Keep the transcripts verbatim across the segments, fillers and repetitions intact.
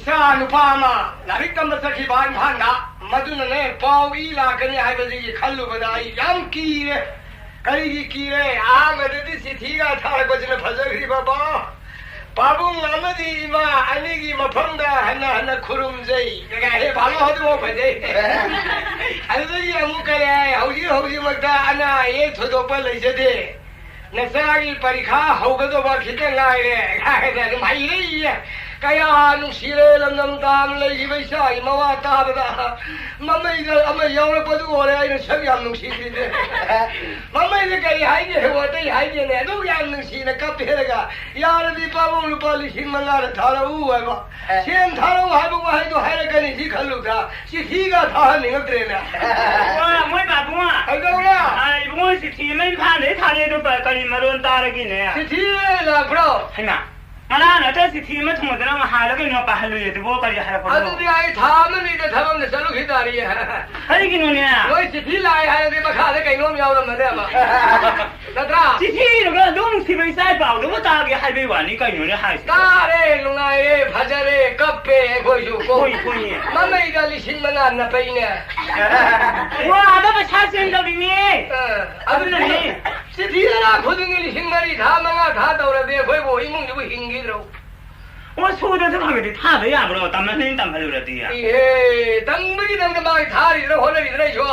ꯏꯆꯥ ꯅꯨꯄꯥ ꯑꯃ ꯂꯥꯏꯔꯤꯛ ꯇꯝꯕ ꯆꯠꯈꯤꯕ ꯏꯝꯐꯥꯜꯗ꯫ ꯃꯗꯨꯅꯅꯦ, ꯄꯥꯎ ꯏ ꯂꯥꯛꯀꯅꯤ ꯍꯥꯏꯕꯗꯒꯤ ꯈꯜꯂꯨꯕꯗ ꯑꯩ ꯌꯥꯝ ꯀꯤꯔꯦ꯫ ꯀꯔꯤꯒꯤ ꯀꯤꯔꯦ? ꯑꯍꯥꯟꯕꯗꯗꯤ ꯆꯤꯊꯤꯒ ꯊꯥꯔꯛꯄꯁꯤꯅ ꯐꯖꯈ꯭ꯔꯤꯕ ꯄꯥꯎ꯫ "ꯄꯥꯕꯨꯡ ꯑꯃꯗꯤ ꯏꯃꯥ ꯑꯅꯤꯒꯤ ꯃꯐꯝꯗ ꯍꯟꯅ ꯍꯟꯅ ꯈꯨꯔꯨꯝꯖꯩ" ꯀꯥꯏ ꯍꯦꯛ ꯐꯥꯂꯣ ꯑꯗꯨꯐꯥꯎ ꯐꯖꯩ꯫ ꯑꯗꯨꯗꯒꯤ ꯑꯃꯨꯛ ꯀꯔꯤ ꯍꯥꯏ? "ꯍꯧꯖꯤꯛ ꯍꯧꯖꯤꯛꯃꯛꯇ ꯑꯅꯥ ꯑꯌꯦꯛ ꯊꯣꯏꯗꯣꯛꯄ ꯂꯩꯖꯗꯦ꯫ ꯅꯆꯥꯒꯤ ꯄꯔꯤꯈꯥ ꯍꯧꯒꯗꯧꯕ ꯈꯤꯇꯪ ꯉꯥꯏꯔꯦ" ꯍꯥꯏꯅ ꯑꯗꯨꯝ ꯍꯩꯔꯛꯏꯌꯦ꯫ ꯀꯌꯥ ꯅꯨꯡꯁꯤꯔꯦ ꯂꯝꯗꯝ ꯇꯥꯝ ꯂꯩꯈꯤꯕ ꯏꯆꯥꯒꯤ ꯃꯋꯥ ꯇꯥꯕꯗ꯫ ꯃꯃꯩꯗ ꯑꯃ ꯌꯥꯎꯔꯛꯄꯗꯨ ꯑꯣꯏꯔꯦ ꯑꯩꯅ ꯁꯛ ꯌꯥꯝ ꯅꯨꯡꯁꯤꯗ꯭ꯔꯤꯁꯦ꯫ ꯃꯃꯩꯗ ꯀꯔꯤ ꯍꯥꯏꯒꯦ? ꯍꯦ, ꯑꯇꯩ ꯍꯥꯏꯗꯦꯅꯦ꯫ ꯑꯗꯨꯛ ꯌꯥꯝ ꯅꯨꯡꯁꯤꯅ ꯀꯞꯄꯦꯔꯒ, "ꯌꯥꯔꯗꯤ ꯄꯥꯕꯨꯡ ꯂꯨꯄꯥ ꯂꯤꯁꯤꯡ ꯃꯉꯥꯗ ꯊꯥꯔꯛꯎ" ꯍꯥꯏꯕ꯫ ꯑꯦ꯫ "ꯁꯦꯟ ꯊꯥꯔꯛꯎ" ꯍꯥꯏꯕ ꯋꯥꯍꯩꯗꯣ ꯍꯥꯏꯔꯛꯀꯅꯤ ꯁꯤ ꯈꯜꯂꯨꯕꯗ ꯆꯤꯊꯤꯒ ꯊꯥꯍꯟꯅꯤꯡꯉꯛꯇ꯭ꯔꯦꯅꯦ꯫ ꯋꯥ, ꯃꯣꯏ ꯄꯥꯕꯨꯡ꯫ ꯀꯩꯗꯧꯔꯦ? ꯑ, ꯏꯕꯨꯡꯉꯣ, ꯆꯤꯊꯤ ꯑꯃ ꯏꯝꯐꯥꯜꯗꯩ ꯊꯥꯔꯛꯑꯦ, ꯑꯗꯨ ꯀ-, ꯀꯔꯤ ꯃꯔꯣꯟ ꯇꯥꯔꯒꯦꯅꯦ? ꯆꯤꯊꯤ ꯂꯥꯛꯄ꯭ꯔꯣ? ꯍꯩꯃꯥ, ꯉꯔꯥꯡ ꯅꯠꯇ꯭ꯔ ꯆꯤꯊꯤ ꯑꯃ ꯊꯨꯡꯉꯗꯅ ꯉꯍꯥꯟꯂ ꯀꯩꯅꯣ ꯄꯥꯍꯜꯂꯨꯏ, ꯑꯗꯨꯕꯨ ꯀꯔꯤ ꯍꯥꯏꯔꯛꯄꯅꯣ? ꯑꯗꯨꯗꯤ ꯑꯩ ꯊꯥ ꯑꯃꯅꯤꯗ ꯊꯕꯛ ꯑꯃ ꯆꯠꯂꯨꯈꯤ ꯇꯥꯔꯤꯌꯦ꯫ ꯀꯔꯤꯒꯤꯅꯣꯅꯦ? ꯃꯣꯏ ꯆꯤꯊꯤ ꯂꯥꯛꯑꯦ ꯍꯥꯏꯔꯗꯤ ꯃꯈꯥꯗ ꯀꯩꯅꯣꯝ ꯌꯥꯎꯔꯝꯃꯅꯦꯕ꯫ ꯅꯠꯇ꯭ꯔꯥ? ꯆꯤꯊꯤ ꯏꯔꯒ ꯑꯗꯨꯝ ꯅꯨꯡꯁꯤꯕ ꯏꯆꯥ ꯏ ꯄꯥꯎꯗꯨꯕꯨ ꯇꯥꯒꯦ ꯍꯥꯏꯕꯩ ꯋꯥꯅꯤ ꯀꯩꯅꯣꯅꯦ ꯍꯥꯏꯁꯦ? ꯇꯥꯔꯦ, ꯅꯨꯡꯉꯥꯏꯔꯦ, ꯐꯖꯔꯦ, ꯀꯞꯄꯦ ꯑꯩꯈꯣꯏꯁꯨ ꯀꯣ꯫ ꯍꯣꯏ, ꯍꯣꯏꯅꯦ꯫ ꯃꯃꯩꯗ ꯂꯤꯁꯤꯡ ꯃꯉꯥ ꯅꯞꯄꯩꯅꯦ꯫ ꯋꯥꯗ ꯄꯩꯁꯥ ꯆꯦꯟꯗꯧꯔꯤꯅꯦ꯫ ꯑ, ꯑꯗꯨꯅꯅꯦ꯫ ꯆꯤꯊꯤ ꯂꯥꯛ ꯈꯨꯗꯤꯡꯒꯤ ꯂꯤꯁꯤꯡ ꯃꯔꯤ ꯊꯥ, ꯃꯉꯥ ꯊꯥ ꯇꯧꯔꯗꯤ ꯑꯩꯈꯣꯏꯕꯨ ꯏꯃꯨꯡꯁꯤꯕꯨ ꯍꯤꯡꯈꯤꯗ꯭ꯔꯣ? ꯑꯣ, ꯁꯨꯗꯁꯨ ꯐꯪꯉꯗꯤ ꯊꯥꯕ ꯌꯥꯕ꯭ꯔꯣ? ꯇꯝꯍꯟꯅꯤꯡ ꯇꯝꯍꯜꯂꯨꯔꯗꯤ꯫ ꯏꯍꯦ, ꯇꯝꯕꯒꯤꯗꯃꯛꯇ ꯃꯥꯒꯤ ꯊꯥꯔꯤꯗꯅ ꯍꯣꯠꯅꯔꯤꯗꯅ ꯑꯩꯁꯨ꯫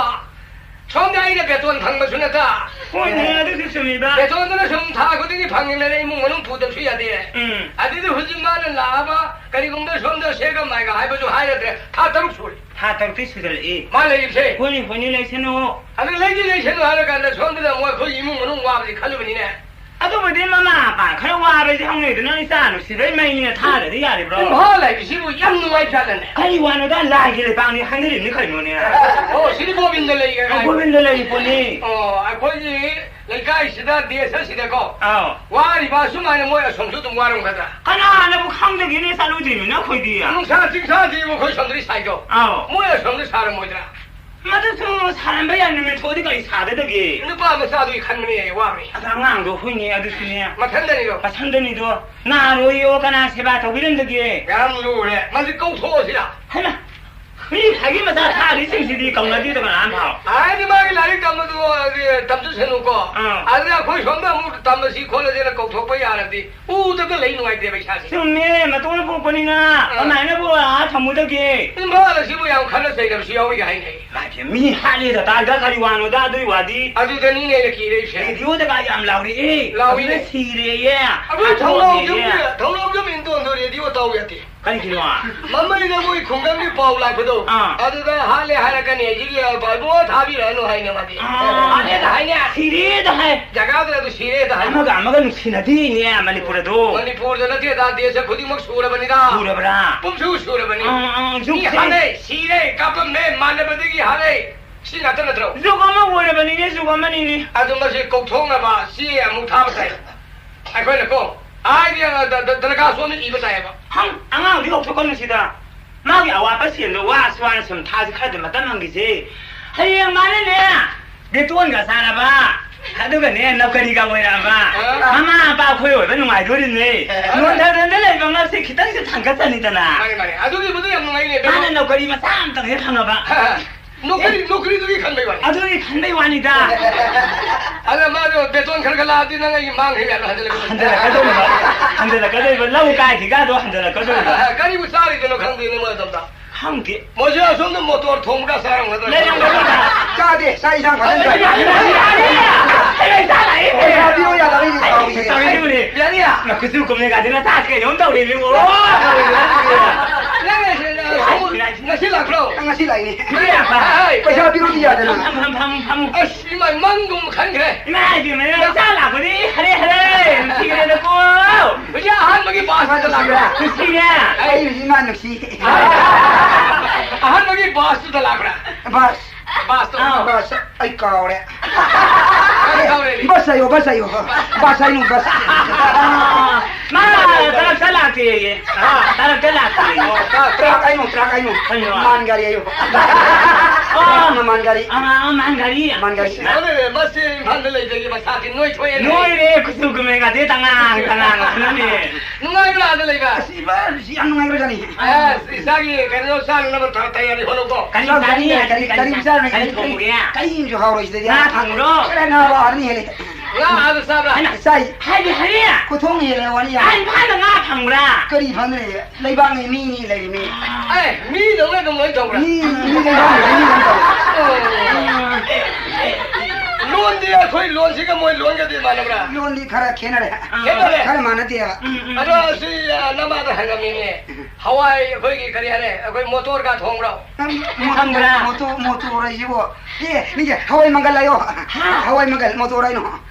ꯁꯣꯝꯗ ꯑꯩꯅ ꯕꯦꯇꯣꯟ ꯐꯪꯕꯁꯨ ꯅꯠꯇ꯫ ꯍꯣꯏꯅꯦ, ꯑꯗꯨꯁꯨ ꯆꯨꯝꯃꯤꯕ꯫ ꯕꯦꯇꯣꯟꯗꯨꯅ ꯁꯨꯝ ꯊꯥ ꯈꯨꯗꯤꯡꯒꯤ ꯐꯪꯉꯤꯕꯅꯤꯅ ꯏꯃꯨꯡ ꯃꯅꯨꯡ ꯄꯨꯗꯕꯁꯨ ꯌꯥꯗꯦ꯫ ꯎꯝ꯫ ꯑꯗꯨꯗꯤ ꯍꯧꯖꯤꯛ ꯃꯥꯅ ꯂꯥꯛꯑꯕ ꯀꯔꯤꯒꯨꯝꯕ ꯁꯣꯝꯗ ꯁꯦꯒ ꯃꯥꯏꯒ ꯍꯥꯏꯕꯁꯨ ꯍꯥꯏꯔꯗ꯭ꯔꯦ꯫ ꯊꯥ ꯇꯔꯨꯛ ꯁꯨꯔꯦ꯫ ꯊꯥ ꯇꯔꯨꯛꯇꯤ ꯁꯨꯖꯜꯂꯛꯏ꯫ ꯃꯥ ꯂꯩꯔꯤꯁꯦ꯫ ꯍꯣꯏꯅꯦ, ꯍꯣꯏꯅꯦ, ꯂꯩꯁꯅꯨ꯫ ꯑꯗꯨ ꯂꯩꯗꯤ ꯂꯩꯁꯅꯨ ꯍꯥꯏꯔꯀꯥꯟꯗ ꯁꯣꯝꯗꯅ ꯑꯃꯨꯛ ꯑꯩꯈꯣꯏ ꯏꯃꯨꯡ ꯃꯅꯨꯡ ꯋꯥꯕꯁꯤ ꯈꯜꯂꯨꯕꯅꯤꯅꯦ꯫ ꯑꯗꯨꯕꯨꯗꯤ ꯃꯃꯥ ꯃꯄꯥ ꯈꯔ ꯋꯥꯕꯁꯦ ꯍꯧꯅꯩꯗꯅ, ꯏꯆꯥ ꯅꯨꯡꯁꯤꯕꯩ ꯃꯩꯅꯤꯅ ꯊꯥꯗ꯭ꯔꯗꯤ ꯌꯥꯔꯤꯕ꯭ꯔꯣ? ꯏꯝꯐꯥꯜ ꯍꯥꯏꯕꯁꯤꯕꯨ ꯌꯥꯝ ꯅꯨꯡꯉꯥꯏꯖꯥꯠꯂꯅꯦ꯫ ꯀꯔꯤ ꯋꯥꯅꯣꯗ, ꯂꯥꯏꯒꯤ ꯂꯩꯕꯥꯛꯅꯤ ꯍꯥꯏꯅꯔꯤꯕꯅꯤ ꯀꯩꯅꯣꯅꯦ꯫ ꯑꯣ, ꯁꯤꯗꯤ ꯒꯣꯕꯤꯟꯗ ꯂꯩꯒꯦ ꯍꯥꯏ꯫ ꯒꯣꯕꯤꯟꯗ ꯂꯩꯔꯤ ꯄꯣꯠꯅꯤ꯫ ꯑꯣ, ꯑꯩꯈꯣꯏꯒꯤ ꯂꯩꯀꯥꯏꯁꯤꯗ, ꯗꯦꯁ ꯑꯁꯤꯗꯀꯣ, ꯑꯥꯎ꯫ ꯋꯥꯔꯤꯕ ꯑꯁꯨꯃꯥꯏꯅ ꯃꯣꯏ ꯑꯁꯣꯝꯁꯨ ꯑꯗꯨꯝ ꯋꯥꯔꯝꯒꯗ꯭ꯔꯥ? ꯀꯅꯥꯅꯕꯨ ꯈꯪꯗꯒꯦꯅꯦ, ꯆꯠꯂꯨꯗ꯭ꯔꯤꯕꯅꯤꯅ ꯑꯩꯈꯣꯏꯗꯤ꯫ ꯅꯨꯡꯁꯥ ꯆꯤꯡꯁꯥꯁꯤꯕꯨ ꯑꯩꯈꯣꯏ ꯁꯣꯝꯗꯗꯤ ꯁꯥꯏꯗꯣ꯫ ꯑꯥꯎ꯫ ꯃꯣꯏ ꯑꯁꯣꯝꯗ ꯁꯥꯔꯝꯃꯣꯏꯗ꯭ꯔꯥ? ꯃꯗꯨꯁꯨ ꯁꯥꯔꯝꯕ ꯌꯥꯏ, ꯅꯨꯃꯤꯠ ꯊꯣꯛꯑꯗꯤ ꯀꯔꯤ ꯁꯥꯗꯗꯒꯦ? ꯅꯨꯄꯥ ꯃꯆꯥꯗꯨꯒꯤ ꯈꯟꯕꯅꯦ ꯑꯩ ꯋꯥꯕꯅꯤ꯫ ꯑꯗ ꯑꯉꯥꯡꯗꯣ ꯍꯨꯏꯅꯦ ꯑꯗꯨꯁꯨꯅꯦ꯫ ꯃꯊꯟꯗꯅꯤꯗꯣ꯫ ꯃꯊꯟꯗꯅꯤꯗꯣ꯫ ꯅꯥꯔꯣꯏꯌꯣ, ꯀꯅꯥ ꯁꯦꯕꯥ ꯇꯧꯕꯤꯔꯝꯗꯒꯦ? ꯌꯥꯝ ꯂꯨꯔꯦ꯫ ꯃꯁꯤ ꯀꯧꯊꯣꯛꯑꯁꯤꯔꯥ? ꯍꯩꯃꯥ! ꯃꯤ ꯈꯥꯏꯒꯤ ꯃꯆꯥ ꯊꯥꯔꯤꯁꯤꯡꯁꯤꯗꯤ ꯀꯧꯅꯗꯦꯗꯣ ꯀꯅꯥꯝ ꯐꯥꯎ꯫ ꯍꯥꯏꯗꯤ ꯃꯥꯒꯤ ꯂꯥꯏꯔꯤꯛ ꯇꯝꯕꯗꯨ, ꯑꯗꯨ ꯇꯝꯖꯁꯅꯨꯀꯣ꯫ ꯑꯥ꯫ ꯑꯗꯨꯅ ꯑꯩꯈꯣꯏ ꯁꯣꯝꯗ ꯑꯃꯨꯛ ꯇꯝꯃꯁꯤ ꯈꯣꯠꯂꯁꯦꯅ ꯀꯧꯊꯣꯛꯄ ꯌꯥꯔꯗꯤ ꯎꯗꯕ ꯂꯩ ꯅꯨꯡꯉꯥꯏꯇꯦꯕ ꯏꯁꯥꯁꯦ꯫ ꯆꯨꯝꯃꯦ, ꯃꯇꯣꯟ ꯄꯣꯛꯄꯅꯤꯅ ꯑꯥ꯫ ꯀꯃꯥꯏꯅ ꯄꯨꯔꯛꯑ ꯊꯝꯃꯨꯗꯒꯦ? ꯏꯝꯐꯥꯜ ꯑꯁꯤꯕꯨ ꯌꯥꯝ ꯈꯠꯅ ꯆꯩꯅꯕꯁꯨ ꯌꯥꯎꯏꯒ ꯍꯥꯏꯅꯩ꯫ ꯃꯥꯁꯦ ꯃꯤ ꯍꯥꯠꯂꯦꯗ ꯇꯥꯏꯗ, ꯀꯔꯤ ꯋꯥꯅꯣꯗ ꯑꯗꯨꯏ ꯋꯥꯗꯤ? ꯑꯗꯨꯗꯅꯤꯅꯦ ꯑꯩꯅ ꯀꯤꯔꯛꯏꯁꯦ꯫ ꯔꯦꯗꯤꯑꯣꯗꯒ ꯌꯥꯝ ꯂꯥꯎꯔꯛꯑꯦ꯫ ꯂꯥꯎꯏꯅꯦ꯫ ꯑꯗꯨꯗ ꯁꯤꯔꯦꯌꯦ꯫ ꯑꯗꯨ ꯑꯗꯨ ꯊꯧꯅꯥꯎ ꯁꯤꯔꯦꯌꯦ꯫ ꯌꯨꯝꯗ, ꯊꯧꯅꯥꯎ ꯌꯨꯝ ꯏꯟꯗꯣꯟꯗꯣ ꯔꯦꯗꯤꯑꯣ ꯇꯧ ꯌꯥꯗꯦ꯫ ꯀꯔꯤꯒꯤꯅꯣ? ꯃꯃꯩꯗ ꯃꯣꯏ ꯈꯨꯡꯒꯪꯒꯤ ꯄꯥꯎ ꯂꯥꯛꯄꯗꯣ, ꯑꯥ꯫ ꯑꯗꯨꯗ ꯍꯥꯠꯂꯦ ꯍꯥꯏꯔꯛꯀꯅꯤ, ꯑꯩꯁꯤꯒꯤ ꯏꯕꯨꯡꯉꯣ ꯊꯥꯕꯤꯔꯛꯑꯅꯨ ꯍꯥꯏꯅꯦ ꯃꯥꯗꯤ꯫ ꯑꯥ꯫ ꯍꯥꯠꯂꯦꯗ ꯍꯥꯏꯅꯦ꯫ ꯁꯤꯔꯦꯗ ꯍꯥꯏ꯫ ꯖꯒꯥꯗꯨꯗ ꯑꯗꯨ ꯁꯤꯔꯦꯗ ꯍꯥꯏ꯫ ꯑꯃꯒ ꯑꯃꯒ ꯅꯨꯡꯁꯤꯅꯗꯦꯅꯦ ꯃꯅꯤꯄꯨꯔ ꯑꯗꯣ꯫ ꯃꯅꯤꯄꯨꯔꯗ ꯅꯠꯇꯦꯗ, ꯗꯦꯁ ꯈꯨꯗꯤꯡꯃꯛ ꯁꯨꯔꯕꯅꯤꯗ꯫ ꯁꯨꯔꯕ꯭ꯔꯥ? ꯄꯨꯝꯁꯨ ꯁꯨꯔꯕꯅꯤ꯫ ꯑꯥ, ꯑꯥ, ꯃꯤ ꯁꯨꯈ꯭ꯔꯦ꯫ ꯍꯥꯠꯂꯦ, ꯁꯤꯔꯦ, ꯀꯥꯞꯄꯝꯃꯦ, ꯃꯥꯟꯅꯕꯗꯒꯤ ꯍꯥꯠꯂꯦ꯫ ꯁꯤ ꯉꯥꯛꯇ ꯅꯠꯇ꯭ꯔꯣ? ꯖꯨꯒ ꯑꯃ ꯑꯣꯏꯔꯕꯅꯤꯅꯦ, ꯖꯨꯒ ꯑꯃꯅꯤꯅꯦ꯫ ꯑꯗꯨ ꯃꯁꯤ ꯀꯧꯊꯣꯛꯅꯕ ꯆꯦ ꯑꯃꯨꯛ ꯊꯥꯕ ꯇꯥꯏ꯫ ꯑꯩꯈꯣꯏꯅꯀꯣ, ꯍꯥꯏꯗꯤ, ꯑ, ꯗ-, ꯗ-, ꯗꯔꯈꯥꯁ ꯑꯃ ꯏꯕ ꯇꯥꯏꯌꯦꯕ꯫ ꯍꯪ, ꯑꯉꯥꯡꯗꯤ ꯀꯧꯊꯣꯛꯀꯅꯨ ꯁꯤꯗ꯫ ꯃꯥꯒꯤ ꯑꯋꯥꯠꯄ ꯁꯦꯜꯗꯣ ꯋꯥꯁꯨ ꯋꯥꯅ ꯁꯨꯝ ꯊꯥꯁꯤ ꯈꯔꯗꯤ ꯃꯇꯝ ꯍꯪꯈꯤꯁꯦ꯫ ꯍꯌꯦꯡ ꯃꯥꯅꯅꯦ, ꯕꯦꯇꯣꯟꯒ ꯆꯥꯔꯕ, ꯑꯗꯨꯒꯅꯦ, ꯅꯧꯀꯔꯤꯒ ꯑꯣꯏꯔꯛꯑꯕ, ꯑ? ꯃꯃꯥ ꯃꯄꯥ ꯑꯩꯈꯣꯏ ꯑꯣꯏꯕ ꯅꯨꯡꯉꯥꯏꯗꯣꯔꯤꯅꯦ꯫ ꯑ? ꯅꯣꯟꯊꯗꯅ ꯂꯩꯕ ꯉꯛꯁꯦ ꯈꯤꯇꯪꯁꯦ ꯊꯥꯡꯒꯠꯆꯅꯤꯗꯅ꯫ ꯃꯥꯅꯦ, ꯃꯥꯅꯦ꯫ ꯑꯗꯨꯒꯤꯕꯨꯗꯤ ꯌꯥꯝ ꯅꯨꯡꯉꯥꯏꯅꯦ, ꯃꯥꯅ ꯕꯦꯇꯣꯟ꯫ ꯅꯧꯀꯔꯤ ꯃꯆꯥ ꯑꯝꯇꯪ ꯍꯦꯛ ꯐꯪꯉꯕ꯫ ꯅꯣꯀꯔꯤ, ꯅꯣꯀꯔꯤꯗꯨꯒꯤ ꯈꯟꯕꯩ ꯋꯥꯅꯤ꯫ ꯑꯗꯨꯒꯤ ꯈꯟꯕꯩ ꯋꯥꯅꯤꯗ꯫ ꯑꯗ ꯃꯥꯗꯣ ꯕꯦꯇꯣꯟ ꯈꯔ ꯈꯔ ꯂꯥꯛꯑꯗꯤ ꯅꯪ ꯑꯩꯒꯤ ꯃꯥꯡꯈꯤꯕ ꯌꯥꯗ꯭ꯔꯣ? ꯍꯟꯖꯤꯜꯂꯛꯀꯗꯧꯔꯤꯕ꯫ ꯍꯟꯖꯤꯜꯂꯛꯀꯗꯧꯔꯤꯕ꯫ ꯂꯧ ꯀꯥꯏꯈꯤꯒꯗꯣ ꯍꯟꯖꯤꯜꯂꯛꯀꯗꯧꯔꯤꯕ꯫ ꯀꯔꯤꯕꯨ ꯆꯥꯔꯤꯕꯅꯣ ꯈꯪꯗꯦꯅꯦ ꯃꯣꯏ ꯑꯗꯣꯝꯗ꯫ ꯈꯪꯗꯦ꯫ ꯃꯣꯏꯁꯨ ꯑꯁꯣꯝꯗ ꯃꯣꯇꯣꯔ ꯊꯣꯡꯕꯒ ꯆꯥꯔꯝꯒꯗ꯭ꯔꯥ? ꯂꯩꯔꯝꯒꯗ꯭ꯔꯥ? ꯆꯥꯗꯦ, ꯆꯥꯛ ꯏꯟꯁꯥꯡ ꯐꯖꯅ ꯆꯥꯏ꯫ ꯑꯩ ꯆꯥ ꯂꯥꯛꯏ꯫ ꯄꯩꯁꯥ ꯄꯤꯌꯨ ꯌꯥꯗꯕꯩꯅꯦ ꯁꯥꯎꯔꯤꯁꯦ꯫ ꯇꯧꯔꯤꯗꯨꯕꯨꯅꯦ꯫ ꯌꯥꯅꯤ꯫ ꯅꯈꯨꯠꯁꯨ ꯀꯨꯝꯃꯦ ꯀꯥꯗꯤ ꯅꯇꯥ ꯀꯩꯅꯣꯝ ꯇꯧꯔꯦ, ꯏꯕꯨꯡꯉꯣ꯫ ꯅꯪ ꯉꯁꯤ ꯂꯥꯛꯄ꯭ꯔꯣ? ꯅꯪ ꯉꯁꯤ ꯂꯥꯛꯏꯅꯦ꯫ ꯅꯪ ꯂꯥꯛꯄ? ꯍꯥꯏ꯫ ꯄꯩꯁꯥ ꯄꯤꯔꯨꯗꯤ ꯌꯥꯗꯅ꯫ ꯐꯝ, ꯐꯝ, ꯐꯝ, ꯐꯝ꯫ ꯑꯁ, ꯏꯃꯥ, ꯃꯪꯒꯨꯝ ꯈꯟꯈ꯭ꯔꯦ꯫ ꯏꯃꯥ, ꯏꯕꯦꯝꯃ, ꯅꯪ ꯆꯥ ꯂꯥꯛꯄꯗꯤ ꯍꯔꯦ, ꯍꯔꯦ, ꯅꯨꯡꯁꯤꯈ꯭ꯔꯦꯗꯀꯣ꯫ ꯍꯧꯖꯤꯛ ꯑꯍꯥꯟꯕꯒꯤ ꯕꯥꯁꯇꯨꯗ ꯂꯥꯛꯄ꯭ꯔꯥ? ꯅꯨꯡꯁꯤꯅꯦ꯫ ꯑꯩ ꯍꯧꯖꯤꯛ ꯏꯃꯥ ꯅꯨꯡꯁꯤ꯫ ꯑꯍꯥꯟꯕꯒꯤ ꯕꯥꯁꯇꯨꯗ ꯂꯥꯛꯄ꯭ꯔꯥ? ꯕꯥꯁ꯫ ꯕꯥꯁꯇꯣ꯫ ꯑꯥ꯫ ꯕꯥꯁ, ꯑꯩ ꯀꯥꯎꯔꯦ꯫ ꯀꯔꯤ ꯀꯥꯎꯔꯦ? ꯕꯁ ꯍꯥꯏꯌꯣ, ꯕꯁ ꯍꯥꯏꯌꯣ꯫ ꯕꯁ ꯍꯥꯏꯅꯨ, ꯕꯁ꯫ ꯃꯥ ꯇꯔꯛꯇ ꯂꯥꯛꯇꯦꯌꯦ꯫ ꯑꯥ꯫ ꯇꯔꯛꯇ ꯂꯥꯛꯇꯦꯌꯦ꯫ ꯑꯣ, ꯇ꯭ꯔꯥꯛ, ꯇ꯭ꯔꯥꯛ ꯍꯥꯏꯅꯣ, ꯇ꯭ꯔꯥꯛ ꯍꯥꯏꯅꯣ꯫ ꯀꯩꯅꯣ? ꯃꯥꯟ ꯒꯥꯔꯤ ꯍꯥꯏꯌꯣ꯫ ꯑꯥ꯫ ꯃꯥꯟ ꯒꯥꯔꯤ꯫ ꯑꯥ, ꯃꯥꯟ ꯒꯥꯔꯤ꯫ ꯃꯥꯟ ꯒꯥꯔꯤ꯫ ꯑꯗꯨꯅꯦ, ꯃꯁꯤ ꯏꯝꯐꯥꯜꯗ ꯂꯩꯕꯒꯤ ꯃꯁꯥꯁꯤ ꯅꯣꯏꯊꯣꯛꯑꯦꯅꯦ꯫ ꯅꯣꯏꯔꯦ, ꯀꯨꯆꯨ ꯀꯨꯃꯦꯟꯒꯗꯤ ꯇꯉꯥꯟ ꯇꯉꯥꯟ ꯉꯥꯛꯇꯅꯦ꯫ ꯅꯨꯡꯉꯥꯏꯕ꯭ꯔꯥ ꯑꯥꯗ ꯂꯩꯕ? ꯑꯁ, ꯏꯃꯥ, ꯌꯥꯝ ꯅꯨꯡꯉꯥꯏꯈ꯭ꯔꯖꯥꯠꯅꯤ꯫ ꯑꯁ, ꯏꯆꯥꯒꯤ ꯀꯩꯅꯣ ꯆꯥꯅꯅꯕ ꯊ-, ꯇꯌꯥꯔꯤ ꯍꯣꯠꯅꯧꯀꯣ꯫ ꯀꯔꯤ ꯆꯥꯅꯤ? ꯆꯥꯅꯤ? ꯀꯔꯤ, ꯀꯔꯤ, ꯀꯔꯤ ꯀꯔꯤ ꯆꯥꯅꯤ? ꯀꯔꯤ ꯊꯣꯡꯒꯦ? ꯀꯔꯤꯁꯨ ꯍꯥꯎꯔꯣꯏ ꯁꯤꯗꯗꯤ꯫ ꯉꯥ ꯊꯣꯡꯕ꯭ꯔꯣ? ꯀꯔꯤ ꯉꯥ ꯍꯥꯎꯔꯅꯤ ꯍꯦꯜꯂꯦ꯫ ꯉꯥ ꯑꯥꯗ ꯆꯥꯕ꯭ꯔꯥ? ꯆꯥꯏ꯫ ꯍꯥꯏꯗꯤ ꯍꯥꯏꯔꯦ꯫ ꯈꯨꯊꯣꯡ ꯍꯦꯜꯂꯦ ꯋꯥꯅꯤ ꯌꯥꯝ꯫ ꯑꯥ, ꯏꯝꯐꯥꯜꯗ ꯉꯥ ꯐꯪꯕ꯭ꯔꯥ? ꯀꯔꯤ ꯐꯪꯗ꯭ꯔꯦ? ꯂꯩꯕꯥꯛꯅꯤ ꯃꯤꯅꯤ ꯂꯩꯔꯤꯃꯤ꯫ ꯑꯦ, ꯃꯤꯗꯧꯅ ꯑꯗꯨꯝ ꯂꯣꯏ ꯇꯧꯕ꯭ꯔꯥ? ꯃꯤ, ꯃꯤ ꯂꯩꯕꯥꯛꯅꯤ ꯃꯤ ꯑꯗꯨꯝ ꯇꯧꯏ꯫ ꯑꯣ꯫ ꯂꯣꯟꯗꯤ ꯑꯩꯈꯣꯏ ꯂꯣꯟꯁꯤꯒ ꯃꯣꯏ ꯂꯣꯟꯒꯗꯤ ꯃꯥꯟꯅꯕ꯭ꯔꯥ? ꯂꯣꯟꯗꯤ ꯈꯔ ꯈꯦꯠꯅꯔꯦ꯫ ꯈꯦꯠꯅꯔꯦ? ꯈꯔ ꯃꯥꯟꯅꯗꯦꯕ꯫ ꯎꯝ, ꯎꯝ꯫ ꯑꯗꯣ ꯁꯤ, ꯑ, ꯅꯃꯥꯗ ꯍꯪꯉꯝꯃꯤꯅꯦ꯫ ꯍꯋꯥꯏ ꯑꯩꯈꯣꯏꯒꯤ ꯀꯔꯤ ꯍꯥꯏꯔꯦ? ꯑꯩꯈꯣꯏ ꯃꯣꯇꯣꯔꯒ ꯊꯣꯡꯕ꯭ꯔꯣ? ꯃꯣꯇꯣꯔ, ꯈꯪꯕ꯭ꯔꯥ? ꯃꯣꯇꯣꯔ, ꯃꯣꯇꯣꯔ ꯍꯥꯏꯁꯤꯕꯨ? ꯑꯦ, ꯃꯤꯁꯦ ꯍꯋꯥꯏ ꯃꯪꯒꯜ ꯍꯥꯏꯌꯣ꯫ ꯍꯥ? ꯍꯋꯥꯏ ꯃꯪꯒꯜ, ꯃꯣꯇꯣꯔ ꯍꯥꯏꯅꯣ꯫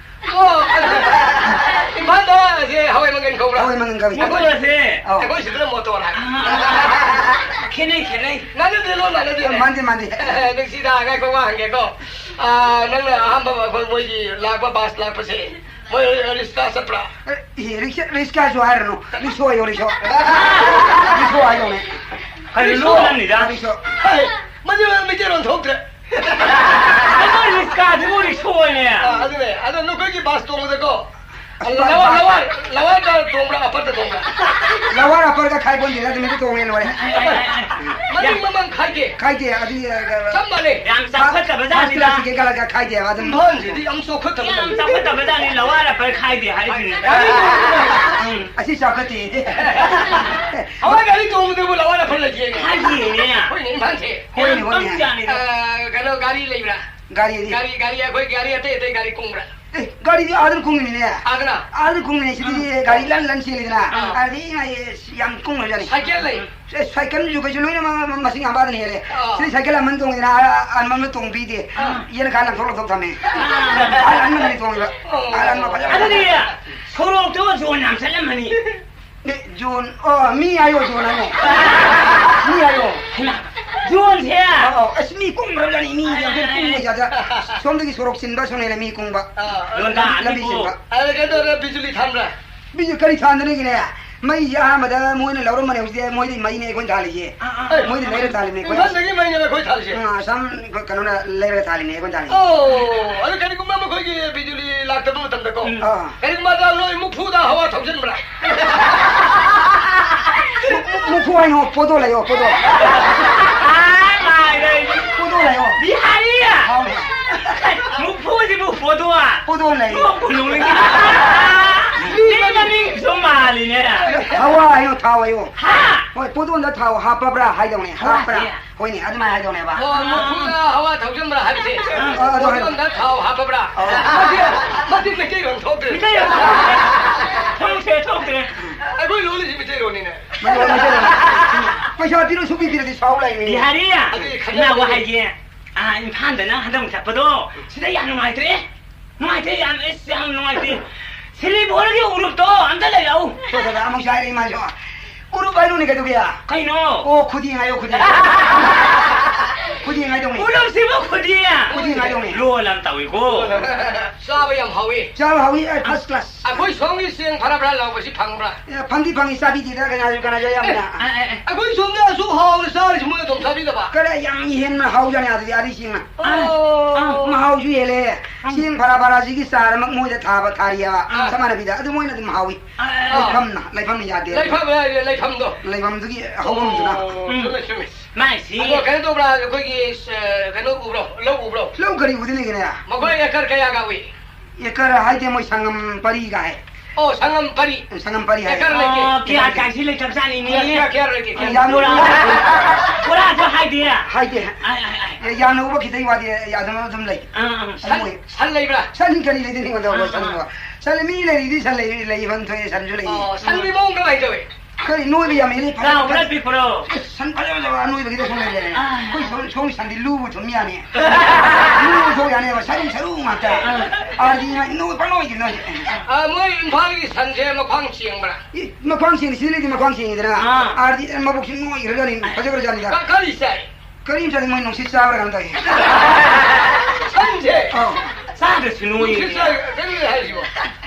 ꯑꯣ, ꯑꯗꯨ ꯏꯝꯐꯥꯜꯗ ꯁꯦ ꯍꯋꯥꯏ ꯃꯪꯒꯜ ꯀꯧꯕ꯭ꯔꯥ? ꯍꯋꯥꯏ ꯃꯪꯒꯜ ꯀꯧꯏ꯫ ꯃꯣꯇꯣꯔꯁꯦ꯫ ꯑꯧ꯫ ꯑꯩꯈꯣꯏ ꯁꯤꯗꯅ ꯃꯣꯇꯣꯔ ꯍꯥꯏ꯫ ꯑꯥ, ꯈꯦꯠꯅꯩ, ꯈꯦꯠꯅꯩ꯫ ꯃꯥꯟꯅꯗꯦ, ꯂꯣꯟ ꯃꯥꯟꯅꯗꯦ꯫ ꯃꯥꯟꯗꯦ, ꯃꯥꯟꯗꯦ꯫ ꯅꯨꯡꯁꯤꯗ, ꯉꯥꯏꯈꯣ, ꯋꯥ ꯍꯪꯒꯦꯀꯣ꯫ ꯑꯥ, ꯅꯪꯅ ꯑꯍꯥꯟꯕ ꯑꯩꯈꯣꯏ ꯃꯣꯏꯒꯤ ꯂꯥꯛꯄ ꯕꯁ ꯂꯥꯛꯄꯁꯦ, ꯃꯣꯏ ꯔꯤꯛꯁꯥ ꯆꯠꯄ꯭ꯔꯥ? ꯑꯦ, ꯔꯤꯛꯁꯥ, ꯔꯤꯛꯁꯥꯁꯨ ꯍꯥꯏꯔꯅꯨ꯫ ꯔꯤꯛꯁꯣ ꯍꯥꯏꯌꯣ, ꯔꯤꯛꯁꯣ꯫ ꯔꯤꯛꯁꯣ ꯍꯥꯏꯌꯣꯅꯦ꯫ ꯀꯔꯤ ꯔꯤꯛꯁꯣ꯫ ꯂꯣꯟ ꯅꯪꯒꯤꯗ? ꯔꯤꯛꯁꯣ꯫ ꯍꯥꯏ, ꯃꯗꯨ ꯃꯩꯇꯩꯂꯣꯟ ꯊꯣꯛꯇ꯭ꯔꯦ꯫ ꯑꯗꯣ ꯔꯤꯛꯁꯥꯁꯤꯕꯨ ꯔꯤꯛꯁꯣ ꯑꯣꯏꯔꯦ꯫ ꯑꯥ, ꯑꯗꯨꯅꯦ꯫ ꯑꯗꯣ ꯅꯈꯣꯏꯒꯤ ꯕꯁ ꯇꯣꯡꯕꯗꯀꯣ, ꯑꯁ, ꯂꯋꯥꯔ, ꯕꯁ, ꯂꯋꯥꯔ, ꯂꯋꯥꯔꯗ ꯇꯣꯡꯕ꯭ꯔꯥ, ꯑꯄꯔꯗ ꯇꯣꯡꯕ꯭ꯔꯥ? ꯂꯋꯥꯔ ꯑꯄꯔꯒ ꯈꯥꯏꯕꯣꯟꯗꯦꯗ, ꯑꯗꯨꯝ ꯍꯦꯛꯇ ꯇꯣꯡꯉꯦ ꯂꯣꯏꯔꯦ꯫ ꯃꯅꯤꯡ ꯃꯃꯥꯡ ꯈꯥꯏꯗꯦ? ꯈꯥꯏꯗꯦ, ꯑꯗꯨꯗꯤ, ꯑ, ꯌꯥꯝ ꯆꯥꯎꯈꯠꯇꯕ ꯐꯥꯁ ꯖꯥꯠꯅꯤꯗ꯫ ꯀ꯭ꯂꯥꯁ ꯇꯤꯀꯦꯠ ꯀꯛꯂꯒ ꯈꯥꯏꯗꯦꯕ ꯑꯗꯨꯝ꯫ ꯏꯝꯐꯥꯜꯁꯤꯗꯤ ꯌꯥꯝ ꯆꯥꯎꯈꯠꯇꯕ ꯌꯥꯝ ꯖꯥꯠꯅꯤ꯫ ꯆꯥꯎꯈꯠꯇꯕ ꯖꯥꯠꯅꯤ, ꯂꯋꯥꯔ ꯑꯄꯔ ꯈꯥꯏꯗꯦ ꯍꯥꯏꯁꯤꯅꯤ꯫ ꯒꯥꯔꯤ ꯇꯣꯡꯕꯗ꯫ ꯎꯝ꯫ ꯑꯁꯤ ꯆꯥꯎꯈꯠꯇꯦ꯫ ꯍꯋꯥꯏ ꯒꯥꯔꯤ ꯇꯣꯡꯕꯗꯕꯨ ꯂꯋꯥꯔ ꯑꯄꯔ ꯂꯩꯒꯦꯅꯦ꯫ ꯈꯥꯏꯗꯦꯅꯦ꯫ ꯍꯣꯏꯅꯦ, ꯏꯝꯐꯥꯜꯁꯦ꯫ ꯍꯣꯏꯅꯦ, ꯌꯥꯝ ꯍꯣꯏꯅꯦ꯫ ꯄꯪꯖꯥꯠꯅꯤꯗ꯫ ꯑ, ꯀꯩꯅꯣ, ꯒꯥꯔꯤ ꯂꯩꯕ꯭ꯔꯥ? ꯒꯥꯔꯤꯗꯤ? ꯒꯥꯔꯤ, ꯒꯥꯔꯤ, ꯑꯩꯈꯣꯏ ꯒꯥꯔꯤ ꯑꯇꯩ ꯑꯇꯩ ꯒꯥꯔꯤ ꯀꯨꯡꯕ꯭ꯔꯥ? ꯑꯦ, ꯒꯥꯔꯤꯗꯤ ꯑꯥꯗꯅ ꯀꯨꯡꯉꯤꯅꯤꯅꯦ꯫ ꯑꯥꯗꯅ? ꯑꯥꯗꯅ ꯀꯨꯡꯉꯤꯅꯦ꯫ ꯁꯤꯗꯤ ꯑꯥ꯫ ꯒꯥꯔꯤ ꯂꯟ ꯂꯟ ꯆꯦꯜꯂꯤꯗꯅ꯫ ꯑꯥ꯫ ꯑꯗꯨꯗꯤ ꯏꯃꯥ, ꯑꯦ, ꯌꯥꯝ ꯀꯨꯡꯈ꯭ꯔꯖꯥꯠꯅꯤ꯫ ꯁꯥꯏꯀꯦꯜ ꯂꯩ? ꯑꯦ, ꯁꯥꯏꯀꯜꯁꯨ ꯀꯩꯁꯨ ꯂꯣꯏꯅꯃꯛ ꯃꯁꯤꯡ ꯌꯥꯝꯕ ꯑꯗꯨꯅ ꯍꯦꯜꯂꯦ꯫ ꯑꯥ꯫ ꯁꯤꯗꯤ ꯁꯥꯏꯀꯜ ꯑꯃꯟ ꯇꯣꯡꯉꯤꯗꯅ, ꯑꯥ, ꯑꯃꯟ ꯇꯣꯡꯕꯤꯗꯦ꯫ ꯑꯥ꯫ ꯌꯦꯟ ꯈꯔ ꯂꯪꯊꯣꯛ ꯂꯪꯊꯣꯛ ꯊꯝꯃꯦ꯫ ꯑꯥ꯫ ꯑꯍꯜ ꯑꯃꯅꯤ ꯇꯣꯡꯉꯤꯕ꯫ ꯑꯣ꯫ ꯑꯍꯜ ꯑꯃ ꯐꯖꯕ ꯑꯗꯨꯗꯤ ꯂꯩ꯫ ꯁꯣꯔꯣꯛꯇꯣ ꯖꯣꯟ ꯌꯥꯝ ꯆꯠꯂꯝꯃꯅꯤ꯫ ꯑꯦ, ꯖꯣꯟ, ꯑꯣ, ꯃꯤ ꯍꯥꯏꯌꯣ, ꯖꯣꯟ ꯍꯥꯏꯌꯣ꯫ ꯃꯤ ꯍꯥꯏꯌꯣ꯫ ꯍꯩꯃꯥ, ꯖꯣꯟꯁꯦ? ꯑꯧ, ꯑꯧ, ꯑꯁ, ꯃꯤ ꯀꯨꯝꯈ꯭ꯔꯕꯖꯥꯠꯅꯤ, ꯃꯤ ꯌꯥꯝ ꯀꯨꯝꯕ ꯖꯥꯠ ꯖꯥꯠ꯫ ꯁꯣꯝꯗꯒꯤ ꯁꯣꯔꯣꯛ ꯆꯤꯟꯕ, ꯁꯣꯝꯗꯒꯤꯅ ꯃꯤ ꯀꯨꯝꯕ꯫ ꯑꯥ, ꯂꯝꯕꯤ, ꯂꯝꯕꯤ ꯆꯤꯟꯕ꯫ ꯑꯗ ꯀꯩꯅꯣ ꯇꯧꯔꯦ, ꯕꯤꯖꯨꯂꯤ ꯊꯥꯟꯕ꯭ꯔꯥ? ꯕꯤꯖꯨ ꯀꯔꯤ ꯊꯥꯟꯗꯅꯤꯒꯤꯅꯦ? ꯃꯩꯁꯦ ꯑꯍꯥꯟꯕꯗ ꯃꯣꯏꯅ ꯂꯧꯔꯝꯕꯅꯦ, ꯍꯧꯖꯤꯛꯇꯤ ꯃꯣꯏꯗꯤ ꯃꯩꯅꯦ ꯑꯩꯈꯣꯏꯅ ꯊꯥꯜꯂꯤꯁꯦ꯫ ꯑꯥ, ꯑꯥ꯫ ꯃꯣꯏꯗꯤ ꯂꯩꯔ ꯊꯥꯜꯂꯤꯅꯦ ꯑꯩꯈꯣꯏ꯫ ꯏꯝꯐꯥꯜꯗꯒꯤ ꯃꯩꯅꯦꯕ ꯑꯩꯈꯣꯏ ꯊꯥꯜꯂꯤꯁꯦ꯫ ꯑꯥ, ꯑꯁꯥꯝ ꯀꯩꯅꯣꯅ ꯂꯩꯔꯒ ꯊꯥꯜꯂꯤꯅꯦ ꯑꯩꯈꯣꯏꯅ ꯊꯥꯜꯂꯤꯁꯦ꯫ ꯑꯣ, ꯑꯗꯨ ꯀꯔꯤꯒꯨꯝꯕ ꯃꯈꯣꯏꯒꯤ ꯕꯤꯖꯨꯂꯤ ꯂꯥꯛꯇꯕ ꯃꯇꯝꯗꯀꯣ, ꯎꯝ꯫ ꯑꯥ꯫ ꯀꯔꯤꯒꯨꯝꯕ ꯑꯗ ꯅꯣꯏ ꯃꯨꯛꯐꯨꯗ ꯍꯋꯥ ꯊꯧꯖꯤꯟꯕ꯭ꯔꯥ? ꯃꯨꯛ-, ꯃꯨꯛꯐꯨ ꯍꯥꯏꯅꯣ, ꯄꯣꯗꯣ ꯂꯩꯌꯣ, ꯄꯣꯗꯣ꯫ ꯑꯥ, ꯃꯥꯏꯗ꯫ ꯄꯣꯗꯣ ꯂꯩꯌꯣ꯫ ꯕꯤꯍꯥꯔꯤ! ꯍꯥꯎꯅꯦ꯫ ꯃꯨꯛꯐꯨꯁꯤꯕꯨ ꯄꯣꯗꯣ? ꯄꯣꯗꯣ ꯂꯩ꯫ ꯅꯣꯛꯄꯨ ꯅꯣꯛꯅꯤꯡꯉꯤ꯫ ꯃꯤ ꯃꯃꯤꯡꯁꯨ ꯃꯥꯜꯂꯤꯅꯦ꯫ ꯍꯋꯥ ꯍꯥꯏꯌꯣ, ꯊꯥꯎ ꯍꯥꯏꯌꯣ꯫ ꯍꯥ? ꯍꯣꯏ, ꯄꯣꯗꯣꯟꯗ ꯊꯥꯎ ꯍꯥꯞꯄꯕ꯭ꯔꯥ ꯍꯥꯏꯗꯧꯅꯦ꯫ ꯍꯋꯥꯁꯦ? ꯍꯥꯞꯄ꯭ꯔꯥ? ꯍꯣꯏꯅꯦ, ꯑꯗꯨꯃꯥꯏꯅ ꯍꯥꯏꯗꯧꯅꯦꯕ꯫ ꯑꯣ, ꯃꯨꯛꯐꯨꯗ ꯍꯋꯥ ꯊꯧꯖꯤꯟꯕ꯭ꯔꯥ ꯍꯥꯏꯕꯁꯦ? ꯑꯥ, ꯑꯗꯨ ꯍꯥꯏꯔꯣ꯫ ꯄꯣꯗꯣꯟꯗ ꯊꯥꯎ ꯍꯥꯞꯄꯕ꯭ꯔꯥ? ꯑꯧ꯫ ꯃꯁꯤ, ꯃꯁꯤ ꯃꯩꯇꯩꯂꯣꯟ ꯊꯣꯛꯇ꯭ꯔꯦ꯫ ꯃꯩꯇꯩꯂꯣꯟ ꯊꯣꯛꯇ꯭ꯔꯦ, ꯊꯣꯛꯇ꯭ꯔꯦ꯫ ꯑꯩꯈꯣꯏ ꯂꯣꯜꯂꯤꯁꯤ ꯃꯩꯇꯩꯂꯣꯟꯅꯤꯅꯦ꯫ ꯃꯩꯇꯩꯂꯣꯟ, ꯃꯩꯇꯩꯂꯣꯟ꯫ ꯄꯩꯁꯥ ꯄꯤꯔꯣ, ꯁꯨꯡꯄꯤ ꯄꯤꯔꯗꯤ ꯁꯥꯎ ꯂꯩꯅꯤ꯫ ꯕꯤꯍꯥꯔꯤ, ꯑꯗꯨꯗꯤ ꯈꯟꯅꯕ ꯏꯃꯥ ꯋꯥ ꯂꯩꯇꯦ꯫ ꯍꯥꯏꯒꯦ꯫ ꯑꯥ, ꯏꯝꯐꯥꯜꯗ ꯅꯪ ꯍꯟꯗꯛ ꯆꯠꯄꯗꯣ, ꯁꯤꯗ ꯌꯥꯝ ꯅꯨꯡꯉꯥꯏꯇ꯭ꯔꯦ꯫ ꯅꯨꯡꯉꯥꯏꯇꯦ ꯌꯥꯝ, ꯑꯁ, ꯌꯥꯝ ꯅꯨꯡꯉꯥꯏꯇꯦ꯫ ꯁꯤꯂꯤꯕꯣꯔꯒꯤ ꯎꯔꯨꯞꯇꯣ ꯑꯝꯇ ꯂꯩꯔꯛꯎ꯫ ꯇꯣ, ꯇꯣ, ꯇꯣ, ꯑꯃꯨꯛ ꯆꯥꯏꯔꯦ ꯏꯃꯥꯁꯨ꯫ ꯎꯔꯨꯞ ꯍꯥꯏꯅꯨꯅꯦ ꯀꯩꯗꯧꯒꯦ? ꯀꯩꯅꯣ? ꯑꯣ, ꯈꯨꯗꯤ ꯍꯥꯏꯌꯣ, ꯈꯨꯗꯤ꯫ ꯈꯨꯗꯤ ꯍꯥꯏꯗꯧꯅꯦ꯫ ꯎꯔꯨꯞꯁꯤꯕꯨ ꯈꯨꯗꯤ? ꯈꯨꯗꯤ ꯍꯥꯏꯗꯧꯅꯦ꯫ ꯂꯣꯜ ꯑꯃ ꯇꯧꯏꯀꯣ꯫ ꯆꯥꯕ ꯌꯥꯝ ꯍꯥꯎꯏ꯫ ꯆꯥꯕ ꯍꯥꯎꯏ, ꯑꯦ, first class꯫ ꯑꯩꯈꯣꯏ ꯁꯣꯝꯒꯤ ꯆꯦꯡ ꯐꯔꯥ ꯐꯔꯥ ꯂꯥꯎꯕꯁꯤ ꯐꯪꯕ꯭ꯔꯥ? ꯑꯦ, ꯐꯪꯗꯤ ꯐꯪꯉꯤ, ꯆꯥꯕꯤꯗꯦꯗ, ꯀꯅꯥꯁꯨ, ꯀꯅꯥꯁꯨ ꯑꯌꯥꯝꯕꯅ꯫ ꯑꯦ, ꯑꯦ, ꯑꯦ꯫ ꯑꯩꯈꯣꯏ ꯁꯣꯝꯗ ꯑꯁꯨꯛ ꯍꯥꯎꯅ ꯆꯥꯔꯤꯁꯤ ꯃꯣꯏ ꯑꯗꯨꯝ ꯆꯥꯕꯤꯗꯕ? ꯀꯔꯥꯏ ꯌꯥꯝ ꯍꯦꯟꯅ ꯍꯥꯎꯖꯥꯠꯅꯤ ꯑꯥꯗꯗꯤ, ꯑꯥꯗꯩ ꯆꯦꯡꯅ꯫ ꯑꯣ꯫ ꯑꯥ, ꯃꯍꯥꯎꯁꯨ ꯍꯦꯜꯂꯦ꯫ ꯑꯥ꯫ ꯆꯦꯡ ꯐꯔꯥ ꯐꯔꯥꯁꯤꯒꯤ ꯆꯥꯔꯃꯛ ꯃꯣꯏꯗ ꯊꯥꯕ, ꯊꯥꯔꯤꯑꯕ꯫ ꯑꯥ꯫ ꯆꯞ ꯃꯥꯟꯅꯕꯤꯗ꯫ ꯑꯗꯨ ꯃꯣꯏꯅ ꯑꯗꯨꯝ ꯍꯥꯎꯏ꯫ ꯑꯥ, ꯑꯥ, ꯑꯥ꯫ ꯂꯩꯐꯝꯅ, ꯂꯩꯐꯝꯅ ꯌꯥꯗꯦ꯫ ꯂꯩꯐꯝ, ꯂꯩꯐꯝꯗꯣ꯫ ꯂꯩꯐꯝꯗꯨꯒꯤ ꯍꯧꯐꯝꯗꯨꯅ꯫ ꯑꯣ, ꯎꯝ꯫ ꯆꯨꯝꯃꯦ, ꯆꯨꯝꯃꯦ꯫ ꯃꯥꯏꯁꯤ꯫ ꯑꯗꯣ ꯀꯩꯅꯣ ꯇꯧꯕ꯭ꯔꯥ, ꯑꯩꯈꯣꯏꯒꯤ, ꯑ, ꯀꯩꯅꯣ ꯎꯕ꯭ꯔꯣ? ꯂꯧ ꯎꯕ꯭ꯔꯣ? ꯂꯧ ꯀꯔꯤ ꯎꯗꯅꯤꯒꯦꯅꯦ? ꯃꯈꯣꯏ ꯑꯦꯀꯔ ꯀꯌꯥꯒ ꯎꯏ? ꯑꯦꯀꯔ ꯍꯥꯏꯗꯦ, ꯃꯣꯏ ꯁꯪꯉꯝ ꯄꯔꯤꯒ ꯍꯥꯏ꯫ ꯑꯣ, ꯁꯪꯉꯝ ꯄꯔꯤ꯫ ꯁꯪꯉꯝ ꯄꯔꯤ ꯍꯥꯏ꯫ ꯑꯦꯀꯔ ꯂꯩꯇꯦ꯫ ꯑꯣ, ꯀꯌꯥ ꯀꯌꯥꯁꯤ ꯂꯩꯇꯕꯖꯥꯠꯅꯤꯅꯦ꯫ ꯀꯌꯥ, ꯀꯌꯥ, ꯀꯌꯥ ꯂꯩꯒꯦ? ꯀꯌꯥ? ꯌꯥꯝ ꯕꯣꯔꯥ, ꯕꯣꯔꯥꯁꯨ ꯍꯥꯏꯗꯦ꯫ ꯍꯥꯏꯗꯦ꯫ ꯑꯥꯏ, ꯑꯥꯏ, ꯑꯥꯏ꯫ ꯑꯦ, ꯌꯥꯝꯅ ꯎꯕ ꯈꯤꯇꯪ ꯋꯥꯗꯤ, ꯑꯦ, ꯑꯗꯨꯝ, ꯑꯗꯨꯝ ꯂꯩ꯫ ꯑꯥ, ꯑꯥ꯫ ꯁꯟ, ꯃꯣꯏ ꯁꯟ ꯂꯩꯕ꯭ꯔꯥ? ꯁꯟ ꯀꯔꯤ ꯂꯩꯗꯣꯏꯅꯣ ꯑꯩꯉꯣꯟꯗ? ꯑꯥ, ꯁꯟꯕꯨ꯫ ꯑꯥ꯫ ꯁꯟ ꯃꯤ ꯂꯩꯔꯤꯗꯤ ꯁꯟ ꯂꯩ, ꯂꯩꯐꯝ ꯊꯣꯛꯑꯦ, ꯁꯟꯁꯨ ꯂꯩ꯫ ꯑꯣ, ꯁꯟꯒꯤ ꯃꯑꯣꯡ ꯀꯃꯥꯏꯅ ꯇꯧꯋꯤ? ꯀꯔꯤ ꯅꯣꯏꯕ ꯌꯥꯝ ꯍꯦꯜꯂꯤ, ꯐꯖ-, ꯆꯥꯎꯕ꯭ꯔꯥ ꯐꯖ-, ꯄꯤꯛꯄ꯭ꯔꯣ? ꯑꯁ, ꯁꯟ ꯐꯖ ꯐꯖꯕ ꯑꯅꯣꯏꯕꯒꯤꯗ ꯁꯨꯝ ꯂꯩꯔꯦ꯫ ꯑꯥ꯫ ꯑꯩꯈꯣꯏ ꯁꯣꯝ, ꯁꯣꯝꯒꯤ ꯁꯟꯗꯤ ꯂꯨꯕꯨ ꯊꯨꯝ ꯌꯥꯅꯤ꯫ ꯂꯨꯕꯨ ꯊꯣꯛ ꯌꯥꯅꯦꯕ, ꯁꯔꯨ, ꯁꯔꯨ ꯉꯥꯛꯇ꯫ ꯑꯥ꯫ ꯑꯥꯔꯗꯤ ꯅꯣꯏ ꯄꯪꯅꯣꯏꯗꯤ ꯅꯣꯏ꯫ ꯑꯥ, ꯃꯣꯏ ꯏꯝꯐꯥꯜꯒꯤ ꯁꯟꯁꯦ ꯃꯈ꯭ꯋꯥꯡ ꯆꯦꯡꯕ꯭ꯔꯥ? ꯏ, ꯃꯈ꯭ꯋꯥꯡ ꯆꯦꯡ, ꯁꯤꯗ ꯂꯩꯗꯤ ꯃꯈ꯭ꯋꯥꯡ ꯆꯦꯡꯉꯤꯗꯅ꯫ ꯑꯥ꯫ ꯑꯥꯔꯗꯤ ꯃꯕꯨꯛꯁꯤ ꯅꯣꯏꯈ꯭ꯔꯖꯥꯠꯅꯤ, ꯐꯖꯈ꯭ꯔꯖꯥꯠꯅꯤꯗ꯫ ꯀ-, ꯀꯔꯤ ꯆꯥꯏ? ꯀꯔꯤꯝ ꯆꯥꯗꯦ, ꯃꯣꯏ ꯅꯨꯡꯁꯤꯠ ꯆꯥꯕ꯭ꯔꯥ ꯀꯩꯅꯣ ꯇꯧꯏ꯫ ꯁꯟꯁꯦ? ꯑꯧ꯫ ꯆꯥꯗ꯭ꯔꯁꯨ ꯅꯣꯏꯌꯦ꯫ ꯅꯨꯡꯁꯤꯠ ꯆꯥꯏ, ꯀꯔꯤ ꯍꯥꯏꯁꯤꯕꯣ?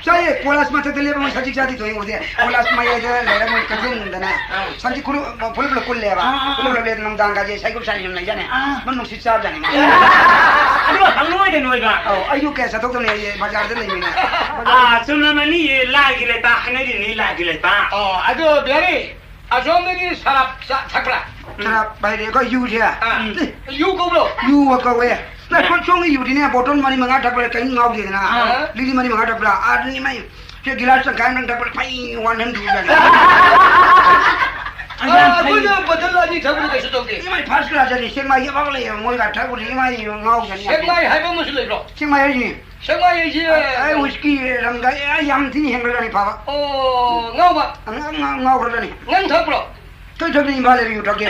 ꯆꯥꯏꯌꯦ, ꯀꯣꯂꯥꯁ ꯃꯊꯛꯇ ꯂꯦꯞꯄ ꯃꯣꯏ ꯁꯖꯤꯛ ꯆꯥꯗꯤ ꯊꯣꯛꯏ ꯎꯗꯦ꯫ ꯀꯣꯂꯥꯁ ꯃꯌꯥꯏꯗ ꯂꯩꯔ ꯃꯣꯏ ꯀꯛꯆꯤꯡꯗꯅꯦ꯫ ꯑꯥ꯫ ꯁꯟꯗꯤ ꯈꯨꯔꯨ-, ꯐꯨꯔꯤꯠ ꯄꯨꯂꯞ ꯀꯨꯜꯂꯦꯕ꯫ ꯑꯥ, ꯑꯥ, ꯑꯥ꯫ ꯐꯨꯔꯤꯠ ꯄꯨꯂꯞ ꯂꯦꯞꯄ ꯅꯨꯡꯗꯥꯡꯒꯁꯦ ꯁꯥꯏꯀꯨꯞ ꯁꯥꯏ ꯁꯨꯝ ꯂꯩꯖꯥꯠꯅꯦ꯫ ꯑꯥ꯫ ꯃꯣꯏ ꯅꯨꯡꯁꯤꯠ ꯆꯥꯕꯖꯥꯠꯅꯦ ꯃꯣꯏ꯫ ꯑꯗꯨꯒ ꯍꯪꯅꯣꯏꯗ ꯅꯣꯏꯕ꯫ ꯑꯧ, ꯑꯩꯁꯨ ꯀꯌꯥ ꯆꯠꯊꯣꯛꯇꯕꯅꯦ, ꯑꯩ ꯕꯖꯥꯔꯗ ꯂꯩꯕꯅꯤꯅ꯫ ꯑꯥ, ꯆꯨꯝꯂꯝꯃꯅꯤ, ꯂꯥꯏꯒꯤ ꯂꯩꯄꯥꯛ ꯍꯥꯏꯅꯔꯤꯅꯤ, ꯂꯥꯏꯒꯤ ꯂꯩꯄꯥꯛ꯫ ꯑꯣ, ꯑꯗꯨ ꯕꯤꯍꯥꯔꯤ, ꯑꯁꯣꯝꯗꯗꯤ ꯁꯔꯞ ꯆꯥ-, ꯊꯛꯄ꯭ꯔꯥ? ꯁꯔꯞ ꯍꯥꯏꯗꯤ ꯑꯩꯈꯣꯏ ꯌꯨꯁꯦ꯫ ꯑꯥ꯫ ꯎꯝ꯫ ꯌꯨ ꯀꯧꯕ꯭ꯔꯣ? ꯌꯨ ꯀꯧꯋꯦ꯫ ꯅꯣꯏ ꯁꯣꯝꯒꯤ ꯌꯨꯗꯤꯅꯦ, ꯕꯣꯇꯜ ꯃꯔꯤ ꯃꯉꯥ ꯊꯛꯄꯗ ꯀꯔꯤꯝ ꯉꯥꯎꯗꯦꯗꯅ꯫ ꯑꯥ꯫ ꯂꯤꯛꯂꯤ ꯃꯔꯤ ꯃꯉꯥ ꯊꯛꯄꯗ, ꯑꯥ, ꯑꯗꯨꯅꯤ ꯃꯥꯏ, ꯁꯦ ꯒꯤꯂꯥꯁ ꯇꯪꯈꯥꯏ ꯑꯃꯇꯪ ꯊꯛꯄꯗ ꯐꯩ ꯋꯥꯟ ꯍꯟ ꯊꯨꯖꯥꯠꯅꯤ꯫ ꯑꯥ, ꯑꯩꯈꯣꯏꯅ ꯕꯣꯇꯜ ꯑꯅꯤ ꯊꯛꯄꯗ ꯀꯩꯁꯨ ꯇꯧꯗꯦ꯫ ꯏꯃꯥꯏ, ꯐꯥꯔꯁ ꯀ꯭ꯂꯥꯁ ꯍꯥꯏꯗꯤ ꯁꯦꯛꯃꯥꯏꯒꯤ ꯑꯐꯕ ꯂꯩꯌꯦꯕ, ꯃꯣꯏꯒ ꯊꯛꯄꯗꯤ ꯏꯃꯥꯏ ꯉꯥꯎꯖꯅꯤ꯫ ꯁꯦꯛꯃꯥꯏ ꯍꯥꯏꯕ ꯑꯃꯁꯨ ꯂꯩꯕ꯭ꯔꯣ? ꯁꯦꯛꯃꯥꯏ ꯍꯥꯏꯁꯤꯅꯤ꯫ ꯁꯦꯛꯃꯥꯏ ꯍꯥꯏꯁꯤ, ꯑꯩ, ꯑꯩ ꯋꯤꯁꯀꯤ ꯔꯝꯒ ꯑꯩ ꯌꯥꯝ ꯊꯤꯅ ꯍꯦꯟꯒꯠꯂꯅꯤ ꯐꯕ꯫ ꯑꯣ, ꯉꯥꯎꯕ? ꯉꯥꯎ-, ꯉꯥꯎ-, ꯉꯥꯎꯈ꯭ꯔꯖꯥꯠꯅꯤ꯫ ꯅꯪ ꯊꯛꯄ꯭ꯔꯣ? ꯀꯩ ꯊꯛꯅꯤ, ꯏꯝꯐꯥꯜ ꯂꯩꯔ ꯌꯨ ꯊꯛꯀꯦ꯫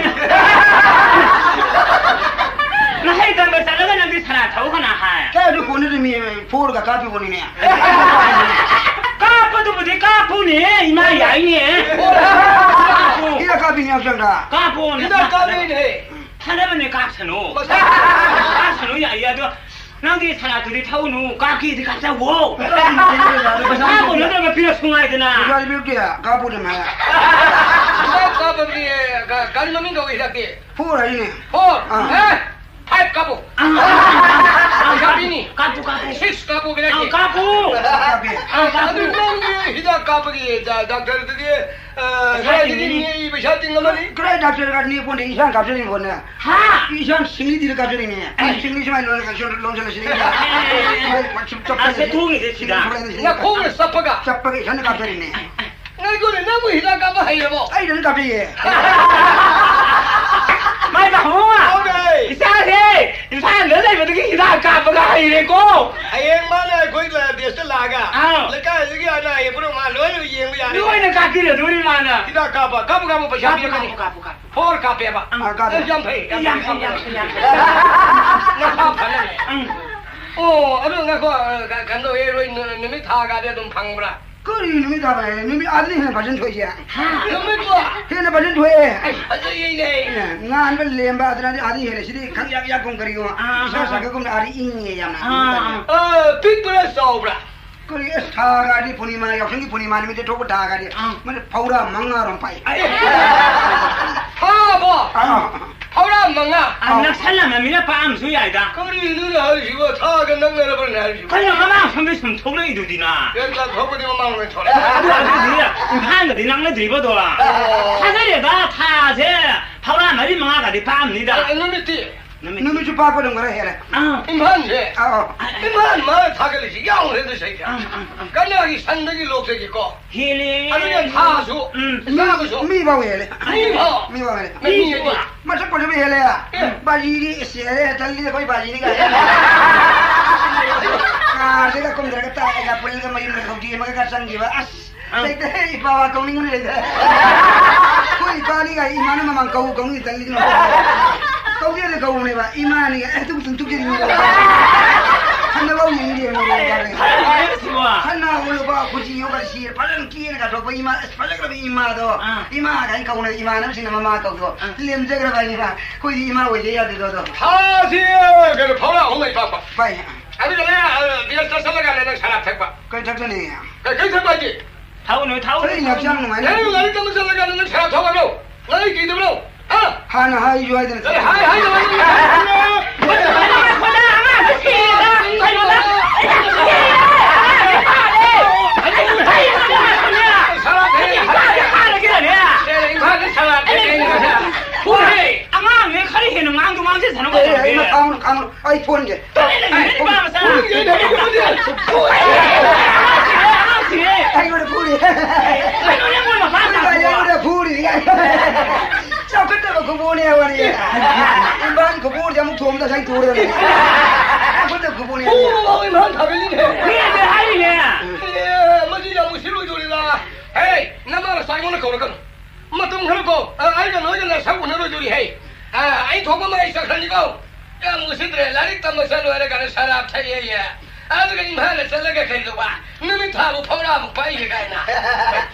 ꯅꯍꯩ ꯇꯝꯕ ꯆꯠꯂꯒ ꯅꯪꯗꯤ ꯁꯅꯥ ꯊꯧ ꯀꯅꯥ ꯍꯥꯏ? ꯀꯥꯏꯗ ꯀꯣꯟꯅꯗ ꯃꯤ ꯐꯣꯔꯒ ꯀꯥꯞꯄꯤ ꯀꯣꯟꯅꯤꯅꯦ꯫ ꯀꯥꯞꯄꯗꯨꯕꯨꯗꯤ ꯀꯥꯞꯄꯨꯅꯦ, ꯏꯃꯥ ꯌꯥꯏꯅꯦ꯫ ꯀꯥꯞꯄꯨ꯫ ꯍꯤꯗꯥꯛ ꯀꯥꯞꯄꯤꯅꯦ ꯍꯛꯆꯥꯡꯗ꯫ ꯀꯥꯞꯄꯣꯅꯦ꯫ ꯍꯤꯗꯥꯛ ꯀꯥꯞꯄꯤꯅꯦ꯫ ꯐꯅꯕꯅꯦ, ꯀꯥꯞꯁꯅꯨ꯫ ꯃꯁꯥ ꯀꯥꯞꯁꯅꯨ, ꯌꯥꯏꯌꯦ, ꯑꯗꯣ ꯅꯪꯗꯤ ꯁꯅꯥꯗꯨꯗꯤ ꯊꯛꯎꯅꯨ, ꯀꯥꯞꯀꯦꯗꯤ ꯀꯥꯞꯆꯧꯋꯣ꯫ ꯄꯩꯁꯥ ꯀꯥꯞꯄ ꯂꯩꯇꯦ꯫ ꯅꯠꯇ꯭ꯔꯒ ꯄꯤꯔꯛꯁꯨ ꯉꯥꯏꯗꯅ꯫ ꯄꯩꯁꯥꯗꯤ ꯄꯤꯔꯛꯇꯦ, ꯀꯥꯞꯄꯨꯅꯦ ꯃꯥ꯫ ꯍꯤꯗꯥꯛ ꯀꯥꯞꯄꯗꯤ, ꯒꯥ-, ꯒꯥꯔꯤ ꯃꯃꯤꯡ ꯀꯧꯏ ꯍꯤꯗꯥꯛꯇꯤ? ꯐꯣꯔ ꯍꯥꯏꯅꯦ꯫ ꯐꯣꯔ? ꯑꯥ꯫ ꯑꯦ, ꯐꯥꯏꯚ ꯀꯥꯞꯄꯨ꯫ ꯑꯥ, ꯑꯥ, ꯑꯥ, ꯑꯥ, ꯄꯩꯁꯥ ꯄꯤꯅꯤ꯫ ꯀꯥꯞꯄꯨ, ꯀꯥꯞꯄꯨ꯫ ꯁꯤꯛꯁ ꯀꯥꯞꯄꯨ, ꯀꯩꯅꯣ꯫ ꯑꯥ, ꯀꯥꯞꯄꯨ꯫ ꯑꯥ, ꯀꯥꯞꯄꯨ꯫ ꯑꯗꯨ ꯅꯪꯒꯤ ꯍꯤꯗꯥꯛ ꯀꯥꯞꯄꯒꯤ ꯗꯥ-, ꯗꯥꯛꯇꯔꯗꯨꯗꯤ, ꯑ, ꯄꯩꯁꯥ ꯀꯗꯥꯏꯗꯒꯤ ꯇꯤꯡꯒꯅꯤ꯫ ꯅꯦꯛꯏ ꯄꯩꯁꯥ ꯇꯤꯡꯉꯝꯃꯅꯤ? ꯀꯗꯥꯏ ꯗꯥꯛꯇꯔ ꯀꯥꯗ ꯅꯦꯛꯄꯣꯟꯗꯦ, ꯏꯁꯥꯅ ꯀꯥꯞꯆꯔꯤꯕꯣꯅꯦ꯫ ꯍꯥ? ꯏꯁꯥꯅ ꯁꯤꯡꯂꯤꯗꯤꯗ ꯀꯥꯞꯆꯔꯤꯅꯦ꯫ ꯑꯩ ꯁꯤꯡꯂꯤ ꯁꯨꯃꯥꯏꯅ ꯂꯣꯟ-, ꯂꯣꯟ-, ꯂꯣꯟꯁꯤꯜꯂ ꯁꯤꯡꯂꯤ꯫ ꯑꯦ, ꯑꯦ, ꯑꯦ, ꯑꯦ, ꯑꯦ꯫ ꯁꯨꯝ ꯆꯞꯁꯤꯜꯂ ꯑꯁ, ꯁꯤꯡꯂꯤ꯫ ꯊꯣꯡꯉꯤꯁꯦ ꯁꯤꯗ꯫ ꯁꯤꯡꯂꯤ ꯊꯣꯛꯂꯛꯑꯦ, ꯁꯤꯡꯂꯤ ꯅꯈꯣꯡꯅ ꯀꯥꯞꯆꯔꯤꯅꯦ꯫ ꯆꯞꯄꯒ꯫ ꯆꯞꯄꯒ ꯏꯁꯥꯅ ꯀꯥꯞꯆꯔꯤꯅꯦ꯫ ꯉꯥꯏꯈꯣꯅꯦ, ꯅꯪꯕꯨ ꯍꯤꯗꯥꯛ ꯀꯥꯞꯄ ꯍꯩꯔꯕꯣ? ꯑꯩ ꯂꯣꯏꯅ ꯀꯥꯞꯆꯩꯌꯦ꯫ ꯃꯥꯏ ꯄꯥꯛꯄ ꯃꯃꯥ! ꯍꯣꯏꯅꯦ꯫ ꯏꯆꯥꯁꯦ ꯏꯝꯐꯥꯜꯗ ꯂꯩꯕꯗꯒꯤ ꯍꯤꯗꯥꯛ ꯀꯥꯞꯄꯒ ꯍꯩꯔꯦꯀꯣ꯫ ꯍꯌꯦꯡ ꯃꯥꯅ ꯑꯩꯈꯣꯏ ꯕꯦꯁꯇ ꯂꯥꯛꯑꯒ ꯑꯥꯎ꯫ ꯂꯩꯀꯥꯏꯗꯒꯤ ꯑꯅꯥ ꯑꯌꯦꯛ ꯄꯨꯝꯅꯃꯛ ꯃꯥ ꯂꯣꯏꯅ ꯌꯦꯡꯕ ꯌꯥꯔꯦ꯫ ꯂꯣꯏꯅ ꯀꯥꯞꯄꯤꯔꯗꯣꯏꯅꯤ ꯃꯥꯅ꯫ ꯍꯤꯗꯥꯛ ꯀꯥꯞꯄ, ꯀꯥꯞꯄꯨ, ꯀꯥꯞꯄꯨ, ꯄꯩꯁꯥ ꯀꯥꯞꯄꯨ, ꯄꯤꯔꯛꯀꯅꯤ꯫ ꯀꯥꯞꯄꯨ, ꯀꯥꯞꯄꯨ, ꯀꯥꯞꯄꯨ꯫ ꯐꯣꯔ ꯀꯥꯞꯄꯦꯕ꯫ ꯑꯥ, ꯀꯥꯞꯄꯦ꯫ ꯑꯁ, ꯌꯥꯝ ꯐꯩ, ꯌꯥꯝ ꯌꯥꯝ ꯐꯩ, ꯐꯩ, ꯌꯥꯝ ꯐꯩ꯫ ꯌꯥꯝ ꯐꯩ꯫ ꯅꯁꯥ ꯐꯅꯕ꯫ ꯎꯝ꯫ ꯑꯣ, ꯑꯗꯨ ꯉꯥꯏꯈꯣ, ꯑ, ꯀ-, ꯀꯩꯅꯣ ꯇꯧꯋꯦ, ꯅꯣꯏ ꯅꯨ-, ꯅꯨꯃꯤꯠ ꯊꯥꯒꯗꯤ ꯑꯗꯨꯝ ꯐꯪꯕ꯭ꯔꯥ? ꯀꯔꯤ ꯅꯨꯃꯤꯠ ꯇꯥꯕ ꯍꯥꯏ? ꯅꯨꯃꯤꯠ ꯑꯥꯗꯅ ꯍꯦꯟꯅ ꯐꯖꯅ ꯊꯣꯛꯏꯁꯦ꯫ ꯍꯥ, ꯅꯨꯃꯤꯠꯇꯣ? ꯍꯦꯟꯅ ꯐꯖꯅ ꯊꯣꯛꯑꯦ꯫ ꯑꯩ ꯐꯖꯩꯅꯦ꯫ ꯑꯦ, ꯉꯥꯟꯕ ꯂꯦꯝꯕ ꯑꯗꯨꯅꯗꯤ ꯑꯥꯗ ꯍꯦꯜꯂꯦ꯫ ꯁꯤꯗꯤ ꯈꯪꯌꯥꯛ ꯌꯥꯛꯀꯨꯝ ꯀꯔꯤꯒꯨꯝ꯫ ꯑꯥ, ꯏꯁꯥ ꯑꯥ, ꯁꯥꯒꯠꯀꯨꯝꯅ ꯑꯥꯗ ꯏꯪꯉꯦ ꯌꯥꯝꯅ꯫ ꯑꯥ, ꯑꯥ꯫ ꯑ, ꯄꯤꯛꯄ꯭ꯔꯥ ꯆꯥꯎꯕ꯭ꯔꯥ? ꯀꯔꯤ, ꯑꯁ, ꯊꯥꯒꯗꯤ ꯄꯨꯔꯅꯤꯃꯥ, ꯌꯥꯎꯁꯪꯒꯤ ꯄꯨꯔꯅꯤꯃꯥ ꯅꯨꯃꯤꯠꯇ ꯊꯣꯛꯄ ꯊꯥꯒꯗꯤ꯫ ꯑꯥ꯫ ꯃꯗꯨ ꯐꯧꯔꯥ ꯃꯉꯥꯔꯣꯝ ꯄꯥꯛꯏ꯫ ꯑꯦ, ꯊꯥꯕꯣ? ꯑꯥ꯫ ꯐꯧꯔꯥ ꯃꯉꯥ꯫ ꯑ, ꯑꯥ꯫ ꯅꯛꯁꯜꯂꯝꯃꯃꯤꯅ ꯄꯥꯛꯑꯝꯁꯨ ꯌꯥꯏꯗ꯫ ꯀꯔꯤꯅꯣꯅꯦ ꯍꯥꯏꯔꯤꯁꯤꯕꯣ? ꯊꯥꯒ ꯅꯛꯅꯔꯕ꯭ꯔꯅꯦ ꯍꯥꯏꯔꯤꯁꯤꯕꯣ? ꯀꯩꯅꯣ, ꯃꯃꯥꯡ ꯁꯣꯝꯗ ꯁꯨꯝ ꯊꯣꯛꯂꯛꯏꯗꯨꯗꯤꯅ? ꯑꯦ, ꯊꯣꯛꯄꯗꯤ ꯃꯃꯥꯡ ꯂꯣꯏ ꯊꯣꯛꯂꯛꯑꯦ꯫ ꯑꯗꯨ, ꯑꯗꯨꯗꯤ ꯏꯝꯐꯥꯜꯒꯗꯤ ꯅꯛꯅꯗ꯭ꯔꯤꯕꯗꯣ? ꯑꯣ꯫ ꯊꯥꯖꯗꯦꯗ, ꯊꯥꯁꯦ ꯐꯧꯔꯥ ꯃꯔꯤ ꯃꯉꯥꯒꯗꯤ ꯄꯥꯛꯑꯝꯅꯤꯗ꯫ ꯑꯦ, ꯅꯨꯃꯤꯠꯇꯤ? ꯅꯨꯃꯤꯠ- ꯅꯨꯃꯤꯠꯁꯨ ꯄꯥꯛꯄ ꯑꯗꯨꯝ ꯈꯔ ꯍꯦꯜꯂꯦ꯫ ꯑꯥ꯫ ꯏꯝꯐꯥꯜꯁꯦ? ꯑꯥ, ꯑꯥ꯫ ꯏꯝꯐꯥꯜ ꯃꯥ ꯊꯥꯒꯠꯂꯤꯁꯤ ꯌꯥꯎꯈ꯭ꯔꯦ ꯑꯗꯨ ꯁꯩꯗ꯫ ꯑꯥ, ꯑꯥ, ꯑꯥ꯫ ꯀꯅꯥꯒꯤ ꯁꯟꯗꯒꯤ ꯂꯣꯛꯇꯒꯤꯀꯣ? ꯍꯦꯜꯂꯦ꯫ ꯑꯗꯨꯅ ꯊꯥꯁꯨ, ꯎꯝ꯫ ꯏꯁꯥꯒꯁꯨ꯫ ꯃꯤ ꯐꯥꯎ ꯍꯦꯜꯂꯦ꯫ ꯃꯤ ꯐꯥꯎ꯫ ꯃꯤ ꯐꯥꯎ ꯍꯦꯜꯂꯦ꯫ ꯃꯤ ꯃꯤ ꯐꯥꯎ꯫ ꯃꯁꯛ ꯐꯖꯕ ꯍꯦꯜꯂꯦ꯫ ꯑꯦ꯫ ꯕꯥꯖꯤꯗꯤ ꯏꯁ ꯍꯦꯜꯂꯦ, ꯇꯜꯂꯤ ꯑꯩꯈꯣꯏ ꯕꯥꯖꯤꯗꯤ ꯀꯥꯏ꯫ ꯀꯥꯔꯁꯤꯒ ꯀꯨꯝꯊꯔꯒ ꯇꯥꯛꯑꯒ ꯄꯨꯜꯂꯒ ꯃꯌꯨꯝꯗ ꯍꯧꯗꯤ ꯑꯃꯒ ꯆꯪꯈꯤꯕ꯫ ꯑꯁ꯫ ꯑꯥ꯫ ꯂꯩꯇꯦ, ꯏꯄꯥ ꯋꯥ ꯀꯧꯅꯤꯡꯕ ꯂꯩꯇꯦ꯫ ꯑꯩꯈꯣꯏ ꯏꯄꯥꯅꯤꯒ ꯏꯃꯥꯅ ꯃꯃꯥꯡ ꯀꯧ, ꯀꯧꯅꯤ ꯇꯜꯂꯤꯗꯅ꯫ ꯀꯧꯒꯦꯅ ꯀꯧꯕꯅꯦꯕ, ꯏꯃꯥꯅꯤꯒ, "ꯑꯦ, ꯇꯨꯝ, ꯇꯨꯝ, ꯇꯨꯝ, ꯇꯨꯝ"꯫ ꯍꯟꯅꯐꯥꯎ ꯌꯦꯡꯗꯦ, ꯃꯣꯏ ꯏꯄꯥꯅꯤ꯫ ꯐꯔꯦ, ꯐꯔꯦ, ꯁꯤꯕꯣ꯫ ꯍꯟꯅ ꯍꯧꯒꯠꯂꯛꯄ, ꯈꯨꯖꯤ ꯌꯣꯒ ꯁꯤ ꯐꯖꯅ ꯀꯦꯅ ꯀꯥꯊꯣꯛꯄ ꯏꯃꯥ, ꯑꯁ, ꯐꯖꯈ꯭ꯔꯕ ꯏꯃꯥꯗꯣ꯫ ꯑꯥ꯫ ꯏꯃꯥ ꯀꯥꯏꯅ ꯀꯧꯅ, ꯏꯃꯥꯟꯅꯕꯁꯤꯡꯅ ꯃꯃꯥ ꯀꯧꯗꯣ꯫ ꯑꯥ꯫ ꯂꯦꯝꯖꯈ꯭ꯔꯕ ꯏꯃꯥ꯫ ꯑꯩꯈꯣꯏꯗꯤ ꯏꯃꯥ ꯑꯣꯏꯖ ꯌꯥꯗꯦꯗꯣ, ꯑꯗꯣ꯫ ꯊꯥꯁꯤ ꯀꯩꯅꯣ ꯐꯥꯎꯔ ꯑꯍꯨꯝ ꯂꯩ ꯄꯥꯛꯄ꯫ ꯚꯥꯏ꯫ ꯑꯗꯨꯒꯅꯦ, ꯑ, ꯕꯤꯌꯔ ꯆꯥꯁꯜꯂꯀꯥꯟꯗ ꯅꯪ ꯁꯔꯥꯞ ꯊꯛꯄ꯫ ꯀꯩ ꯊꯛꯀꯅꯤ? ꯀꯩ, ꯀꯩ ꯊꯛꯄ ꯍꯥꯏꯗꯤ? ꯊꯛꯎꯅꯨ, ꯊꯛꯎꯅꯨ꯫ ꯑꯩ ꯍꯛꯆꯥꯡ ꯅꯨꯡꯉꯥꯏꯅ ꯅꯪ ꯂꯥꯏꯔꯤꯛ ꯇꯝꯕ ꯆꯠꯂꯀꯥꯟꯗ ꯅꯪ ꯁꯔꯥꯞ ꯊꯛꯑꯕ꯭ꯔꯣ? ꯅꯪ ꯑꯩ ꯀꯤꯗꯕ꯭ꯔꯣ? ꯍꯥ? ꯍꯥꯟꯅ ꯍꯥꯏꯁꯨ ꯍꯥꯏꯗꯅ ꯑꯦ, ꯍꯥꯏ, ꯍꯥꯏ, ꯍꯥꯏ, ꯍꯥꯏ, ꯍꯥꯏ, ꯍꯥꯏ꯫ ꯁꯔꯥꯞ ꯊꯛꯑꯦ, ꯁꯔꯥꯞ ꯊꯛꯑꯦ꯫ ꯑꯦ, ꯏꯝꯐꯥꯜꯗ ꯁꯔꯥꯞ ꯊꯛꯑꯦ꯫ ꯐꯨꯔꯦ꯫ ꯑꯉꯥꯡꯅꯦ, ꯈꯔ ꯍꯦꯟꯅ ꯉꯥꯡꯗꯨ ꯉꯥꯡꯖꯁꯅꯨ ꯑꯦ, ꯑꯦ, ꯀꯩꯗꯧꯔꯒꯦ? ꯏꯃꯥ, ꯈꯥꯡꯉꯨ, ꯈꯥꯡꯉꯨ꯫ ꯑꯩ ꯐꯣꯟꯒꯦ꯫ ꯇꯨꯃꯤꯟ ꯂꯩꯌꯨ, ꯅꯨꯄꯥ ꯃꯆꯥ꯫ ꯐꯣꯟꯒꯦ, ꯐꯣꯟꯒꯦ, ꯐꯣꯟꯒꯦ꯫ ꯑꯉꯥꯡꯁꯤꯡꯁꯦ꯫ ꯑꯩꯉꯣꯟꯗ ꯐꯨꯔꯤ꯫ ꯀꯩꯅꯣꯅꯦ, ꯃꯣꯏ ꯃꯄꯥ ꯐꯨꯔꯤ, ꯆꯥꯛꯄ? ꯑꯩꯉꯣꯟꯗ ꯐꯨꯔꯤ꯫ ꯆꯥꯎꯈꯠꯇꯕ ꯈꯨꯕꯨꯅꯦ ꯋꯥꯔꯤ꯫ ꯏꯝꯐꯥꯜ ꯈꯨꯕꯨꯁꯦ ꯑꯃꯨꯛ ꯊꯣꯝꯗ ꯁꯥꯏ ꯇꯨꯔꯗꯅꯦ꯫ ꯆꯥꯎꯈꯠꯇꯕ ꯈꯨꯕꯨꯅꯦ꯫ ꯄꯨꯡ ꯑꯃ ꯏꯝꯐꯥꯜ ꯊꯥꯕꯤꯔꯤꯅꯦ꯫ ꯃꯤꯅꯗꯤ ꯍꯥꯏꯔꯤꯅꯦ꯫ ꯑꯦ, ꯃꯁꯤ ꯌꯥꯝ ꯎꯁꯤꯠꯂꯣꯏꯗꯧꯔꯤꯗ꯫ ꯍꯦ, ꯅꯃꯥ ꯅꯆꯥ ꯑꯩꯉꯣꯟꯗ ꯀꯧꯔꯛꯀꯅꯨ꯫ ꯃꯇꯝ ꯈꯔ ꯀꯣ, ꯑ, ꯑꯩꯒ ꯅꯣꯏꯒ ꯅꯁꯛ ꯎꯅꯔꯣꯏꯗꯧꯔꯤ ꯍꯦ꯫ ꯑ, ꯑꯩ ꯊꯣꯛꯄ ꯑꯃ ꯑꯩ ꯆꯠꯈ꯭ꯔꯅꯤꯀꯣ꯫ ꯌꯥꯝ ꯎꯁꯤꯠꯇ꯭ꯔꯦ, ꯂꯥꯏꯔꯤꯛ ꯇꯝꯕ ꯆꯠꯂꯣꯏꯔꯒ ꯁꯔꯥꯞ ꯊꯛꯑꯦꯌꯦ꯫ ꯑꯗꯨꯒ ꯏꯝꯐꯥꯜꯗ ꯆꯠꯂꯒ ꯀꯩꯗꯧꯕ? ꯅꯨꯃꯤꯠ ꯊꯥꯕꯨ ꯐꯧꯔꯥꯕꯨ ꯄꯥꯏꯒꯦ ꯀꯥꯏꯅ꯫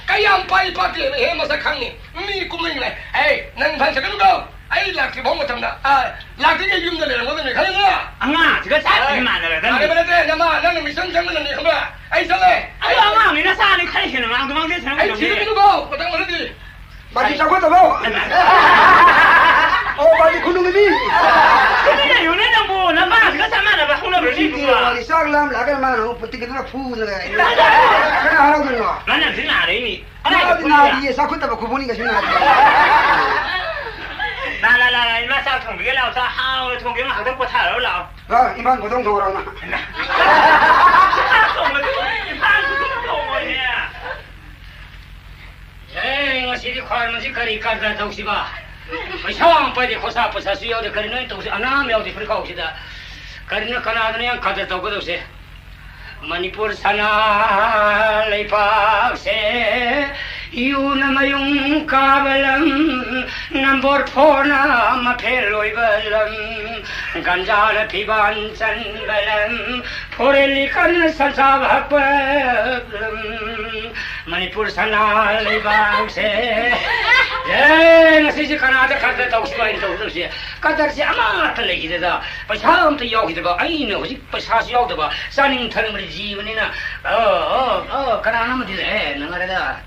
ꯀꯌꯥꯝ ꯄꯥꯏ ꯄꯥꯛꯇꯦꯕ, ꯍꯦ, ꯃꯁꯛ ꯈꯪꯅꯤ꯫ ꯃꯤ ꯀꯨꯝꯍꯩꯅꯦ꯫ ꯑꯦ, ꯅꯪ ꯏꯝꯐꯥꯜ ꯆꯠꯀꯅꯨꯀꯣ꯫ ꯑꯩ ꯂꯥꯛꯇ꯭ꯔꯤ ꯐꯥꯎ ꯃꯇꯝꯗ, ꯑ, ꯂꯥꯛꯇ꯭ꯔꯤꯉꯩ ꯌꯨꯝꯗ ꯂꯩꯔꯝꯒꯗꯕꯅꯤ, ꯈꯪꯉꯦꯗꯅ? ꯑꯉꯥꯡꯁꯤꯒ ꯆꯞ ꯑꯦ, ꯃꯥꯟꯅꯔꯗꯅꯤ꯫ ꯃꯥꯟꯅꯕ ꯅꯠꯇꯦ, ꯅꯃꯥ, ꯅꯪꯅ ꯃꯤꯆꯪ ꯆꯪꯒꯅꯨꯅꯦ, ꯈꯪꯕ꯭ꯔꯥ? ꯑꯩ ꯆꯠꯂꯦ꯫ ꯑꯗꯣ ꯑꯉꯥꯡꯅꯤꯅ ꯆꯥꯅꯤ ꯈꯔ ꯍꯦꯟꯅ ꯉꯥꯡꯗ ꯉꯥꯡꯗꯦ ꯁꯥꯟꯅ ꯑꯩ ꯀꯩꯗꯧꯅꯤ? ꯊꯤꯔꯛꯀꯅꯨꯀꯣ, ꯃꯇꯝ ꯑꯃꯗꯗꯤ꯫ ꯕꯥꯖꯤ ꯆꯥꯎꯈꯠꯇꯕ꯭ꯔꯣ? ꯑꯣ, ꯕꯥꯖꯤ ꯈꯨꯅꯨꯡꯒꯤ ꯃꯤ꯫ ꯇꯨꯃꯤꯟ ꯂꯩꯌꯨꯅꯦ ꯅꯪꯕꯨ, ꯅꯃꯥꯒ ꯆꯞ ꯃꯥꯟꯅꯕ ꯍꯧꯅꯕ꯭ꯔꯥ ꯁꯤꯕꯨ? ꯁꯤꯗꯤ ꯋꯥꯔꯤ ꯆꯥꯛ ꯂꯥꯝ ꯂꯥꯛꯑꯒ ꯃꯥꯅ ꯑꯃꯨꯛ ꯄꯨꯇꯤꯛꯀꯤꯗꯨꯅ ꯐꯨꯗꯅ ꯂꯩ꯫ ꯀꯅꯥ ꯍꯔꯥꯎꯗꯣꯏꯅꯣ? ꯃꯥꯅ ꯍꯧꯖꯤꯛ ꯅꯥꯔꯛꯏꯅꯤ꯫ ꯃꯥꯗꯤ ꯅꯥꯗꯤꯌꯦ, ꯆꯥꯎꯈꯠꯇꯕ ꯈꯨꯕꯨꯅꯤ ꯀꯩꯁꯨ ꯅꯥꯗꯦ꯫ ꯂꯥ, ꯂꯥ, ꯂꯥ, ꯂꯥ, ꯏꯃꯥ ꯆꯥꯛ ꯊꯣꯡꯕꯤꯒꯦ ꯂꯥꯛꯑꯣ, ꯆꯥꯛ ꯍꯥꯎꯅ ꯊꯣꯡꯒꯦ, ꯉꯥꯏꯍꯥꯛꯇꯪ ꯄꯣꯊꯥꯔꯣ ꯂꯥꯛꯑꯣ꯫ ꯂꯥ, ꯏꯝꯐꯥꯜ ꯈꯨꯗꯣꯡ ꯊꯣꯡꯉꯨꯔꯣ ꯅꯪ꯫ ꯆꯥꯛ ꯊꯣꯡꯕꯗꯨ ꯏꯝꯐꯥꯜ ꯈꯨꯗꯣꯡ ꯊꯣꯡꯉꯣꯏꯅꯦ꯫ ꯑꯦ, ꯉꯁꯤꯗꯤ ꯈ꯭ꯋꯥꯏꯔꯣꯟꯁꯤ ꯀꯔꯤ ꯀꯔꯕꯥꯔ ꯇꯧꯁꯤꯕ? ꯄꯩꯁꯥ ꯑꯃ ꯄꯥꯏꯗꯦ, ꯈꯣꯔꯁꯥ ꯄꯩꯁꯥꯁꯨ ꯌꯥꯎꯗꯦ, ꯀꯔꯤꯅꯣ ꯑꯩꯅ ꯇꯧꯁꯤ? ꯑꯅꯥ ꯑꯃ ꯌꯥꯎꯗꯦ ꯐꯨꯔꯤꯠꯈꯥꯎꯁꯤꯗ꯫ ꯀꯔꯤꯅꯣ, ꯀꯅꯥꯗꯅꯣ ꯌꯥꯝ ꯀꯗꯔ ꯇꯧꯒꯗꯧꯁꯦ? ꯃꯅꯤꯄꯨꯔ ꯁꯅꯥ ꯂꯩꯕꯥꯛꯁꯦ ꯌꯨꯅ ꯃꯌꯨꯡ ꯀꯥꯕ ꯂꯝ, ꯅꯝꯕꯔ ꯐꯣꯔꯅ ꯃꯐꯦꯜ ꯑꯣꯏꯕ ꯂꯝ, ꯒꯟꯖꯥꯅ ꯐꯤꯕꯥꯟ ꯆꯟꯕ ꯂꯝ, ꯐꯣꯔꯦꯟ ꯂꯤꯀꯔꯅ ꯁꯟꯁꯥ ꯍꯛꯄ ꯂꯝ꯫ ꯃꯅꯤꯄꯨꯔ ꯁꯅꯥ ꯂꯩꯕꯥꯛꯁꯦ꯫ ꯑꯦ, ꯉꯁꯤꯁꯦ ꯀꯅꯥꯗ ꯀꯗꯔ ꯇꯧꯁꯤꯕ ꯑꯩꯅ ꯇꯧꯗꯧꯁꯦ? ꯀꯗꯔꯁꯦ ꯑꯃꯠꯇ ꯂꯩꯈꯤꯗꯦꯗ꯫ ꯄꯩꯁꯥ ꯑꯝꯇ ꯌꯥꯎꯈꯤꯗꯕ꯫ ꯑꯩꯅ ꯍꯧꯖꯤꯛ ꯄꯩꯁꯥꯁꯨ ꯌꯥꯎꯗꯕ꯫ ꯆꯥꯅꯤꯡ ꯊꯛꯅꯤꯡꯕꯗꯤ ꯖꯤꯕꯅꯤꯅ꯫ ꯑ, ꯑ, ꯑ, ꯀꯅꯥꯅꯣ ꯑꯃꯗꯤ ꯂꯩ꯫ ꯑꯦ, ꯅꯪ ꯑꯗꯨꯗ꯫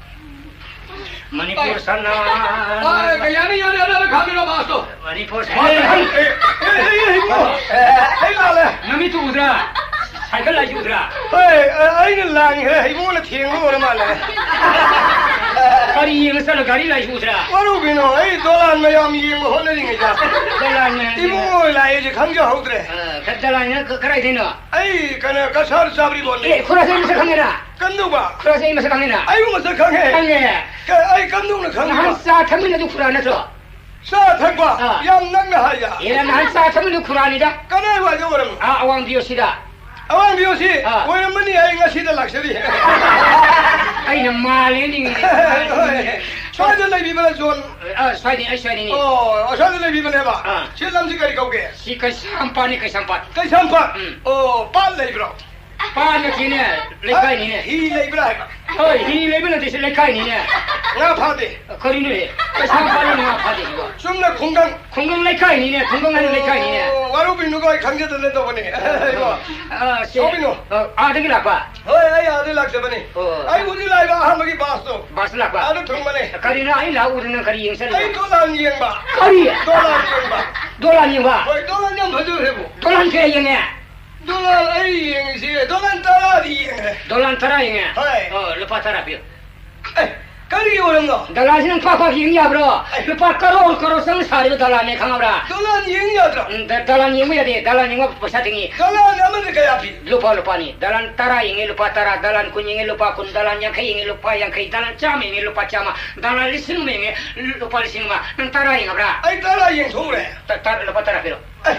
ꯃꯅꯤꯄꯨꯔ ꯁꯅꯥ꯫ ꯑ, ꯀꯩ ꯌꯥꯅꯤ, ꯌꯥꯅꯤ, ꯑꯗꯨꯗ ꯈꯥꯝꯃꯤꯔꯣ ꯃꯥꯁꯇꯣ? ꯃꯅꯤꯄꯨꯔ ꯁꯅꯥ꯫ ꯑꯦ, ꯑꯦ, ꯑꯦ, ꯑꯦ, ꯏꯕꯨꯡꯉꯣ꯫ ꯑꯩ ꯂꯥꯜꯂꯦ꯫ ꯅꯃꯤꯠꯇꯨ ꯎꯗ꯭ꯔꯥ? ꯁꯥꯏꯀꯜ ꯂꯥꯏꯁꯤ ꯎꯗ꯭ꯔꯥ? ꯍꯣꯏ, ꯑ, ꯑꯩꯅ ꯂꯥꯡꯈ꯭ꯔꯦ꯫ ꯏꯕꯨꯡꯉꯣꯅ ꯊꯦꯡꯕ ꯑꯣꯏꯔ ꯃꯥꯜꯂꯦ꯫ ꯀꯔꯤ ꯌꯦꯡꯉ ꯆꯠꯂꯣ? ꯒꯥꯔꯤ ꯂꯥꯏꯁꯤ ꯎꯗ꯭ꯔꯥ? ꯋꯥꯔꯧꯕꯤꯅꯣ, ꯑꯩ ꯗꯣꯂꯥꯟ ꯃꯌꯥꯝ ꯌꯦꯡꯕ ꯍꯣꯠꯅꯔꯤꯉꯩꯗ ꯗꯣꯂꯥꯟ ꯃꯌꯥꯝ ꯏꯕꯨꯡꯉꯣ ꯌꯦꯡꯉ꯫ ꯍꯣꯏ ꯂꯥꯛꯑꯦꯁꯦ ꯈꯪꯖꯍꯧꯗ꯭ꯔꯦ꯫ ꯑ, ꯀ-, ꯗꯣꯂꯥꯟ ꯀ-, ꯀꯗꯥꯏꯗꯩꯅꯣ? ꯑꯩ ꯀꯩꯅꯣ, ꯀꯁꯥꯔ ꯆꯥꯕ꯭ꯔꯤ ꯕꯣꯟꯅꯦ꯫ ꯑꯦ, ꯈꯨꯔꯥꯁꯦ ꯑꯩ ꯃꯁꯛ ꯈꯪꯉꯦꯅ? ꯀꯟꯗꯧꯕ? ꯈꯨꯔꯥꯁꯦ ꯑꯩ ꯃꯁꯛ ꯈꯪꯉꯦꯅ? ꯑꯩꯕꯨ ꯃꯁꯛ ꯈꯪꯉꯦ? ꯈꯪꯉꯦ꯫ ꯀ-, ꯑꯩ ꯀꯟꯗꯧꯅ ꯈꯪꯕ? ꯅꯍꯥꯟ ꯆꯥ ꯊꯛꯃꯤꯟꯅꯗꯨ ꯈꯨꯔꯥ ꯅꯠꯇ꯭ꯔꯣ? ꯆꯥ ꯊꯛꯄ? ꯑꯥ꯫ ꯌꯥꯝ ꯅꯛꯅ ꯍꯥꯏꯗ꯫ ꯑꯦ, ꯅꯍꯥꯟ ꯆꯥ ꯊꯛꯃꯤꯟꯅꯗꯨ ꯈꯨꯔꯥꯅꯤꯗ꯫ ꯀꯗꯥꯏꯋꯥꯏꯗ ꯑꯣꯏꯔꯝꯅꯣ? ꯑꯥ, ꯑꯋꯥꯡ ꯕꯤ ꯑꯣ ꯁꯤꯗ꯫ ꯑꯋꯥꯡ ꯕꯤ ꯑꯣ ꯁꯤ? ꯑꯥ꯫ ꯑꯣꯏꯔꯝꯃꯅꯤ, ꯑꯩ ꯉꯁꯤꯗ ꯂꯥꯛꯆꯔꯤ꯫ ꯑꯩꯅ ꯃꯥꯜꯂꯦ ꯅꯤꯡꯉꯤꯅꯦ꯫ ꯍꯣꯏ꯫ ꯁ꯭ꯋꯥꯏꯗ ꯂꯩꯕꯤꯕ꯭ꯔꯥ, ꯖꯣꯟ? ꯑꯥ, ꯁ꯭ꯋꯥꯏꯗꯩ, ꯑꯩ ꯁ꯭ꯋꯥꯏꯗꯩꯅꯦ꯫ ꯑꯣ, ꯁ꯭ꯋꯥꯏꯗ ꯂꯩꯕꯤꯕꯅꯦꯕ? ꯑꯥ꯫ ꯁꯤ ꯂꯝꯁꯤ ꯀꯔꯤ ꯀꯧꯒꯦ? ꯁꯤ ꯀꯩꯁꯥꯝꯄꯥꯠꯅꯤ, ꯀꯩꯁꯥꯝꯄꯥꯠ꯫ ꯀꯩꯁꯥꯝꯄꯥꯠ? ꯎꯝ꯫ ꯑꯣ, ꯄꯥꯠ ꯂꯩꯕ꯭ꯔꯣ? ꯄꯥꯠ ꯅꯠꯇꯦꯅꯦ, ꯂꯩꯀꯥꯏꯅꯤꯅꯦ꯫ ꯍꯤ ꯂꯩꯕ꯭ꯔꯥ ꯍꯥꯏꯕ? ꯍꯣꯏ, ꯍꯤ ꯂꯩꯕ ꯅꯠꯇꯦ, ꯁꯤ ꯂꯩꯀꯥꯏꯅꯤꯅꯦ꯫ ꯉꯥ ꯐꯥꯗꯦ꯫ ꯀꯔꯤꯅꯣꯍꯦ? ꯄꯩꯁꯥ ꯄꯥꯏꯔꯒ ꯉꯥ ꯐꯥꯗꯦ ꯁꯤꯕꯣ? ꯆꯨꯝꯅ ꯈꯨꯡꯒꯪ꯫ ꯈꯨꯡꯒꯪ ꯂꯩꯀꯥꯏꯅꯤꯅꯦ, ꯈꯨꯡꯒꯪ ꯍꯥꯏꯅ ꯂꯩꯀꯥꯏꯅꯤꯅꯦ꯫ ꯑꯣ, ꯋꯥꯔꯧꯕꯤꯅꯨꯀꯣ, ꯑꯩ ꯈꯪꯖꯗꯅ ꯇꯧꯕꯅꯦ꯫ ꯏꯕꯣ꯫ ꯑ, ꯁꯦ, ꯁꯣꯛꯄꯤꯅꯨ꯫ ꯑ, ꯑꯥꯗꯒꯤ ꯂꯥꯛꯄ? ꯍꯣꯏ, ꯑꯩ ꯑꯥꯗꯒꯤ ꯂꯥꯛꯆꯕꯅꯤ꯫ ꯑꯣ꯫ ꯑꯩꯕꯨꯗꯤ ꯂꯥꯛꯏꯕ ꯑꯍꯥꯟꯕꯒꯤ ꯕꯥꯁꯇꯣ꯫ ꯕꯥꯁꯇ ꯂꯥꯛꯄ? ꯑꯥꯗ ꯊꯨꯡꯕꯅꯦ꯫ ꯀꯔꯤꯅꯣ ꯑꯩ ꯂꯥꯛꯎꯗꯅ ꯀꯔꯤ ꯌꯦꯡ ꯆꯠꯂꯤꯕ? ꯑꯩ ꯗꯣꯂꯥꯟ ꯌꯦꯡꯕ꯫ ꯀꯔꯤ? ꯗꯣꯂꯥꯟ ꯌꯦꯡꯕ꯫ ꯗꯣꯂꯥꯟ ꯌꯦꯡꯕ? ꯍꯣꯏ, ꯗꯣꯂꯥꯟ ꯌꯥꯝ ꯐꯖꯈ꯭ꯔꯦꯕꯨ꯫ ꯗꯣꯂꯥꯟ ꯀꯌꯥ ꯌꯦꯡꯉꯦ? ꯗꯣꯂꯥꯟ ꯑꯩ ꯌꯦꯡꯉꯤꯁꯤ, ꯗꯣꯂꯥꯟ ꯇꯔꯥꯗꯤ ꯌꯦꯡꯈ꯭ꯔꯦ꯫ ꯗꯣꯂꯥꯟ ꯇꯔꯥ ꯌꯦꯡꯉꯦ? ꯍꯣꯏ꯫ ꯑꯣ, ꯂꯨꯄꯥ ꯇꯔꯥ ꯄꯤꯌꯨ꯫ ꯑꯦ, ꯀꯔꯤꯒꯤ ꯑꯣꯏꯔꯝꯅꯣ? ꯗꯣꯂꯥꯟꯁꯤ ꯅꯪ ꯄꯥꯛ ꯄꯥꯛ ꯌꯦꯡ ꯌꯥꯕ꯭ꯔꯣ? ꯑꯩ ꯂꯨꯄꯥ ꯀꯔꯣꯔ ꯀꯔꯣꯔ ꯆꯪꯅ ꯁꯥꯔꯤꯕ ꯗꯣꯂꯥꯟꯅꯦ, ꯈꯪꯉꯕ꯭ꯔꯥ? ꯗꯣꯂꯥꯟ ꯌꯦꯡ ꯌꯥꯗ꯭ꯔꯣ? ꯎꯝ, ꯗ-, ꯗꯣꯂꯥꯟ ꯌꯦꯡꯕ ꯌꯥꯗꯦ꯫ ꯗꯣꯂꯥꯟ ꯌꯦꯡꯕ ꯄꯩꯁꯥ ꯇꯤꯡꯉꯤ꯫ ꯗꯣꯂꯥꯟ ꯑꯃꯗ ꯀꯌꯥ ꯄꯤ? ꯂꯨꯄꯥ ꯂꯨꯄꯥꯅꯤ꯫ ꯗꯣꯂꯥꯟ ꯇꯔꯥ ꯌꯦꯡꯉꯦ, ꯂꯨꯄꯥ ꯇꯔꯥ꯫ ꯗꯣꯂꯥꯟ ꯀꯨꯟ ꯌꯦꯡꯉꯦ, ꯂꯨꯄꯥ ꯀꯨꯟ꯫ ꯗꯣꯂꯥꯟ ꯌꯥꯡꯈꯩ ꯌꯦꯡꯉꯦ, ꯂꯨꯄꯥ ꯌꯥꯡꯈꯩ꯫ ꯗꯣꯂꯥꯟ ꯆꯥꯝꯃ ꯌꯦꯡꯉꯦ, ꯂꯨꯄꯥ ꯆꯥꯝꯃ꯫ ꯗꯣꯂꯥꯟ ꯂꯤꯁꯤꯡ ꯑꯃ ꯌꯦꯡꯉꯦ, ꯂꯨꯄꯥ ꯂꯤꯁꯤꯡ ꯑꯃ꯫ ꯅꯪ ꯇꯔꯥ ꯌꯦꯡꯉꯕ꯭ꯔꯥ? ꯑꯩ ꯇꯔꯥ ꯌꯦꯡꯊꯣꯛꯎꯔꯦ꯫ ꯇ-, ꯇ-, ꯂꯨꯄꯥ ꯇꯔꯥ ꯄꯤꯔꯣ꯫ ꯑꯦ,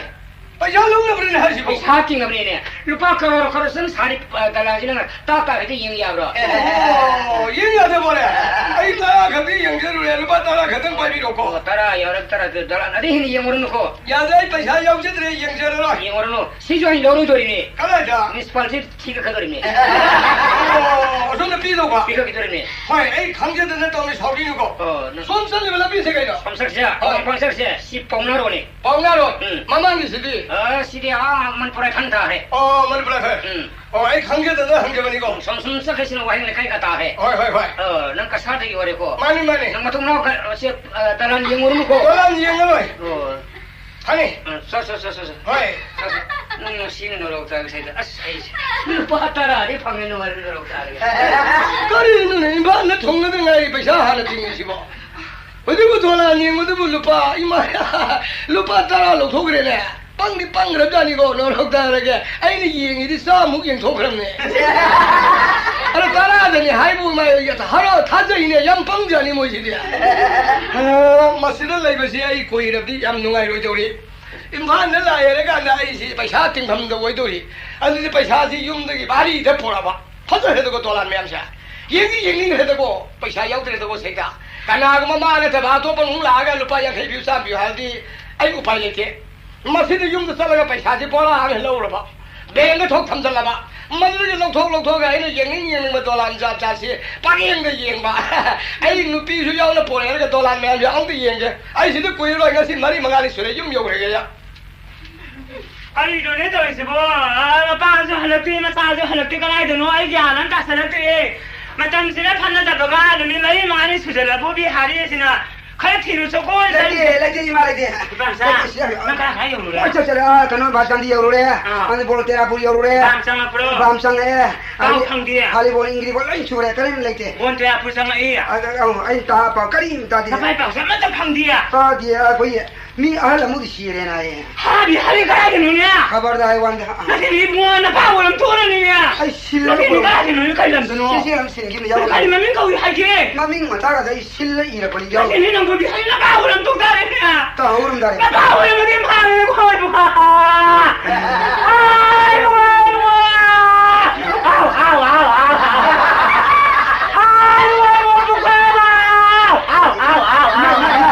ꯄꯩꯁꯥ ꯂꯧꯅꯕ꯭ꯔꯅꯦ ꯍꯥꯏꯁꯤꯕꯣ? ꯄꯩꯁꯥ ꯇꯤꯡꯅꯕꯅꯤꯅꯦ꯫ ꯂꯨꯄꯥ ꯀꯔꯣꯔ ꯀꯔꯣꯔ ꯆꯪ ꯁꯥꯔꯤ, ꯑ, ꯗꯣꯂꯥꯟꯁꯤ ꯅꯪꯅ ꯇꯥꯛ ꯇꯥꯛ ꯍꯦꯛꯇ ꯌꯦꯡ ꯌꯥꯕ꯭ꯔꯣ? ꯑꯣ, ꯌꯦꯡ ꯌꯥꯗꯕꯣꯔꯦ? ꯑꯩ ꯇꯔꯥ ꯈꯛꯇꯤ ꯌꯦꯡꯖꯔꯨꯔꯦ꯫ ꯂꯨꯄꯥ ꯇꯔꯥ ꯈꯛꯇꯪ ꯄꯥꯏꯕꯤꯔꯣꯀꯣ꯫ ꯑꯣ, ꯇꯔꯥ ꯌꯥꯎꯔꯦ, ꯇꯔꯥ꯫ ꯗꯣꯂꯥꯟ ꯑꯗꯩ ꯍꯦꯟꯅ ꯌꯦꯡꯉꯨꯔꯅꯨꯀꯣ꯫ ꯌꯥꯗꯦ, ꯑꯩ ꯄꯩꯁꯥ ꯌꯥꯎꯖꯗ꯭ꯔꯦ, ꯌꯦꯡꯖꯔꯔꯣꯏ꯫ ꯌꯦꯡꯉꯨꯔꯅꯨ꯫ ꯁꯤꯁꯨ ꯑꯩ ꯂꯧꯔꯣꯏꯗꯣꯔꯤꯅꯦ꯫ ꯀꯗꯥꯏꯗ? ꯃ꯭ꯌꯨꯅꯤꯁꯤꯄꯥꯂꯤꯇꯤ ꯊꯤꯒꯠꯀꯗꯧꯔꯤꯕꯅꯦ꯫ ꯑꯣ, ꯑꯗꯣꯝꯗ ꯄꯤꯗꯧꯕ? ꯄꯤꯈꯠꯈꯤꯗꯧꯔꯤꯕꯅꯦ꯫ ꯍꯣꯏ, ꯑꯩ ꯈꯪꯖꯗꯅ ꯇꯧꯔꯤ, ꯁꯥꯎꯕꯤꯅꯨꯀꯣ꯫ ꯑꯣ, ꯅꯪ ꯁꯣꯝ ꯆꯠꯂꯤꯕ ꯂꯝꯕꯤꯁꯦ ꯀꯩꯅꯣ? ꯁꯣꯝ ꯆꯠꯁꯦ, ꯍꯣꯏ꯫ ꯁꯣꯝ ꯆꯠꯁꯦ, ꯁꯤ ꯄꯥꯎꯅꯥꯔꯣꯅꯦ꯫ ꯄꯥꯎꯅꯥꯔꯣ? ꯎꯝ꯫ ꯃꯃꯥꯡꯒꯤꯁꯤꯗꯤ? ꯑ, ꯁꯤꯗꯤ ꯑꯥ ꯃꯅꯤꯄꯨꯔ ꯍꯥꯏꯐꯝ ꯇꯥꯔꯦ꯫ ꯑꯣ, ꯃꯅꯤꯄꯨꯔ ꯍꯥꯏꯐꯝ꯫ ꯎꯝ꯫ ꯑꯣ, ꯑꯩ ꯈꯪꯖꯗꯅ ꯍꯪꯖꯕꯅꯤꯀꯣ꯫ ꯁꯣꯝ, ꯁꯣꯝ ꯆꯠꯈ꯭ꯔꯁꯤꯅ ꯋꯥꯍꯦꯡ ꯂꯩꯀꯥꯏꯒ ꯇꯥꯔꯦ꯫ ꯍꯣꯏ, ꯍꯣꯏ, ꯍꯣꯏ꯫ ꯑ, ꯅꯪ ꯀꯁꯥꯔꯗꯒꯤ ꯑꯣꯏꯔꯦꯀꯣ? ꯃꯥꯅꯤ, ꯃꯥꯅꯤ꯫ ꯅꯪ ꯃꯇꯨꯡ ꯃꯅꯥꯎ ꯀ-, ꯁꯦ, ꯑ, ꯗꯂꯥꯟ ꯌꯦꯡꯉꯨꯔꯅꯨꯀꯣ꯫ ꯗꯂꯥꯟ ꯌꯦꯡꯉꯔꯣꯏ꯫ ꯑꯣ꯫ ꯊꯥꯅꯤ꯫ ꯎꯝ, ꯁꯣ, ꯁꯣ, ꯁꯣ, ꯁꯣ, ꯁꯣ꯫ ꯍꯣꯏ꯫ ꯁꯣ, ꯁꯣ꯫ ꯅꯪ ꯅꯨꯡꯁꯤꯅ ꯅꯣꯔꯣꯛ ꯇꯥꯒꯁꯤꯗ꯫ ꯑꯁ, ꯑꯩꯁꯦ ꯂꯨꯄꯥ ꯇꯔꯥꯗꯤ ꯐꯪꯉꯦ, ꯅꯨꯡꯉꯥꯏꯔꯦ ꯅꯣꯔꯣꯛ ꯇꯥꯔꯒ꯫ ꯀꯔꯤꯅꯣꯅꯦ, ꯏꯝꯐꯥꯜꯗ ꯊꯣꯡꯅꯗ ꯉꯥꯏꯔꯤ ꯄꯩꯁꯥ ꯍꯥꯟꯅ ꯇꯤꯡꯉꯤꯁꯤꯕꯣ꯫ ꯍꯧꯖꯤꯛꯄꯨ ꯗꯣꯂꯥꯟ ꯌꯦꯡꯕꯗꯨꯕꯨ ꯂꯨꯄꯥ, ꯏꯃꯥ, ꯂꯨꯄꯥ ꯇꯔꯥ ꯂꯧꯊꯣꯛꯈ꯭ꯔꯦꯅꯦ꯫ ꯄꯪꯗꯤ ꯄꯪꯈ꯭ꯔꯕꯖꯥꯠꯅꯤꯀꯣ, ꯅꯣꯔꯣꯛ ꯇꯥꯔꯒ꯫ ꯑꯩꯅ ꯌꯦꯡꯉꯤꯗꯤ ꯆꯥꯝꯃꯨꯛ ꯌꯦꯡꯊꯣꯛꯈ꯭ꯔꯕꯅꯦ꯫ ꯑꯗ ꯇꯔꯥꯗꯅꯤ ꯍꯥꯏꯕꯨ ꯃꯥ ꯍꯔꯥꯎ ꯊꯥꯖꯩꯅꯦ, ꯌꯥꯝ ꯄꯪꯖꯥꯠꯅꯤ ꯃꯣꯏꯁꯤꯗꯤ꯫ ꯑ, ꯃꯁꯤꯗ ꯂꯩꯕꯁꯤ ꯑꯩ ꯀꯨꯏꯔꯕꯗꯤ ꯌꯥꯝ ꯅꯨꯡꯉꯥꯏꯔꯣꯏꯗꯧꯔꯤ꯫ ꯏꯝꯐꯥꯜꯗ ꯂꯥꯛꯑꯦ ꯍꯥꯏꯔꯀꯥꯟꯗ ꯑꯩꯁꯤ ꯄꯩꯁꯥ ꯇꯤꯡꯐꯝꯗ ꯑꯣꯏꯗꯧꯔꯤ꯫ ꯑꯗꯨꯗꯤ ꯄꯩꯁꯥꯁꯤ ꯌꯨꯝꯗꯒꯤ ꯚꯥꯔꯤꯗ ꯄꯨꯔꯛꯑꯕ꯫ ꯐꯖꯈ꯭ꯔꯦꯗꯀꯣ ꯗꯣꯂꯥꯟ ꯃꯌꯥꯝꯁꯦ꯫ ꯌꯦꯡꯗꯤ ꯌꯦꯡꯅꯤꯡꯈ꯭ꯔꯦꯗꯀꯣ, ꯄꯩꯁꯥ ꯌꯥꯎꯗ꯭ꯔꯦꯗꯀꯣ ꯁꯤꯗ꯫ ꯀꯅꯥꯒꯨꯝꯕ ꯃꯥ ꯅꯠꯇꯕ ꯑꯇꯣꯞꯄ ꯑꯃꯨꯛ ꯂꯥꯛꯑꯒ ꯂꯨꯄꯥ ꯌꯥꯡꯈꯩ ꯄꯤꯌꯨ, ꯆꯥꯝꯃ ꯄꯤꯌꯨ ꯍꯥꯏꯔꯗꯤ ꯑꯩ ꯎꯄꯥꯏ ꯂꯩꯇꯦ꯫ ꯃꯁꯤꯗ ꯌꯨꯝꯗ ꯆꯠꯂꯒ ꯄꯩꯁꯥꯁꯤ ꯕꯣꯔꯥ ꯑꯃ ꯂꯧꯔꯕ, ꯕꯦꯡꯗ ꯊꯣꯛ ꯊꯝꯖꯜꯂꯕ, ꯃꯗꯨꯗꯒꯤ ꯂꯧꯊꯣꯛ ꯂꯧꯊꯣꯛꯑꯒ ꯑꯩꯅ ꯌꯦꯡꯅꯤꯡ ꯌꯦꯡꯅꯤꯡꯕ ꯗꯣꯂꯥꯟ ꯖꯥꯠ ꯖꯥꯠꯁꯤ ꯄꯪꯌꯦꯡꯗ ꯌꯦꯡꯕ꯫ ꯑꯩ ꯅꯨꯄꯤꯁꯨ ꯌꯥꯎꯅ ꯄꯣꯔꯛꯑꯒ ꯗꯣꯂꯥꯟ ꯃꯌꯥꯝꯁꯦ ꯑꯃꯨꯛꯇ ꯌꯦꯡꯒꯦ꯫ ꯑꯩ ꯁꯤꯗ ꯀꯨꯏꯔꯔꯣꯏ, ꯉꯁꯤ ꯃꯔꯤ ꯃꯉꯥꯅꯤ ꯁꯨꯔꯦ ꯌꯨꯝ ꯌꯧꯈ꯭ꯔꯒꯦ꯫ ꯀꯔꯤꯅꯣꯅꯦ ꯇꯧꯔꯤꯁꯤꯕꯣ? ꯑ, ꯃꯄꯥꯁꯨ ꯍꯜꯂꯛꯇꯦ, ꯃꯆꯥꯁꯨ ꯍꯜꯂꯛꯇꯦ, ꯀꯗꯥꯏꯗꯅꯣ? ꯑꯩ ꯒ꯭ꯌꯥꯟ ꯑꯃ ꯇꯥꯁꯜꯂꯛꯇ꯭ꯔꯦ꯫ ꯃꯇꯝꯁꯤꯅ ꯐꯅꯗꯕꯒ ꯅꯨꯃꯤꯠ ꯃꯔꯤ ꯃꯉꯥꯅꯤ ꯁꯨꯖꯜꯂꯕꯣ ꯕꯤꯍꯥꯔꯤ ꯑꯁꯤꯅ? ꯈꯔ ꯊꯤꯔꯨ ꯆꯣꯀꯣ꯫ ꯂꯩꯇꯦ, ꯂꯩꯇꯦ, ꯏꯃꯥ, ꯂꯩꯇꯦ꯫ ꯏꯄꯥꯝꯆꯥ, ꯂꯩꯇꯦ, ꯁꯤ ꯌꯥꯝ ꯅꯪ ꯀꯥꯏ ꯀꯥꯏ ꯌꯧꯔꯨꯔꯦ? ꯍꯣꯏ, ꯆꯠ, ꯆꯠꯂꯦ꯫ ꯑꯥ, ꯀꯩꯅꯣ, ꯕꯥꯁꯀꯥꯟꯗꯤ ꯌꯧꯔꯨꯔꯦ꯫ ꯑꯥ꯫ ꯑꯗꯨ ꯕꯣꯜ ꯇꯦꯔꯥꯄꯨꯔ ꯌꯧꯔꯨꯔꯦ꯫ ꯕꯥꯝ ꯆꯪꯉꯛꯄ꯭ꯔꯣ? ꯕꯥꯝ ꯆꯪꯉꯛꯑꯦ꯫ ꯀꯥꯎ ꯑꯗꯨ ꯐꯪꯗꯦ꯫ ꯚꯣꯂꯤꯕꯣꯜ, ꯏꯪꯒ꯭ꯔꯤꯕꯣꯜ ꯂꯣꯏ ꯁꯨꯔꯦ, ꯀꯔꯤꯝ ꯂꯩꯇꯦ꯫ ꯕꯣꯜ ꯇꯦꯔꯥꯄꯨꯔ ꯆꯪꯉꯛꯏ꯫ ꯑꯗ, ꯑꯧ, ꯑꯩ ꯇꯥ ꯄꯥꯎ ꯀꯔꯤꯝ ꯇꯥꯗꯦ꯫ ꯅꯄꯥꯏ ꯄꯥꯎꯁꯦ ꯑꯃꯠꯇ ꯐꯪꯗꯤꯌꯦ꯫ ꯇꯥꯗꯦ, ꯑꯩꯈꯣꯏ ꯃꯤ ꯑꯍꯜ ꯑꯃꯗꯤ ꯁꯤꯔꯦꯅ ꯍꯥꯏꯌꯦ꯫ ꯍꯥ, ꯕꯤꯍꯥꯔꯤ ꯀꯗꯥꯏꯗꯅꯣꯅꯦ? ꯈꯕꯔꯗ ꯍꯥꯏ ꯋꯥꯅꯤꯗ꯫ ꯅꯠꯇꯦ, ꯏꯕꯨꯡꯉꯣ, ꯅꯄꯥ ꯑꯣꯏꯔꯝ ꯊꯣꯛꯑꯅꯤꯅꯦ꯫ ꯑꯩ ꯁꯤꯜꯂ ꯅꯠꯇꯦ, ꯄꯨꯔꯦ꯫ ꯀꯗꯥꯏꯗꯅꯣꯅꯦ? ꯀꯔꯤ ꯂꯝꯗꯅꯣ? ꯁꯤ, ꯁꯤ ꯌꯥꯝ ꯁꯤꯟꯈꯤꯕꯅꯦ, ꯌꯥꯎꯔꯣ꯫ ꯀꯔꯤ ꯃꯃꯤꯡ ꯀꯧꯏ ꯍꯥꯏꯒꯦ? ꯃꯃꯤꯡ ꯃꯇꯥꯒꯗ ꯑꯩ ꯁꯤꯜꯂ ꯏꯔꯛꯄꯅꯤ, ꯌꯥꯎꯔꯣ꯫ ꯅꯠꯇꯦꯅꯦ, ꯅꯪꯕꯨ ꯕꯤꯍꯥꯔꯤ ꯅꯄꯥ ꯑꯣꯏꯔꯝ ꯊꯣꯛ ꯇꯥꯔꯦꯅꯦ꯫ ꯇꯥꯍꯧꯔꯝꯗꯥꯔꯦ꯫ ꯅꯄꯥ ꯑꯣꯏꯔꯝꯃꯗꯤ ꯐꯥꯔꯦꯅꯦ, ꯈꯣꯏꯕꯨ꯫ ꯑꯥꯏ, ꯋꯥ, ꯋꯥ꯫ ꯑꯥꯎ, ꯑꯥꯎ, ꯑꯥꯎ, ꯑꯥꯎ, ꯑꯥꯎ꯫ ꯑꯥꯏ, ꯋꯥ, ꯋꯥ, ꯄꯨꯈ꯭ꯔꯤꯗ꯫ ꯑꯥꯎ, ꯑꯥꯎ, ꯑꯥꯎ, ꯑꯥꯎ, ꯑꯥꯎ꯫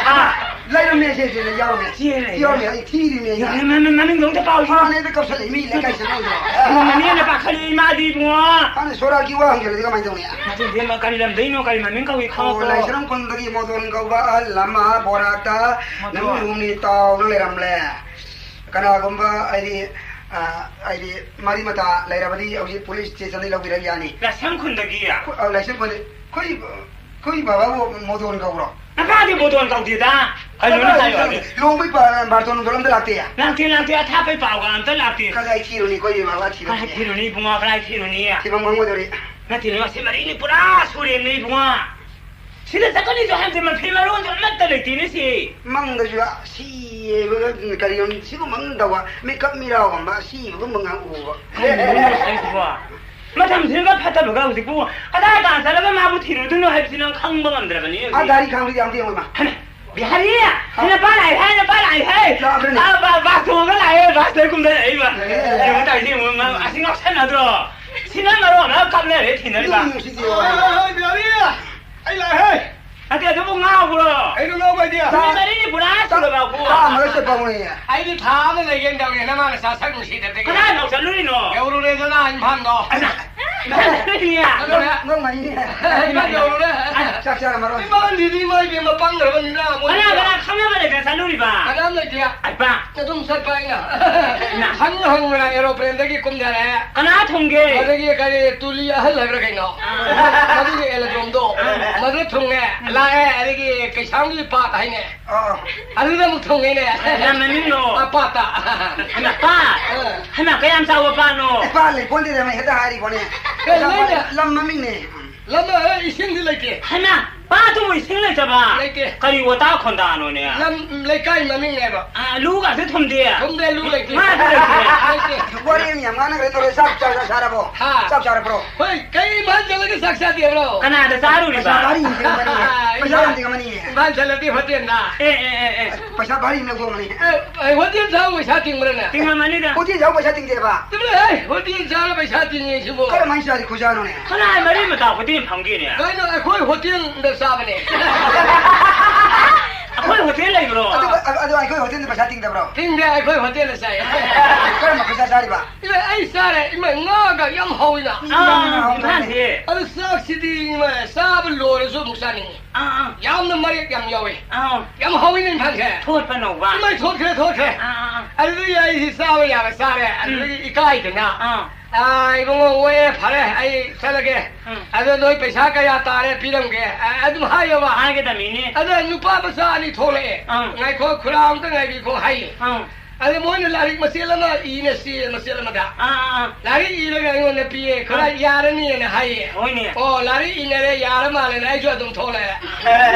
ꯑꯥ꯫ ꯂꯩꯔꯝꯃꯦ, ꯁꯦ, ꯁꯦ, ꯌꯥꯎꯔꯝꯃꯦ꯫ ꯆꯦꯜꯂꯦ꯫ ꯌꯥꯎꯔꯝꯃꯦ, ꯑꯩ ꯊꯤꯔꯤꯃꯦ ꯑꯩꯅ꯫ ꯌꯥꯔꯦ, ꯃ-, ꯃ-, ꯃꯃꯤꯡꯗꯣ ꯑꯝꯇ ꯄꯥꯎ꯫ ꯍꯥꯟꯅ ꯍꯦꯛꯇ ꯀꯧꯁꯜꯂꯛꯏ, ꯃꯤ ꯂꯩꯀꯥꯏ ꯆꯠꯅꯧꯗ꯭ꯔꯣ? ꯃꯅꯦꯅ ꯄꯥꯈꯠꯂꯤ, ꯏꯃꯥꯗꯤ ꯏꯕꯨꯡꯉꯣ꯫ ꯍꯥꯟꯅ ꯁꯣꯔꯥꯠꯀꯤ ꯋꯥ ꯍꯪꯖꯜꯂꯗꯤ ꯀꯃꯥꯏꯅ ꯇꯧꯅꯤ? ꯅꯠꯇꯦ, ꯏꯕꯦꯝꯃ, ꯀꯔꯤ ꯂꯝꯗꯩꯅꯣ, ꯀꯔꯤ ꯃꯃꯤꯡ ꯀꯧꯏ ꯑꯣ, ꯈꯪꯉꯛꯄ꯭ꯔꯣ? ꯂꯥꯏꯁ꯭ꯔꯝ ꯈꯨꯟꯗꯒꯤ ꯃꯣꯗꯣꯟ ꯀꯧꯕ ꯑꯍꯜ ꯑꯃ ꯕꯣꯔꯥꯛꯇ ꯃꯣꯗꯣꯟ꯫ ꯅꯨꯃꯤꯠ ꯍꯨꯝꯅꯤ ꯇꯥꯎꯗꯨꯅ ꯂꯩꯔꯝꯂꯦ꯫ ꯀꯅꯥꯒꯨꯝꯕ ꯍꯥꯏꯗꯤ, ꯑ, ꯍꯥꯏꯗꯤ ꯃꯔꯤ ꯃꯇꯥ ꯂꯩꯔꯕꯗꯤ ꯍꯧꯖꯤꯛ ꯄꯨꯂꯤꯁ ꯁ꯭ꯇꯦꯁꯟꯗ ꯂꯧꯕꯤꯔꯛ ꯌꯥꯅꯤ꯫ ꯂꯥꯏꯁ꯭ꯔꯝ ꯈꯨꯟꯗꯒꯤ? ꯑꯩꯈꯣꯏ, ꯑ, ꯂꯥꯏꯁ꯭ꯔꯝ ꯈꯨꯟꯗ-, ꯑꯩꯈꯣꯏ, ꯑꯩꯈꯣꯏ ꯕꯥꯕꯥꯕꯨ ꯃꯣꯗꯣꯟ ꯀꯧꯕ꯭ꯔꯣ? ꯅꯄꯥꯗꯤ ꯃꯣꯗꯣꯟ ꯀꯧꯗꯦꯗ꯫ ꯀꯩꯅꯣꯅꯦ ꯍꯥꯏꯌꯣ ꯍꯥꯏꯗꯤ꯫ ꯂꯨꯍꯣꯡꯕꯩ ꯄꯥ-, ꯕꯥꯔꯇꯣꯟ ꯅꯨꯡꯇꯣꯟ ꯑꯝꯇ ꯂꯥꯛꯇꯦ? ꯂꯥꯛꯇꯦ, ꯂꯥꯛꯇꯦ, ꯑꯊꯥꯞꯄꯩ ꯄꯥꯎꯒ ꯑꯝꯇ ꯂꯥꯛꯇꯦ꯫ ꯀꯗꯥꯏ ꯊꯤꯔꯨꯅꯤ? ꯑꯩꯈꯣꯏ ꯕꯥꯕꯥ ꯊꯤꯕ ꯀꯗꯥꯏ ꯊꯤꯔꯨꯅꯤ ꯏꯕꯨꯡꯉꯣ, ꯀꯗꯥꯏ ꯊꯤꯔꯨꯅꯤ? ꯊꯤꯐꯝ ꯈꯪꯉꯣꯏꯗꯧꯔꯤ꯫ ꯅꯠꯇꯦꯅꯦ, ꯃꯁꯤ ꯃꯔꯤꯅꯤ ꯄꯨꯔꯥ ꯁꯨꯔꯦꯅꯦ ꯏꯕꯨꯡꯉꯣ꯫ ꯁꯤꯗ ꯆꯠꯀꯅꯤꯁꯨ ꯍꯥꯏꯕꯗꯤ ꯃꯐꯤ ꯃꯔꯣꯟꯁꯨ ꯑꯃꯠꯇ ꯂꯩꯇꯦꯅꯦ ꯁꯤ꯫ ꯃꯪꯗꯁꯨ ꯁꯤ ꯀꯔꯤ ꯁꯤꯒꯨꯝꯕ ꯑꯃ ꯇꯧꯕ, ꯃꯤꯀꯞ ꯃꯤꯔꯥꯎꯒꯨꯝꯕ ꯁꯤꯕꯒꯨꯝꯕ ꯉꯥꯛ ꯎꯕ꯫ ꯀꯔꯤꯅꯣ ꯁꯤꯕꯣ? ꯃꯇꯝꯁꯤꯒ ꯐꯠꯇꯕꯒ ꯍꯧꯖꯤꯛꯄꯨ ꯀꯗꯥꯏ ꯀꯥꯟ ꯆꯠꯂꯒ ꯃꯥꯕꯨ ꯊꯤꯔꯨꯗꯣꯏꯅꯣ ꯍꯥꯏꯕꯁꯤ ꯅꯪ ꯈꯪꯕ ꯉꯝꯗ꯭ꯔꯕꯅꯤ ꯍꯧꯖꯤꯛ꯫ ꯑ, ꯒꯥꯔꯤ ꯈꯥꯝꯕꯗꯤ ꯌꯥꯝ ꯌꯦꯡꯉꯣ ꯏꯃꯥ꯫ ꯍꯥꯏꯅ, ꯕꯤꯍꯥꯔꯤ, ꯍꯥꯎ꯫ ꯁꯤꯅ ꯄꯥ ꯂꯥꯛꯑꯦ ꯍꯥꯏ, ꯄꯥ ꯂꯥꯛꯑꯦ ꯍꯥꯏ꯫ ꯂꯥꯛꯑꯕ꯭ꯔꯅꯦ? ꯑꯥ, ꯕꯥ-, ꯕꯥꯁ ꯇꯣꯡꯉꯒ ꯂꯥꯛꯑꯦ, ꯕꯥꯁꯇ ꯀꯨꯝꯊꯔꯛꯏꯕ꯫ ꯑꯦ꯫ ꯌꯦꯡꯉꯣ ꯇꯧꯔꯤꯁꯦ, ꯌꯦꯡꯉꯣ, ꯃꯥ ꯑꯁꯤ ꯉꯥꯎꯁꯟꯅꯗ꯭ꯔꯣ? ꯁꯤꯅ ꯃꯔꯣꯟ ꯑꯃ ꯀꯞꯅꯔꯦ, ꯊꯤꯅꯔꯤꯕ꯫ ꯅꯨꯡꯁꯤꯗꯦ꯫ ꯍꯣꯏ, ꯍꯣꯏ, ꯍꯣꯏ, ꯕꯤꯍꯥꯔꯤ, ꯑꯩ ꯂꯥꯛꯑꯦ ꯍꯦ꯫ ꯅꯠꯇꯦ, ꯑꯗꯨꯕꯨ ꯉꯥꯎꯕ꯭ꯔꯣ? ꯀꯩꯅꯣ ꯉꯥꯎꯕ ꯍꯥꯏꯗꯤ? ꯅꯨꯃꯤꯠ ꯃꯔꯤꯅꯤ ꯄꯨꯔꯥ ꯊꯥ ꯑꯃꯗ ꯆꯠꯄ ꯍꯧꯅꯩꯌꯦ꯫ ꯑꯩꯗꯤ ꯊꯥ ꯑꯃ ꯂꯩꯒꯦꯅ ꯇꯧꯔꯦ, ꯅꯃꯥ ꯅꯆꯥ ꯁꯛ ꯅꯨꯡꯁꯤꯗꯕꯗꯒꯤ꯫ ꯀꯗꯥꯏꯐꯥꯎ ꯆꯠꯂꯨꯔꯤꯅꯣ? ꯌꯧꯔꯨꯔꯦꯗꯅ ꯏꯝꯐꯥꯜꯗꯣ꯫ ꯅꯪ, ꯅꯪ, ꯅꯪ, ꯅꯪ ꯃꯅꯤꯅꯦ꯫ ꯏꯝꯐꯥꯜ ꯌꯧꯔꯨꯔꯦ꯫ ꯆꯥꯛ ꯆꯥꯔꯝꯃꯔꯣꯏ꯫ ꯏꯝꯐꯥꯜꯁꯤꯗꯤ ꯏꯃꯥ ꯏꯕꯦꯝꯃ ꯄꯪꯈ꯭ꯔꯕꯅꯤꯅ ꯃꯣꯏ꯫ ꯀꯅꯥ, ꯀꯅꯥ ꯈꯪꯅꯕ ꯂꯩꯗꯅ ꯆꯠꯂꯨꯔꯤꯕ? ꯀꯅꯥꯝ ꯂꯩꯇꯦ꯫ ꯑꯩ ꯄꯥ꯫ ꯑꯗꯨꯝ ꯆꯠꯄ ꯑꯩꯅ꯫ ꯏꯃꯥ꯫ ꯍꯪꯅ ꯍꯪꯕ꯭ꯔꯥ ꯑꯦꯔꯣꯄ꯭ꯂꯦꯟꯗꯒꯤ ꯀꯨꯝꯊꯔꯦ꯫ ꯀꯅꯥ ꯊꯨꯡꯒꯦ? ꯑꯗꯒꯤ ꯀꯔꯤ ꯇꯨꯂꯤ ꯑꯍꯜ ꯍꯥꯏꯕ꯭ꯔꯥ ꯀꯩꯅꯣ? ꯑꯥ꯫ ꯃꯗꯨꯒꯤ ꯑꯦꯂꯣꯗ꯭ꯔꯣꯝꯗꯣ꯫ ꯑꯥ꯫ ꯃꯗꯨ ꯊꯨꯡꯉꯦ, ꯂꯥꯛꯑꯦ, ꯑꯗꯒꯤ ꯀꯩꯁꯥꯝꯒꯤ ꯄꯥꯠ ꯍꯥꯏꯅꯦ꯫ ꯑꯥ꯫ ꯑꯗꯨꯗ ꯑꯃꯨꯛ ꯊꯨꯡꯉꯦꯅꯦ꯫ ꯂꯝ ꯃꯃꯤꯡꯂꯣ? ꯑꯥ, ꯄꯥꯠꯇ꯫ ꯍꯩꯃꯥ, ꯄꯥꯠ? ꯑꯥ꯫ ꯍꯩꯃꯥ, ꯀꯌꯥꯝ ꯆꯥꯎꯕ ꯄꯥꯠꯅꯣ? ꯑꯦ, ꯄꯥꯠ ꯂꯩ ꯄꯣꯟꯗꯦꯗ, ꯃꯩ ꯍꯦꯛꯇ ꯍꯥꯏꯔꯤꯕꯣꯅꯦ꯫ ꯀꯩ ꯂꯩꯅꯦ? ꯂꯝ ꯃꯃꯤꯡꯅꯦ꯫ ꯂꯝ, ꯑꯦ, ꯏꯁꯤꯡꯗꯤ ꯂꯩꯇꯦ꯫ ꯍꯩꯃꯥ! ꯄꯥꯠꯇꯨꯕꯨ ꯏꯁꯤꯡ ꯂꯩꯇꯕ? ꯂꯩꯇꯦ꯫ ꯀꯔꯤ ꯋꯥꯇꯥ ꯈꯣꯟꯗꯥꯅꯣꯅꯦ? ꯂꯝ, ꯂꯩꯀꯥꯏ ꯃꯃꯤꯡꯅꯦꯕ꯫ ꯑꯥ, ꯂꯨꯒꯁꯨ ꯊꯨꯝꯗꯦ? ꯊꯨꯝꯗꯦ, ꯂꯨ ꯂꯩꯇꯦ꯫ ꯉꯥꯁꯨ ꯂꯩꯇꯦ? ꯂꯩꯇꯦ꯫ ꯋꯥꯔꯤ ꯑꯃ ꯌꯥꯝ ꯉꯥꯡꯅꯈ꯭ꯔꯦ ꯇꯧꯔꯦ, ꯆꯥꯛ ꯆꯥ-, ꯆꯥ-, ꯆꯥꯔꯕꯣ? ꯍꯥ? ꯆꯥꯛ ꯆꯥꯔꯕ꯭ꯔꯣ? ꯍꯣꯏ, ꯀꯩ ꯏꯝꯐꯥꯜ ꯆꯠꯂꯒ ꯆꯥꯛ ꯆꯥꯗꯦꯕ꯭ꯔꯣ? ꯀꯅꯥꯗ ꯆꯥꯔꯨꯔꯤꯕ? ꯄꯩꯁꯥ ꯚꯥꯔꯤ ꯑꯃ ꯇꯤꯡꯉꯝꯒꯅꯤꯌꯦ꯫ ꯄꯩꯁꯥ ꯌꯥꯝ ꯇꯤꯡꯉꯝꯒꯅꯤꯌꯦ꯫ ꯏꯝꯐꯥꯜ ꯆꯠꯂꯗꯤ ꯍꯣꯇꯦꯜꯗ꯫ ꯑꯦ, ꯑꯦ, ꯑꯦ, ꯑꯦ꯫ ꯄꯩꯁꯥ ꯚꯥꯔꯤ ꯑꯃ ꯂꯧꯊꯣꯛꯑꯝꯒꯅꯤ꯫ ꯑꯦ, ꯑꯦ, ꯍꯣꯇꯦꯜ ꯆꯥꯕ ꯄꯩꯁꯥ ꯇꯤꯡꯕ꯭ꯔꯅꯦ? ꯇꯤꯡꯉꯝꯃꯅꯤꯗ꯫ ꯍꯣꯇꯦꯜ ꯆꯥꯕ ꯄꯩꯁꯥ ꯇꯤꯡꯗꯦꯕ? ꯆꯠꯂꯣꯍꯦ, ꯍꯣꯇꯦꯜ ꯆꯥꯔ ꯄꯩꯁꯥ ꯇꯤꯡꯉꯦ ꯁꯤꯕꯨ꯫ ꯀꯔꯝꯍꯥꯏꯅ ꯆꯥꯔꯤ ꯈꯨꯆꯥꯅꯣꯅꯦ? ꯀꯅꯥꯏ ꯃꯔꯤ ꯃꯇꯥ ꯍꯣꯇꯦꯜ ꯐꯝꯒꯦꯅꯦ? ꯀꯩꯅꯣ, ꯑꯩꯈꯣꯏ ꯍꯣꯇꯦꯜꯗ ꯆꯥꯕꯅꯦ꯫ ꯑꯩꯈꯣꯏ ꯍꯣꯇꯦꯜ ꯂꯩꯕ꯭ꯔꯣ? ꯑꯗꯨ, ꯑꯗꯨ ꯑꯩꯈꯣꯏ ꯍꯣꯇꯦꯜꯗ ꯄꯩꯁꯥ ꯇꯤꯡꯗꯕ꯭ꯔꯣ? ꯇꯤꯡꯗꯦ, ꯑꯩꯈꯣꯏ ꯍꯣꯇꯦꯜꯗ ꯆꯥꯏ꯫ ꯀꯔꯝꯕ ꯄꯩꯁꯥ ꯆꯥꯔꯤꯕ? ꯏꯃꯥ, ꯑꯩ ꯆꯥꯔꯦ, ꯏꯃꯥ, ꯉꯥꯒ ꯌꯥꯝ ꯍꯥꯎꯏꯅ꯫ ꯑꯥ, ꯏꯝꯐꯥꯜꯁꯦ꯫ ꯑꯗꯨ ꯆꯥꯛꯁꯤꯗꯤ, ꯏꯃꯥ, ꯆꯥꯕ ꯂꯣꯏꯔꯁꯨ ꯑꯃꯨꯛ ꯆꯥꯅꯤꯡꯉꯤ꯫ ꯑꯥ, ꯑꯥ꯫ ꯌꯥꯝꯅ ꯃꯔꯦꯛ ꯌꯥꯝ ꯌꯥꯎꯏ꯫ ꯑꯥ꯫ ꯌꯥꯝ ꯍꯥꯎꯏꯅꯦ ꯏꯝꯐꯥꯜꯁꯦ꯫ ꯊꯣꯠꯄ ꯅꯧꯕ꯫ ꯏꯃꯥꯏ, ꯊꯣꯠꯈ꯭ꯔꯦ, ꯊꯣꯠꯈ꯭ꯔꯦ꯫ ꯑꯥ, ꯑꯥ, ꯑꯥ꯫ ꯑꯗꯨꯗꯒꯤ ꯑꯩꯁꯤ ꯆꯥꯕ ꯌꯥꯕ ꯆꯥꯔꯦ꯫ ꯎꯝ꯫ ꯑꯗꯨꯗꯒꯤ ꯏꯀꯥꯏꯗꯅ꯫ ꯑꯥ꯫ ꯑꯥ, ꯏꯕꯨꯡꯉꯣ, ꯑꯣꯑꯦ, ꯐꯔꯦ, ꯑꯩ ꯆꯠꯂꯒꯦ꯫ ꯎꯝ꯫ ꯑꯗꯣ ꯅꯣꯏ ꯄꯩꯁꯥ ꯀꯌꯥ ꯇꯥꯔꯦ ꯄꯤꯔꯝꯒꯦ? ꯑ-, ꯑꯗꯨꯝ ꯍꯥꯏꯌꯣꯕ꯫ ꯍꯥꯏꯒꯗꯕꯅꯤꯅꯦ꯫ ꯑꯗꯣ ꯅꯨꯄꯥ ꯃꯆꯥ ꯑꯅꯤ ꯊꯣꯛꯂꯛꯑꯦ꯫ ꯑꯪ꯫ ꯉꯥꯏꯈꯣ, ꯈꯨꯔꯥ ꯑꯝꯇ ꯉꯥꯏꯕꯤꯈꯣ ꯍꯥꯏꯌꯦ꯫ ꯑꯪ꯫ ꯑꯗꯣ ꯃꯣꯏꯅ ꯂꯥꯏꯔꯤꯛ ꯃꯆꯦꯠ ꯑꯃ ꯏꯅ ꯆꯦ ꯃꯆꯦꯠ ꯑꯃꯗ꯫ ꯑꯥ, ꯑꯥ, ꯑꯥ꯫ ꯂꯥꯏꯔꯤꯛ ꯏꯔꯒ ꯑꯩꯉꯣꯟꯗ ꯄꯤꯌꯦ꯫ ꯈꯔ ꯑꯪ꯫ ꯌꯥꯔꯅꯤꯅ ꯍꯥꯏꯌꯦ꯫ ꯍꯣꯏꯅꯦ꯫ ꯑꯣ, ꯂꯥꯏꯔꯤꯛ ꯏꯅꯔꯦ, ꯌꯥꯔ ꯃꯥꯜꯂꯦꯅ ꯑꯩꯁꯨ ꯑꯗꯨꯝ ꯊꯣꯛꯂꯛꯑꯦ꯫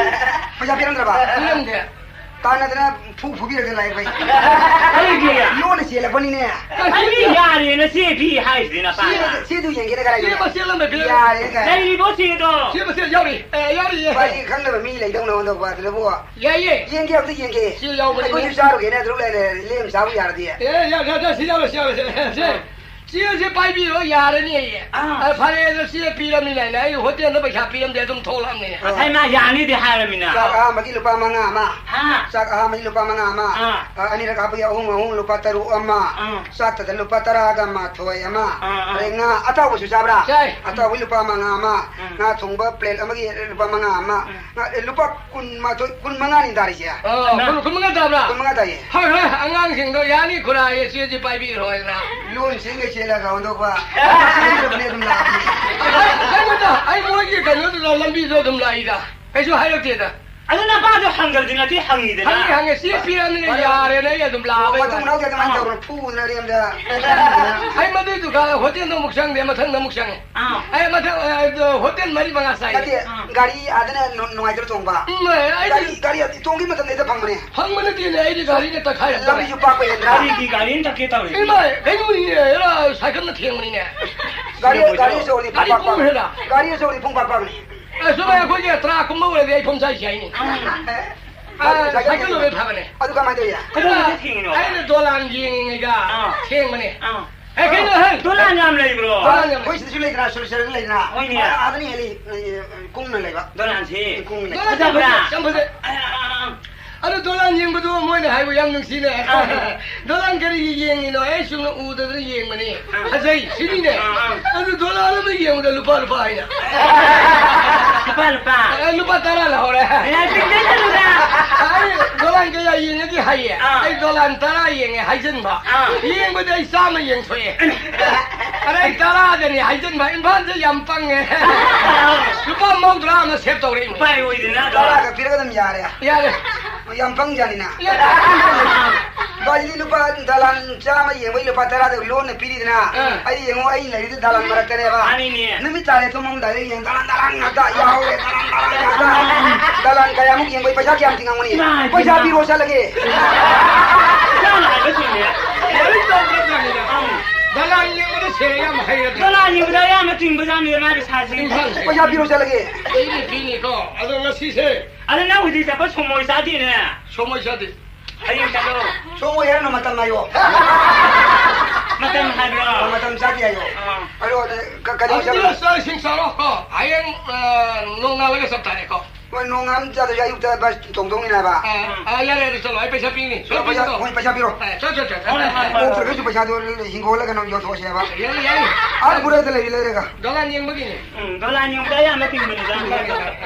ꯄꯩꯁꯥ ꯄꯤꯔꯝꯗ꯭ꯔꯕ? ꯄꯤꯔꯝꯗꯦ꯫ ꯇꯥꯟꯅꯗꯅ ꯐꯨ ꯐꯨꯕꯤꯔꯒ ꯂꯥꯛꯑꯦ ꯚꯥꯏ꯫ ꯀꯔꯤꯒꯤ? ꯂꯣꯟꯅ ꯆꯦꯜꯂꯛꯄꯅꯤꯅꯦ꯫ ꯑꯩꯗꯤ ꯌꯥꯔꯦꯅ ꯆꯦ ꯄꯤ ꯍꯥꯏꯁꯤꯗꯤ ꯅꯄꯥꯅ꯫ ꯆꯦ-, ꯆꯦꯗꯨ ꯌꯦꯡꯒꯦꯅ ꯀꯔꯥꯏ ꯆꯦ ꯌꯦꯡꯉꯦ? ꯃꯆꯦꯠ ꯑꯃ ꯄꯤꯔꯝꯃꯦ꯫ ꯌꯥꯔꯦ ꯀꯥꯏ꯫ ꯂꯩꯔꯤꯕꯣ ꯆꯦꯗꯣ? ꯆꯦ ꯃꯆꯦꯠ ꯌꯥꯎꯔꯤ꯫ ꯑꯦ, ꯌꯥꯎꯔꯤꯌꯦ꯫ ꯚꯥꯏ, ꯈꯪꯗꯕ ꯃꯤ ꯂꯩꯗꯧꯅ ꯍꯣꯟꯗꯣꯛꯄ ꯑꯗꯨꯗꯕꯨ꯫ ꯌꯥꯏꯌꯦ꯫ ꯌꯦꯡꯒꯦ, ꯑꯝꯇ ꯌꯦꯡꯒꯦ꯫ ꯆꯦ ꯌꯥꯎꯕꯅꯤꯅꯦ꯫ ꯑꯩꯈꯣꯏꯁꯨ ꯆꯥꯔꯨꯒꯦꯅꯦ, ꯑꯗꯨ ꯂꯩꯔꯦ, ꯂꯦꯝ ꯆꯥꯕ ꯌꯥꯔꯗꯤ꯫ ꯑꯦ, ꯌꯥ-, ꯌꯥ-, ꯌꯥ-, ꯁꯤ ꯌꯥꯎꯔꯦ, ꯁꯤ ꯌꯥꯎꯔꯦ, ꯁꯤ, ꯁꯤ꯫ ꯑꯥ꯫ ꯆꯦꯁꯦ ꯄꯥꯏꯕꯤꯔꯣ, ꯌꯥꯔꯅꯤ ꯑꯩ꯫ ꯑꯥ꯫ ꯑ, ꯐꯔꯦ, ꯑꯗꯣ ꯆꯦ ꯄꯤꯔꯃꯤꯅ ꯑꯩꯅ, ꯑꯩ ꯍꯣꯇꯦꯜꯗ ꯄꯩꯁꯥ ꯄꯤꯔꯝꯗꯦ, ꯑꯗꯨꯝ ꯊꯣꯛꯂꯛꯑꯕꯅꯤꯅ꯫ ꯉꯁꯥꯏ ꯃꯥ ꯌꯥꯅꯤꯗꯤ ꯍꯥꯏꯔꯃꯤꯅ꯫ ꯆꯥꯛ ꯑꯍꯥꯟꯕꯒꯤ ꯂꯨꯄꯥ ꯃꯉꯥ ꯑꯃ꯫ ꯍꯥ? ꯆꯥꯛ ꯑꯍꯥꯟꯕꯒꯤ ꯂꯨꯄꯥ ꯃꯉꯥ ꯑꯃ꯫ ꯑꯥ꯫ ꯑ, ꯑꯅꯤꯔꯛ ꯍꯥꯞꯄꯒꯤ ꯑꯍꯨꯝ, ꯑꯍꯨꯝ, ꯂꯨꯄꯥ ꯇꯔꯨꯛ ꯑꯃ꯫ ꯑꯥ꯫ ꯆꯥꯛꯇꯗ ꯂꯨꯄꯥ ꯇꯔꯥꯒ ꯃꯥꯊꯣꯏ ꯑꯃ꯫ ꯑꯥ, ꯑꯥ꯫ ꯑꯗꯩ ꯉꯥ ꯑꯇꯥꯎꯕꯁꯨ ꯆꯥꯕ꯭ꯔꯥ? ꯆꯥꯏ꯫ ꯑꯇꯥꯎꯕꯒꯤ ꯂꯨꯄꯥ ꯃꯉꯥ ꯑꯃ꯫ ꯎꯝ꯫ ꯉꯥ ꯊꯣꯡꯕ ꯄ꯭ꯂꯦꯠ ꯑꯃꯒꯤ ꯂꯨꯄꯥ ꯃꯉꯥ ꯑꯃ꯫ ꯎꯝ꯫ ꯉꯥ, ꯑꯦ, ꯂꯨꯄꯥ ꯀꯨꯟꯃꯥꯊꯣꯏ, ꯀꯨꯟꯃꯉꯥꯅꯤ ꯇꯥꯔꯤꯁꯦ꯫ ꯑꯣ, ꯀꯨꯟ, ꯀꯨꯟꯃꯉꯥ ꯇꯥꯕ꯭ꯔꯥ? ꯀꯨꯟꯃꯉꯥ ꯇꯥꯏꯌꯦ꯫ ꯍꯣꯏ, ꯍꯣꯏ, ꯑꯉꯥꯡꯁꯤꯡꯗꯣ ꯌꯥꯅꯤ ꯈꯨꯔꯥ, ꯑꯦ, ꯆꯦꯁꯤ ꯄꯥꯏꯕꯤꯔꯣ ꯍꯥꯏꯗꯅ꯫ ꯂꯣꯟ ꯆꯦꯟꯒꯩ ꯆꯦꯜꯂꯒ ꯑꯣꯟꯊꯣꯛꯄ꯫ ꯂꯩꯇ꯭ꯔꯕꯅꯦ ꯑꯗꯨꯝ ꯂꯥꯛꯑꯕꯅꯦ꯫ ꯀꯩꯅꯣꯗ, ꯑꯩ ꯃꯣꯏꯒꯤ ꯀꯩꯅꯣꯗꯨꯗ ꯂꯝꯕꯤꯗꯣ ꯑꯗꯨꯝ ꯂꯥꯛꯏꯗ꯫ ꯀꯩꯁꯨ ꯍꯥꯏꯔꯛꯇꯦꯗ꯫ ꯑꯗꯨ ꯅꯄꯥꯗꯣ ꯍꯪꯒꯗꯤ ꯅꯠꯇꯦ ꯍꯪꯉꯤꯗꯅ꯫ ꯍꯪꯉꯦ, ꯍꯪꯉꯦ, ꯁꯤ ꯄꯤꯔꯕꯅꯤꯅ ꯌꯥꯔꯦꯅ ꯑꯩ ꯑꯗꯨꯝ ꯂꯥꯛꯑꯕ ꯃꯇꯨꯡ ꯑꯩꯅ꯫ ꯃꯅꯥꯎꯗꯤ ꯑꯗꯨꯃꯥꯏꯅ ꯑꯥ꯫ ꯇꯧꯔꯣ, ꯐꯨꯗꯅ ꯑꯔꯦꯝꯗ꯫ ꯑꯩ ꯃꯗꯨꯏ ꯗꯨꯀꯥꯟ ꯍꯣꯇꯦꯜꯗꯣ ꯑꯃꯨꯛ ꯆꯪꯗꯦ, ꯃꯊꯪꯗ ꯑꯃꯨꯛ ꯆꯪꯉꯦ꯫ ꯑꯥ꯫ ꯑꯩ ꯃꯊꯪ, ꯑ, ꯍꯣꯇꯦꯜ ꯃꯔꯤ ꯃꯉꯥ ꯆꯥꯏ꯫ ꯅꯠꯇꯦ, ꯑꯥ꯫ ꯒꯥꯔꯤ ꯑꯥꯗꯅ ꯅꯨ-, ꯅꯨꯡꯉꯥꯏꯇ꯭ꯔꯣ ꯇꯣꯡꯕ? ꯎꯝ, ꯑꯩꯗꯤ ꯒꯥꯔꯤ, ꯒꯥꯔꯤ ꯇꯣꯡꯕ ꯃꯇꯝꯗ ꯍꯦꯛꯇ ꯐꯪꯕꯅꯦ꯫ ꯐꯪꯕ ꯅꯠꯇꯦꯅꯦ, ꯑꯩꯗꯤ ꯒꯥꯔꯤꯅ ꯇꯛꯈꯥꯏꯔꯛꯄꯅꯦ꯫ ꯂꯝꯕꯤꯁꯨ ꯄꯥꯛꯄ ꯍꯦꯟꯗ꯭ꯔꯥ? ꯀꯔꯤꯒꯤ ꯒꯥꯔꯤꯅ ꯇꯛꯀꯦ ꯇꯧꯔꯤ? ꯏꯃꯥꯏ, ꯀꯩꯅꯣꯅꯦ, ꯑꯦꯔꯥ, ꯁꯥꯏꯀꯜꯅ ꯊꯦꯡꯕꯅꯤꯅꯦ꯫ ꯒꯥꯔꯤ, ꯒꯥꯔꯤ ꯑꯆꯧꯕꯗꯤ ꯒꯥꯔꯤ ꯄꯨꯡ ꯄꯥꯛ ꯄꯥꯛ-, ꯄꯨꯡ ꯍꯦꯜꯂ? ꯒꯥꯔꯤ ꯑꯆꯧꯕꯗꯤ ꯄꯨꯡ ꯄꯥꯛ ꯄꯥꯛꯅꯤ꯫ ꯑꯁꯨꯝ ꯑꯩꯈꯣꯏꯒꯤ ꯇꯔꯥ ꯀꯨꯝꯕ ꯑꯣꯏꯔꯗꯤ ꯑꯩ ꯐꯝ ꯆꯥꯏꯁꯤ ꯍꯥꯏꯅꯤ꯫ ꯑꯥ, ꯑꯥ, ꯁꯥꯏꯀꯜ ꯁꯥꯏꯀꯜ ꯂꯣꯏꯕ ꯐꯕꯅꯦ꯫ ꯑꯗꯨ ꯀꯃꯥꯏꯅ ꯇꯧꯏ? ꯀꯩꯗꯧꯕꯗ ꯊꯦꯡꯉꯤꯅꯣ? ꯑꯩꯅ ꯗꯣꯂꯥꯟ ꯌꯦꯡꯉꯤꯉꯩꯗ ꯑꯥ꯫ ꯊꯦꯡꯕꯅꯦ꯫ ꯑꯥ꯫ ꯑꯦ, ꯀꯩꯅꯣ, ꯍꯦ? ꯗꯣꯂꯥꯟ ꯌꯥꯝ ꯂꯩꯕ꯭ꯔꯣ? ꯗꯣꯂꯥꯟ ꯌꯥꯝ ꯂꯩ꯫ ꯑꯩꯈꯣꯏ ꯁꯤꯗꯁꯨ ꯂꯩꯗꯅ, ꯁꯣꯔ ꯁꯦꯔꯗ ꯂꯩꯗꯅ꯫ ꯍꯣꯏꯅꯦ꯫ ꯑꯥ, ꯑꯥꯗꯅ ꯍꯦꯜꯂꯤ, ꯑꯦ, ꯀꯨꯡꯅ ꯂꯩꯕ꯫ ꯗꯣꯂꯥꯟꯁꯤ ꯀꯨꯡꯅ ꯂꯩ꯫ ꯗꯣꯂꯥꯟ ꯐꯖꯕ꯭ꯔꯥ? ꯌꯥꯝ ꯐꯖꯩ꯫ ꯑꯥ, ꯑꯥ, ꯑꯥ꯫ ꯑꯗꯨ ꯗꯣꯂꯥꯟ ꯌꯦꯡꯕꯗꯣ ꯃꯣꯏꯅ ꯍꯥꯏꯕ ꯌꯥꯝ ꯅꯨꯡꯁꯤꯅꯦ꯫ ꯑꯥ꯫ ꯗꯣꯂꯥꯟ ꯀꯔꯤꯒꯤ ꯌꯦꯡꯉꯤꯅꯣ? ꯑꯩ ꯆꯨꯝꯅ ꯎꯗꯗꯅ ꯌꯦꯡꯕꯅꯤ꯫ ꯑꯥ꯫ ꯐꯖꯩ, ꯁꯤꯅꯤꯅꯦ꯫ ꯑꯥ, ꯑꯥ꯫ ꯑꯗꯨ ꯗꯣꯂꯥꯟ ꯑꯃ ꯌꯦꯡꯕꯗ ꯂꯨꯄꯥ, ꯂꯨꯄꯥ ꯍꯥꯏꯅ꯫ ꯂꯨꯄꯥ, ꯂꯨꯄꯥ꯫ ꯑ, ꯂꯨꯄꯥ ꯇꯔꯥ ꯂꯧꯍꯧꯔꯦ꯫ ꯑꯦ, ꯄꯤꯛꯇꯦ ꯇꯜꯂꯨꯗ꯫ ꯑꯩ ꯗꯣꯂꯥꯟ ꯀꯌꯥ ꯌꯦꯡꯉꯒꯦ ꯍꯥꯏꯌꯦ꯫ ꯑꯥ꯫ ꯑꯩ ꯗꯣꯂꯥꯟ ꯇꯔꯥ ꯌꯦꯡꯉꯦ ꯍꯥꯏꯖꯟꯕ꯫ ꯑꯥ꯫ ꯌꯦꯡꯕꯗ ꯑꯩ ꯆꯥꯝꯃ ꯌꯦꯡꯊꯣꯛꯑꯦ꯫ ꯑꯗ ꯑꯩ ꯇꯔꯥꯗꯅꯤ ꯍꯥꯏꯖꯟꯕ꯫ ꯏꯝꯐꯥꯜꯁꯦ ꯌꯥꯝ ꯄꯪꯉꯦ꯫ ꯂꯨꯄꯥ ꯃꯧꯗ꯭ꯔꯥ ꯑꯃ ꯁꯦꯞ ꯇꯧꯔꯛꯏꯅꯦ꯫ ꯎꯄꯥꯏ ꯑꯣꯏꯗꯅ꯫ ꯇꯔꯥꯒ ꯄꯤꯔꯒ ꯑꯗꯨꯝ ꯌꯥꯔꯦ꯫ ꯌꯥꯔꯦ꯫ ꯌꯥꯝ ꯄꯪꯖꯥꯅꯤꯅ꯫ ꯌꯥꯔꯦ꯫ ꯕꯥꯖꯤꯗꯤ ꯂꯨꯄꯥ ꯗꯂꯥꯟ ꯆꯥꯝꯃ ꯌꯦꯡꯕꯩ ꯂꯨꯄꯥ ꯇꯔꯥꯗ ꯂꯣꯟꯅ ꯄꯤꯔꯤꯗꯅ꯫ ꯑꯥ꯫ ꯑꯩ ꯌꯦꯡꯉꯣ, ꯑꯩ ꯂꯩꯔꯤꯗꯨ ꯗꯂꯥꯟ ꯃꯔꯛꯇꯅꯦꯕ꯫ ꯃꯥꯅꯤꯅꯦ꯫ ꯅꯨꯃꯤꯠ ꯇꯥꯔꯦ ꯇꯨꯝꯃꯝꯗꯥꯏꯗ ꯌꯦꯡ ꯗꯂꯥꯟ, ꯗꯂꯥꯟ ꯉꯥꯛꯇ ꯌꯥꯎꯔꯦ, ꯗꯂꯥꯟ, ꯗꯂꯥꯟ ꯉꯥꯛꯇ꯫ ꯗꯂꯥꯟ ꯀꯌꯥꯃꯨꯛ ꯌꯦꯡꯕꯩ ꯄꯩꯁꯥ ꯀꯌꯥꯝ ꯇꯤꯡꯉꯝꯒꯅꯤ? ꯏꯃꯥ, ꯄꯩꯁꯥ ꯏꯃꯥ꯫ ꯄꯤꯔꯣ ꯆꯠꯂꯒꯦ꯫ ꯅꯪꯅ ꯍꯥꯏꯕ ꯆꯨꯝꯃꯦ꯫ ꯂꯥꯏꯔꯤꯛ ꯇꯝꯕ ꯆꯪꯉꯤꯗ꯫ ꯑꯪ꯫ ꯗꯂꯥꯟ ꯌꯦꯡꯕꯗ ꯁꯦꯔꯦ ꯌꯥꯝ ꯍꯩꯔꯗꯤ꯫ ꯗꯂꯥꯟ ꯌꯦꯡꯕꯗ ꯑꯌꯥꯝꯕ ꯆꯤꯡꯕꯖꯥꯠꯅꯤ ꯃꯥꯒꯤ ꯁꯥꯁꯤ꯫ ꯏꯝꯐꯥꯜꯁꯦ꯫ ꯄꯩꯁꯥ ꯄꯤꯔꯣ ꯆꯠꯂꯒꯦ꯫ ꯄꯤꯅꯤ, ꯄꯤꯅꯤꯀꯣ꯫ ꯑꯗꯣ ꯉꯁꯤꯁꯦ꯫ ꯑꯗꯣ ꯅꯪ ꯍꯧꯖꯤꯛ ꯆꯠꯄ ꯁꯣꯃꯣꯏ ꯆꯥꯗꯦꯅꯦ꯫ ꯁꯣꯃꯣꯏ ꯆꯥꯗꯦ꯫ ꯍꯌꯦꯡ ꯆꯠꯂꯣ꯫ ꯁꯣꯃꯣꯏ ꯍꯥꯏꯔꯅꯨ, ꯃꯇꯝ ꯉꯥꯏꯌꯣ꯫ ꯃꯇꯝ ꯍꯥꯏꯕ꯭ꯔꯣ? ꯃꯇꯝ ꯆꯥꯗꯦ ꯍꯥꯏꯌꯣ꯫ ꯑꯥ꯫ ꯑꯗꯣ, ꯀ-, ꯀꯔꯤ ꯑꯗꯨꯗꯤ ꯆꯠꯂꯣ? ꯆꯥꯛ ꯏꯁꯤꯡ ꯆꯥꯔꯣ ꯀꯣ꯫ ꯍꯌꯦꯡ, ꯑ, ꯅꯣꯡꯉꯥꯜꯂꯒ ꯆꯞ ꯇꯥꯔꯦꯀꯣ꯫ ꯍꯣꯏ, ꯅꯣꯡꯉꯥꯟ ꯆꯥꯗ꯭ꯔꯁꯨ ꯑꯌꯨꯛꯇ ꯕꯁ ꯇꯣꯡꯗꯧꯅꯤꯅ ꯍꯥꯏꯕ꯫ ꯑꯥ, ꯑꯥ, ꯌꯥꯔꯦ, ꯌꯥꯔꯦ, ꯆꯠꯂꯣ, ꯑꯩ ꯄꯩꯁꯥ ꯄꯤꯅꯤ꯫ ꯆꯠꯂꯣ, ꯄꯩꯁꯥ, ꯄꯤꯅꯤꯀꯣ꯫ ꯍꯣꯏ, ꯄꯩꯁꯥ ꯄꯤꯔꯣ꯫ ꯑꯥ, ꯆꯠ, ꯆꯠ, ꯆꯠ, ꯆꯠ꯫ ꯍꯣꯏ, ꯍꯣꯏ, ꯍꯣꯏ꯫ ꯑꯣꯛꯇ꯭ꯔꯒꯁꯨ ꯄꯩꯁꯥꯗꯣ ꯍꯤꯡꯒꯣꯜꯂ ꯀꯩꯅꯣ ꯌꯣꯟꯊꯣꯛꯑꯁꯦꯕ꯫ ꯌꯥꯏ, ꯌꯥꯏ꯫ ꯑꯥ, ꯕꯣꯔꯥꯗ ꯂꯩꯔꯤ ꯂꯩꯔꯒ꯫ ꯗꯣꯂꯥꯟ ꯌꯦꯡꯕꯒꯤꯅꯦ꯫ ꯎꯝ, ꯗꯣꯂꯥꯟ ꯌꯦꯡꯕꯗ ꯑꯌꯥꯝꯕ ꯇꯤꯡꯕꯅꯤꯗ꯫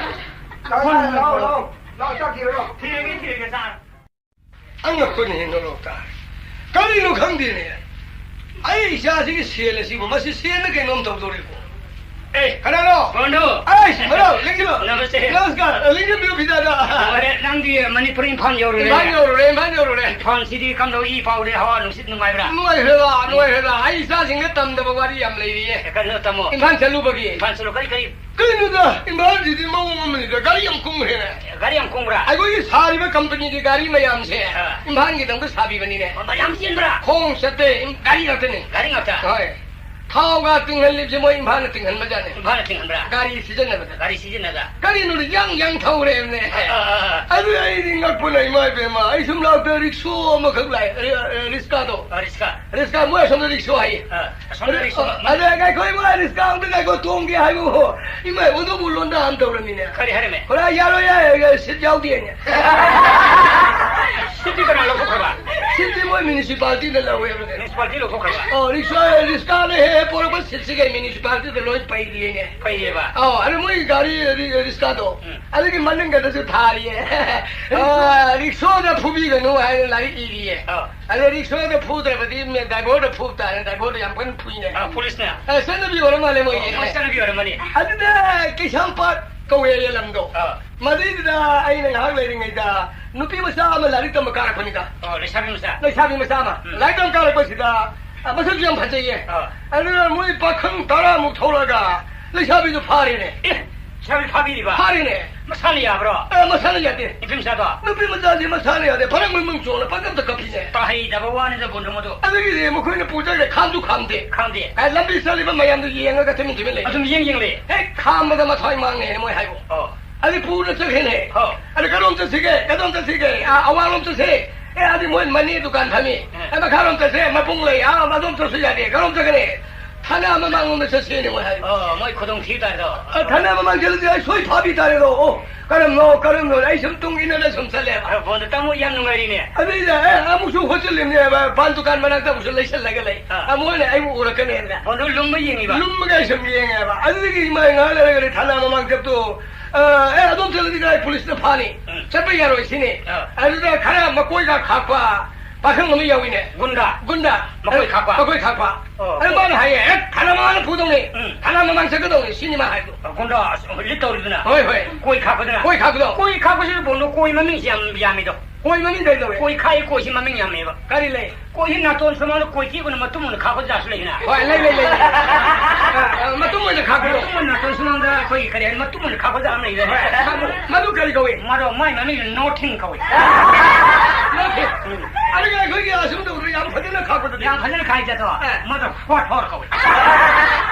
ꯂꯥꯛꯑꯣ, ꯂꯥꯛꯑꯣ, ꯂꯥꯛꯑꯣ, ꯂꯥꯛꯑꯣ, ꯆꯥꯛ ꯊꯤꯔꯨꯔꯣ꯫ ꯊꯤꯔꯒꯦ, ꯊꯤꯔꯒꯦ, ꯁꯥꯔ꯫ ꯑꯉꯛꯄꯅꯤ ꯍꯦ, ꯅꯣꯔꯣꯛꯇ꯫ ꯀꯔꯤꯅꯣ ꯈꯪꯗꯦꯅꯦ꯫ ꯑꯩ ꯏꯆꯥꯁꯤꯒꯤ ꯁꯦꯜ ꯑꯁꯤꯕꯨ, ꯃꯁꯤ ꯁꯦꯜꯅ ꯀꯩꯅꯣꯝ ꯇꯧꯗꯧꯔꯤꯕꯣ꯫ ꯑꯦ, ꯀꯅꯥꯅꯣ? ꯕꯟꯙꯨ꯫ ꯑꯩꯁ, ꯃꯔꯧ, ꯂꯦꯡꯁꯤꯜꯂꯣ꯫ ꯅꯃꯁꯇꯦ꯫ ꯅꯃꯁꯀꯥꯔ, ꯂꯦꯡꯁꯤꯟꯕꯤꯌꯨ ꯐꯤꯗꯥꯗ꯫ ꯂꯣꯏꯔꯦ, ꯅꯪꯗꯤ ꯃꯅꯤꯄꯨꯔ ꯏꯝꯐꯥꯜ ꯌꯧꯔꯨꯔꯦ꯫ ꯏꯝꯐꯥꯜ ꯌꯧꯔꯨꯔꯦ, ꯏꯝꯐꯥꯜ ꯌꯧꯔꯨꯔꯦ꯫ ꯏꯝꯐꯥꯜꯁꯤꯗꯤ ꯀꯝꯗꯧ ꯏ ꯄꯥꯎꯗꯤ ꯍꯋꯥ ꯅꯨꯡꯁꯤꯠ ꯅꯨꯡꯉꯥꯏꯕ꯭ꯔꯥ? ꯅꯨꯡꯉꯥꯏꯈ꯭ꯔꯦꯗ, ꯅꯨꯡꯉꯥꯏꯈ꯭ꯔꯦꯗ꯫ ꯑꯩ ꯏꯆꯥꯁꯤꯡꯗ ꯇꯝꯗꯕ ꯋꯥꯔꯤ ꯌꯥꯝ ꯂꯩꯔꯤꯌꯦ꯫ ꯑꯦ, ꯀꯩꯅꯣ ꯇꯝꯃꯣ꯫ ꯏꯝꯐꯥꯜ ꯆꯠꯂꯨꯕꯒꯤ꯫ ꯏꯝꯐꯥꯜ ꯆꯠꯂꯨ, ꯀꯔꯤ, ꯀꯔꯤ? ꯀꯩꯅꯣꯗ, ꯏꯝꯐꯥꯜꯁꯤꯗꯤ ꯃꯑꯣꯡ ꯑꯃꯅꯤꯗ, ꯒꯥꯔꯤ ꯌꯥꯝ ꯀꯨꯡꯈ꯭ꯔꯦꯅꯦ꯫ ꯒꯥꯔꯤ ꯌꯥꯝ ꯀꯨꯡꯕ꯭ꯔꯥ? ꯑꯩꯈꯣꯏꯒꯤ ꯁꯥꯔꯤꯕ ꯀꯝꯄꯅꯤꯒꯤ ꯒꯥꯔꯤ ꯃꯌꯥꯝꯁꯦ ꯑꯥ꯫ ꯏꯝꯐꯥꯜꯒꯤꯗꯃꯛꯇ ꯁꯥꯕꯤꯕꯅꯤꯅꯦ꯫ ꯑꯣ, ꯌꯥꯝ ꯆꯦꯟꯕ꯭ꯔꯥ? ꯈꯣꯡ ꯆꯠꯇꯦ, ꯏꯝ-, ꯒꯥꯔꯤ ꯉꯥꯛꯇꯅꯦ꯫ ꯒꯥꯔꯤ ꯉꯥꯛꯇ? ꯍꯣꯏ꯫ ꯊꯥꯎꯒ ꯇꯤꯡꯍꯜꯂꯤꯕꯁꯦ ꯃꯣꯏ ꯏꯝꯐꯥꯜꯅ ꯇꯤꯡꯍꯟꯕꯖꯥꯠꯅꯦ꯫ ꯏꯝꯐꯥꯜꯅ ꯇꯤꯡꯍꯟꯕ꯭ꯔꯥ? ꯒꯥꯔꯤ ꯁꯤꯖꯤꯟꯅꯕꯗ꯫ ꯒꯥꯔꯤ ꯁꯤꯖꯤꯟꯅꯕꯗ? ꯀꯔꯤꯅꯣ, ꯌꯥꯡ ꯌꯥꯡ ꯊꯧꯔꯦꯕꯅꯦ꯫ ꯑꯥ, ꯑꯥ, ꯑꯥ, ꯑꯥ꯫ ꯑꯗꯨ ꯑꯩꯗꯤ ꯉꯛꯄꯅ, ꯏꯃꯥ ꯏꯕꯦꯝꯃ, ꯑꯩ ꯁꯨꯝ ꯂꯥꯛꯄꯗ ꯔꯤꯛꯁꯣ ꯑꯃꯈꯛ ꯂꯥꯛꯑꯦ, ꯔꯤ-, ꯑ, ꯔꯤꯛꯁꯥꯗꯣ꯫ ꯑꯥ, ꯔꯤꯛꯁꯥ꯫ ꯔꯤꯛꯁꯥ, ꯃꯣꯏ ꯑꯁꯣꯝꯗ ꯔꯤꯛꯁꯣ ꯍꯥꯏꯌꯦ꯫ ꯑꯥ꯫ ꯑꯁꯣꯝꯗ ꯔꯤꯛꯁꯣ ꯑꯃ꯫ ꯑꯗ ꯉꯥꯏꯈꯣ, ꯏꯃꯥ, ꯔꯤꯛꯁꯥ ꯑꯝꯇ ꯉꯥꯏꯈꯣ, ꯇꯣꯡꯒꯦ ꯍꯥꯏꯕꯕꯨ, ꯏꯃꯥ ꯏꯕꯣꯟꯗꯣ ꯑꯃꯨꯛ ꯂꯣꯟꯗꯥ ꯑꯃ ꯇꯧꯔꯝꯃꯤꯅꯦ꯫ ꯀꯔꯤ ꯍꯥꯏꯔꯝꯃꯦ? ꯍꯣꯔꯥ, ꯌꯥꯔꯣꯏ, ꯌꯥꯔꯣꯏ, ꯁꯤꯠ ꯌꯥꯎꯗꯦꯅꯦ꯫ ꯁꯤꯠꯇꯤ ꯀꯅꯥ ꯂꯧꯊꯣꯛꯈ꯭ꯔꯕ? ꯁꯤꯠꯇꯤ ꯃꯣꯏ ꯃ꯭ꯌꯨꯅꯤꯁꯤꯄꯥꯂꯤꯇꯤꯅ ꯂꯧꯋꯦꯕꯅꯦ꯫ ꯃ꯭ꯌꯨꯅꯤꯁꯤꯄꯥꯂꯤꯇꯤ ꯂꯧꯊꯣꯛꯈ꯭ꯔꯕ? ꯑꯣ, ꯔꯤꯛꯁꯥ, ꯔꯤꯛꯁꯥꯅ ꯍꯦꯛ ꯍꯦꯛ ꯄꯣꯔꯛꯄ ꯁꯤꯠꯁꯤꯒꯩ ꯃ꯭ꯌꯨꯅꯤꯁꯤꯄꯥꯂꯤꯇꯤꯗ ꯂꯣꯏ ꯄꯩꯔꯤꯌꯦꯅꯦ꯫ ꯄꯩꯌꯦꯕ? ꯑꯣ, ꯑꯗꯨ ꯃꯣꯏ ꯒꯥꯔꯤ ꯔꯤ-, ꯔꯤꯛꯁꯥꯗꯣ, ꯎꯝ꯫ ꯑꯗꯨꯒꯤ ꯃꯅꯤꯡꯒꯗꯁꯨ ꯊꯥꯔꯤꯌꯦ꯫ ꯑꯥ, ꯔꯤꯛꯁꯣꯗ ꯐꯨꯕꯤꯒꯅꯨ ꯍꯥꯏꯅ ꯂꯥꯏꯔꯤꯛ ꯏꯔꯤꯌꯦ꯫ ꯑꯥ꯫ ꯑꯗ ꯔꯤꯛꯁꯣꯗ ꯐꯨꯗ꯭ꯔꯕꯗꯤ ꯃꯦ-, ꯗ꯭ꯔꯥꯏꯚꯔꯗ ꯐꯨꯕ ꯇꯥꯔꯦ, ꯗ꯭ꯔꯥꯏꯚꯔꯗ ꯌꯥꯝ ꯀꯟꯅ ꯐꯨꯏꯅꯦ꯫ ꯑꯥ, ꯄꯨꯂꯤꯁꯅ? ꯑ, ꯆꯠꯅꯕꯤ ꯑꯣꯏꯔ ꯃꯥꯜꯂꯦ ꯃꯣꯏꯒꯤ꯫ ꯑꯣ, ꯃꯣꯏ ꯆꯠꯅꯕꯤ ꯑꯣꯏꯔꯝꯃꯅꯤ꯫ ꯑꯗꯨꯗ ꯀꯩꯁꯥꯝꯄꯥꯠ ꯀꯧꯋꯦꯌꯦ ꯂꯝꯗꯣ꯫ ꯑꯥ꯫ ꯃꯗꯩꯗꯨꯗ ꯑꯩꯅ ꯉꯥꯏꯍꯥꯛ ꯂꯩꯔꯤꯉꯩꯗ ꯅꯨꯄꯤ ꯃꯆꯥ ꯑꯃ ꯂꯥꯏꯔꯤꯛ ꯇꯝꯕ ꯀꯥꯔꯛꯄꯅꯤꯗ꯫ ꯑꯣ, ꯂꯩꯁꯥꯕꯤ ꯃꯆꯥ? ꯂꯩꯁꯥꯕꯤ ꯃꯆꯥ ꯑꯃ꯫ ꯎꯝ꯫ ꯂꯥꯏꯔꯤꯛ ꯇꯝꯕ ꯀꯥꯔꯛꯄꯁꯤꯗ, ꯑ, ꯃꯁꯛꯁꯨ ꯌꯥꯝ ꯐꯖꯩꯌꯦ꯫ ꯑꯥ꯫ ꯑꯗꯨꯅ ꯃꯣꯏ ꯄꯥꯈꯪ ꯇꯔꯥꯃꯨꯛ ꯊꯧꯔꯒ ꯂꯩꯁꯥꯕꯤꯗꯨ ꯐꯥꯔꯦꯅꯦ꯫ ꯑꯦ, ꯂꯩꯁꯥꯕꯤ ꯐꯥꯕꯤꯔꯤꯕ? ꯐꯥꯔꯦꯅꯦ꯫ ꯃꯁꯥꯅ ꯌꯥꯕ꯭ꯔꯣ? ꯑ, ꯃꯁꯥꯅ ꯌꯥꯗꯦ꯫ ꯅꯨꯄꯤ ꯃꯆꯥꯗꯣ? ꯅꯨꯄꯤ ꯃꯆꯥꯁꯤ ꯃꯁꯥꯅ ꯌꯥꯗꯦ꯫ ꯐꯔꯛ ꯃꯪ ꯃꯪ ꯆꯣꯡꯅ ꯄꯪꯀꯞꯇ ꯀꯞꯄꯤꯅꯦ꯫ ꯇꯥꯍꯩꯗꯕ ꯋꯥꯅꯤꯗ, ꯕꯣꯟꯗꯨ ꯃꯗꯨ꯫ ꯑꯗꯒꯤꯗꯤ ꯃꯈꯣꯏꯅ ꯄꯨꯖꯔꯒ ꯈꯥꯝꯁꯨ ꯈꯥꯝꯗꯦ꯫ ꯈꯥꯝꯗꯦ꯫ ꯑ, ꯂꯝꯕꯤ ꯆꯠꯂꯤꯕ ꯃꯌꯥꯝꯗꯨ ꯌꯦꯡꯉꯒ ꯇꯨꯃꯤꯟ ꯇꯨꯃꯤꯟ ꯂꯩ꯫ ꯑꯗꯨꯝ ꯌꯦꯡ ꯌꯦꯡ ꯂꯩ꯫ ꯍꯦꯛ ꯈꯥꯝꯕꯗ ꯃꯊ꯭ꯋꯥꯏ ꯃꯥꯡꯉꯦꯅ ꯃꯣꯏ ꯍꯥꯏꯕ꯫ ꯑꯣ꯫ ꯑꯗꯩ ꯄꯨꯅ ꯆꯠꯈ꯭ꯔꯦꯅꯦ꯫ ꯑꯣ꯫ ꯑꯗ ꯀꯗꯣꯝ ꯆꯠꯁꯤꯒꯦ? ꯀꯗꯣꯝ ꯆꯠꯁꯤꯒꯦ? ꯑ, ꯑꯋꯥꯡꯂꯣꯝ ꯆꯠꯁꯦ꯫ ꯑꯦ, ꯑꯗꯨꯗꯤ ꯃꯣꯏ ꯃꯅꯤ ꯗꯨꯀꯥꯟ ꯐꯝꯃꯤ꯫ ꯑ꯫ ꯑꯦ, ꯃꯈꯥꯔꯣꯝ ꯆꯠꯁꯦ, ꯃꯄꯨꯡ ꯂꯩ, ꯑꯥ, ꯑꯗꯣꯝ ꯆꯠꯁꯨ ꯌꯥꯗꯦ, ꯀꯔꯣꯝ ꯆꯠꯀꯅꯤ? ꯊꯥꯅ ꯃꯃꯥꯡꯂꯣꯝꯗ ꯆꯠꯁꯦꯅꯦ ꯃꯣꯏ ꯍꯥꯏ꯫ ꯑꯣ, ꯃꯣꯏ ꯈꯨꯗꯣꯡ ꯊꯤ ꯇꯥꯔꯦꯗꯣ꯫ ꯑ, ꯊꯥꯅ ꯃꯃꯥꯡ ꯆꯠꯂꯗꯤ ꯑꯩ ꯁꯣꯏ ꯐꯥꯕꯤ ꯇꯥꯔꯦꯗꯣ꯫ ꯑꯣ, ꯀꯔꯝꯅꯣ, ꯀꯔꯝꯅꯣ? ꯑꯩ ꯁꯨꯝ ꯇꯨꯡ ꯏꯟꯅꯗ ꯁꯨꯝ ꯆꯠꯂꯦꯕ꯫ ꯑ, ꯕꯣꯟꯗꯣ ꯇꯥꯃꯣ ꯌꯥꯝ ꯅꯨꯡꯉꯥꯏꯔꯤꯅꯦ꯫ ꯑꯗꯩꯗ, ꯑꯦ, ꯑꯃꯨꯛꯁꯨ ꯍꯣꯠꯆꯤꯜꯂꯤꯕꯅꯦꯕ, ꯄꯥꯟ ꯗꯨꯀꯥꯟ ꯃꯅꯥꯛꯇ ꯑꯃꯨꯛꯁꯨ ꯂꯩꯁꯜꯂꯒ ꯂꯩ꯫ ꯑ꯫ ꯑꯃꯨꯛ ꯍꯣꯏꯅ ꯑꯩꯕꯨ ꯎꯔꯛꯀꯅꯦꯅ꯫ ꯕꯣꯟꯗꯣ ꯂꯨꯝꯕ ꯌꯦꯡꯉꯤꯕ? ꯂꯨꯝꯕꯒ ꯑꯩ ꯁꯨꯝ ꯌꯦꯡꯉꯦꯕ꯫ ꯑꯗꯨꯗꯒꯤ ꯏꯃꯥ ꯉꯥꯏꯍꯥꯛ ꯂꯩꯔꯒꯗꯤ ꯊꯥꯅ ꯃꯃꯥꯡ ꯆꯠꯇꯣ ꯑ, ꯑꯦ, ꯑꯗꯣꯝ ꯆꯠꯂꯗꯤ ꯀꯥꯏ ꯄꯨꯂꯤꯁꯅ ꯐꯥꯅꯤ? ꯎꯝ꯫ ꯆꯠꯄ ꯌꯥꯔꯣꯏ ꯁꯤꯅꯤ꯫ ꯑ꯫ ꯑꯗꯨꯗ ꯈꯔ ꯃꯀꯣꯏꯒ ꯈꯥꯛꯄ ꯄꯥꯈꯪ ꯑꯃ ꯌꯥꯎꯏꯅꯦ꯫ ꯒꯨꯟꯗꯥ? ꯒꯨꯟꯗꯥ꯫ ꯃꯀꯣꯏ ꯈꯥꯛꯄ? ꯃꯀꯣꯏ ꯈꯥꯛꯄ꯫ ꯑꯣ, ꯑꯗꯨ ꯑꯣ꯫ ꯃꯥꯅ ꯍꯥꯏꯌꯦ, "ꯑꯦ, ꯊꯥꯅ ꯃꯃꯥꯡꯗ ꯐꯨꯗꯧꯅꯤ꯫ ꯎꯝ꯫ ꯊꯥꯅ ꯃꯃꯥꯡ ꯆꯠꯀꯗꯧꯅꯤ," ꯁꯤꯅꯤ ꯃꯥ ꯍꯥꯏꯕꯗꯣ꯫ ꯑ, ꯒꯨꯟꯗꯥ, ꯑꯁ, ꯂꯤꯠ ꯇꯧꯔꯤꯗꯨꯅ? ꯍꯣꯏ, ꯍꯣꯏ꯫ ꯀꯣꯏ ꯈꯥꯛꯄꯗꯨꯅ? ꯀꯣꯏ ꯈꯥꯛꯄꯗꯣ꯫ ꯀꯣꯏ ꯈꯥꯛꯄꯁꯤꯗ ꯕꯣꯟꯗꯣ ꯀꯣꯏ ꯃꯃꯤꯡꯁꯤ ꯌꯥꯝ ꯌꯥꯝꯃꯤꯗꯣ꯫ ꯀꯣꯏ ꯃꯃꯤꯡ ꯀꯔꯤ ꯀꯧꯏ? ꯀꯣꯏ ꯈꯥꯛꯏ ꯀꯣꯏꯁꯤ ꯃꯃꯤꯡ ꯌꯥꯝꯃꯦꯕ꯫ ꯀꯔꯤ ꯂꯩ? ꯀꯣꯏꯁꯤ ꯅꯥꯇꯣꯟ ꯁꯨꯃꯥꯡꯗ ꯀꯣꯏ ꯆꯤꯛꯄꯅ ꯃꯇꯨꯝ ꯑꯣꯏꯅ ꯈꯥꯛꯄ ꯖꯥꯠꯁꯨ ꯂꯩꯅ꯫ ꯍꯣꯏ, ꯂꯩ, ꯂꯩ, ꯂꯩ, ꯂꯩ꯫ ꯑ, ꯑ, ꯃꯇꯨꯝ ꯑꯣꯏꯅ ꯈꯥꯛꯄꯗꯣ꯫ ꯃꯇꯨꯝ ꯑꯣꯏꯅ ꯅꯥꯇꯣꯟ ꯁꯨꯃꯥꯡꯗ ꯑꯩꯈꯣꯏꯒꯤ ꯀꯔꯤ ꯍꯥꯏꯅꯤ, ꯃꯇꯨꯝ ꯑꯣꯏꯅ ꯈꯥꯛꯄ ꯖꯥꯠ ꯑꯃ ꯂꯩꯔꯦ꯫ ꯍꯣꯏ, ꯃꯗꯨ, ꯃꯗꯨ ꯀꯔꯤ ꯀꯧꯏ? ꯃꯗꯣ ꯃꯥꯏ ꯃꯃꯤꯡꯅ ꯅꯣꯊꯤꯡ ꯀꯧꯏ꯫ ꯅꯣꯊꯤꯡ꯫ ꯎꯝ꯫ ꯑꯗꯨꯒ ꯑꯩꯈꯣꯏꯒꯤ ꯑꯁꯨꯝ ꯇꯧꯕꯗ ꯌꯥꯝ ꯐꯖꯅ ꯈꯥꯛꯄꯗꯨꯗꯤ? ꯌꯥꯝ ꯐꯖꯅ ꯈꯥꯛꯏ ꯖꯥꯠꯇꯣ꯫ ꯑ꯫ ꯃꯗꯣ ꯐꯣꯔ ꯐꯣꯔ ꯀꯧꯏ꯫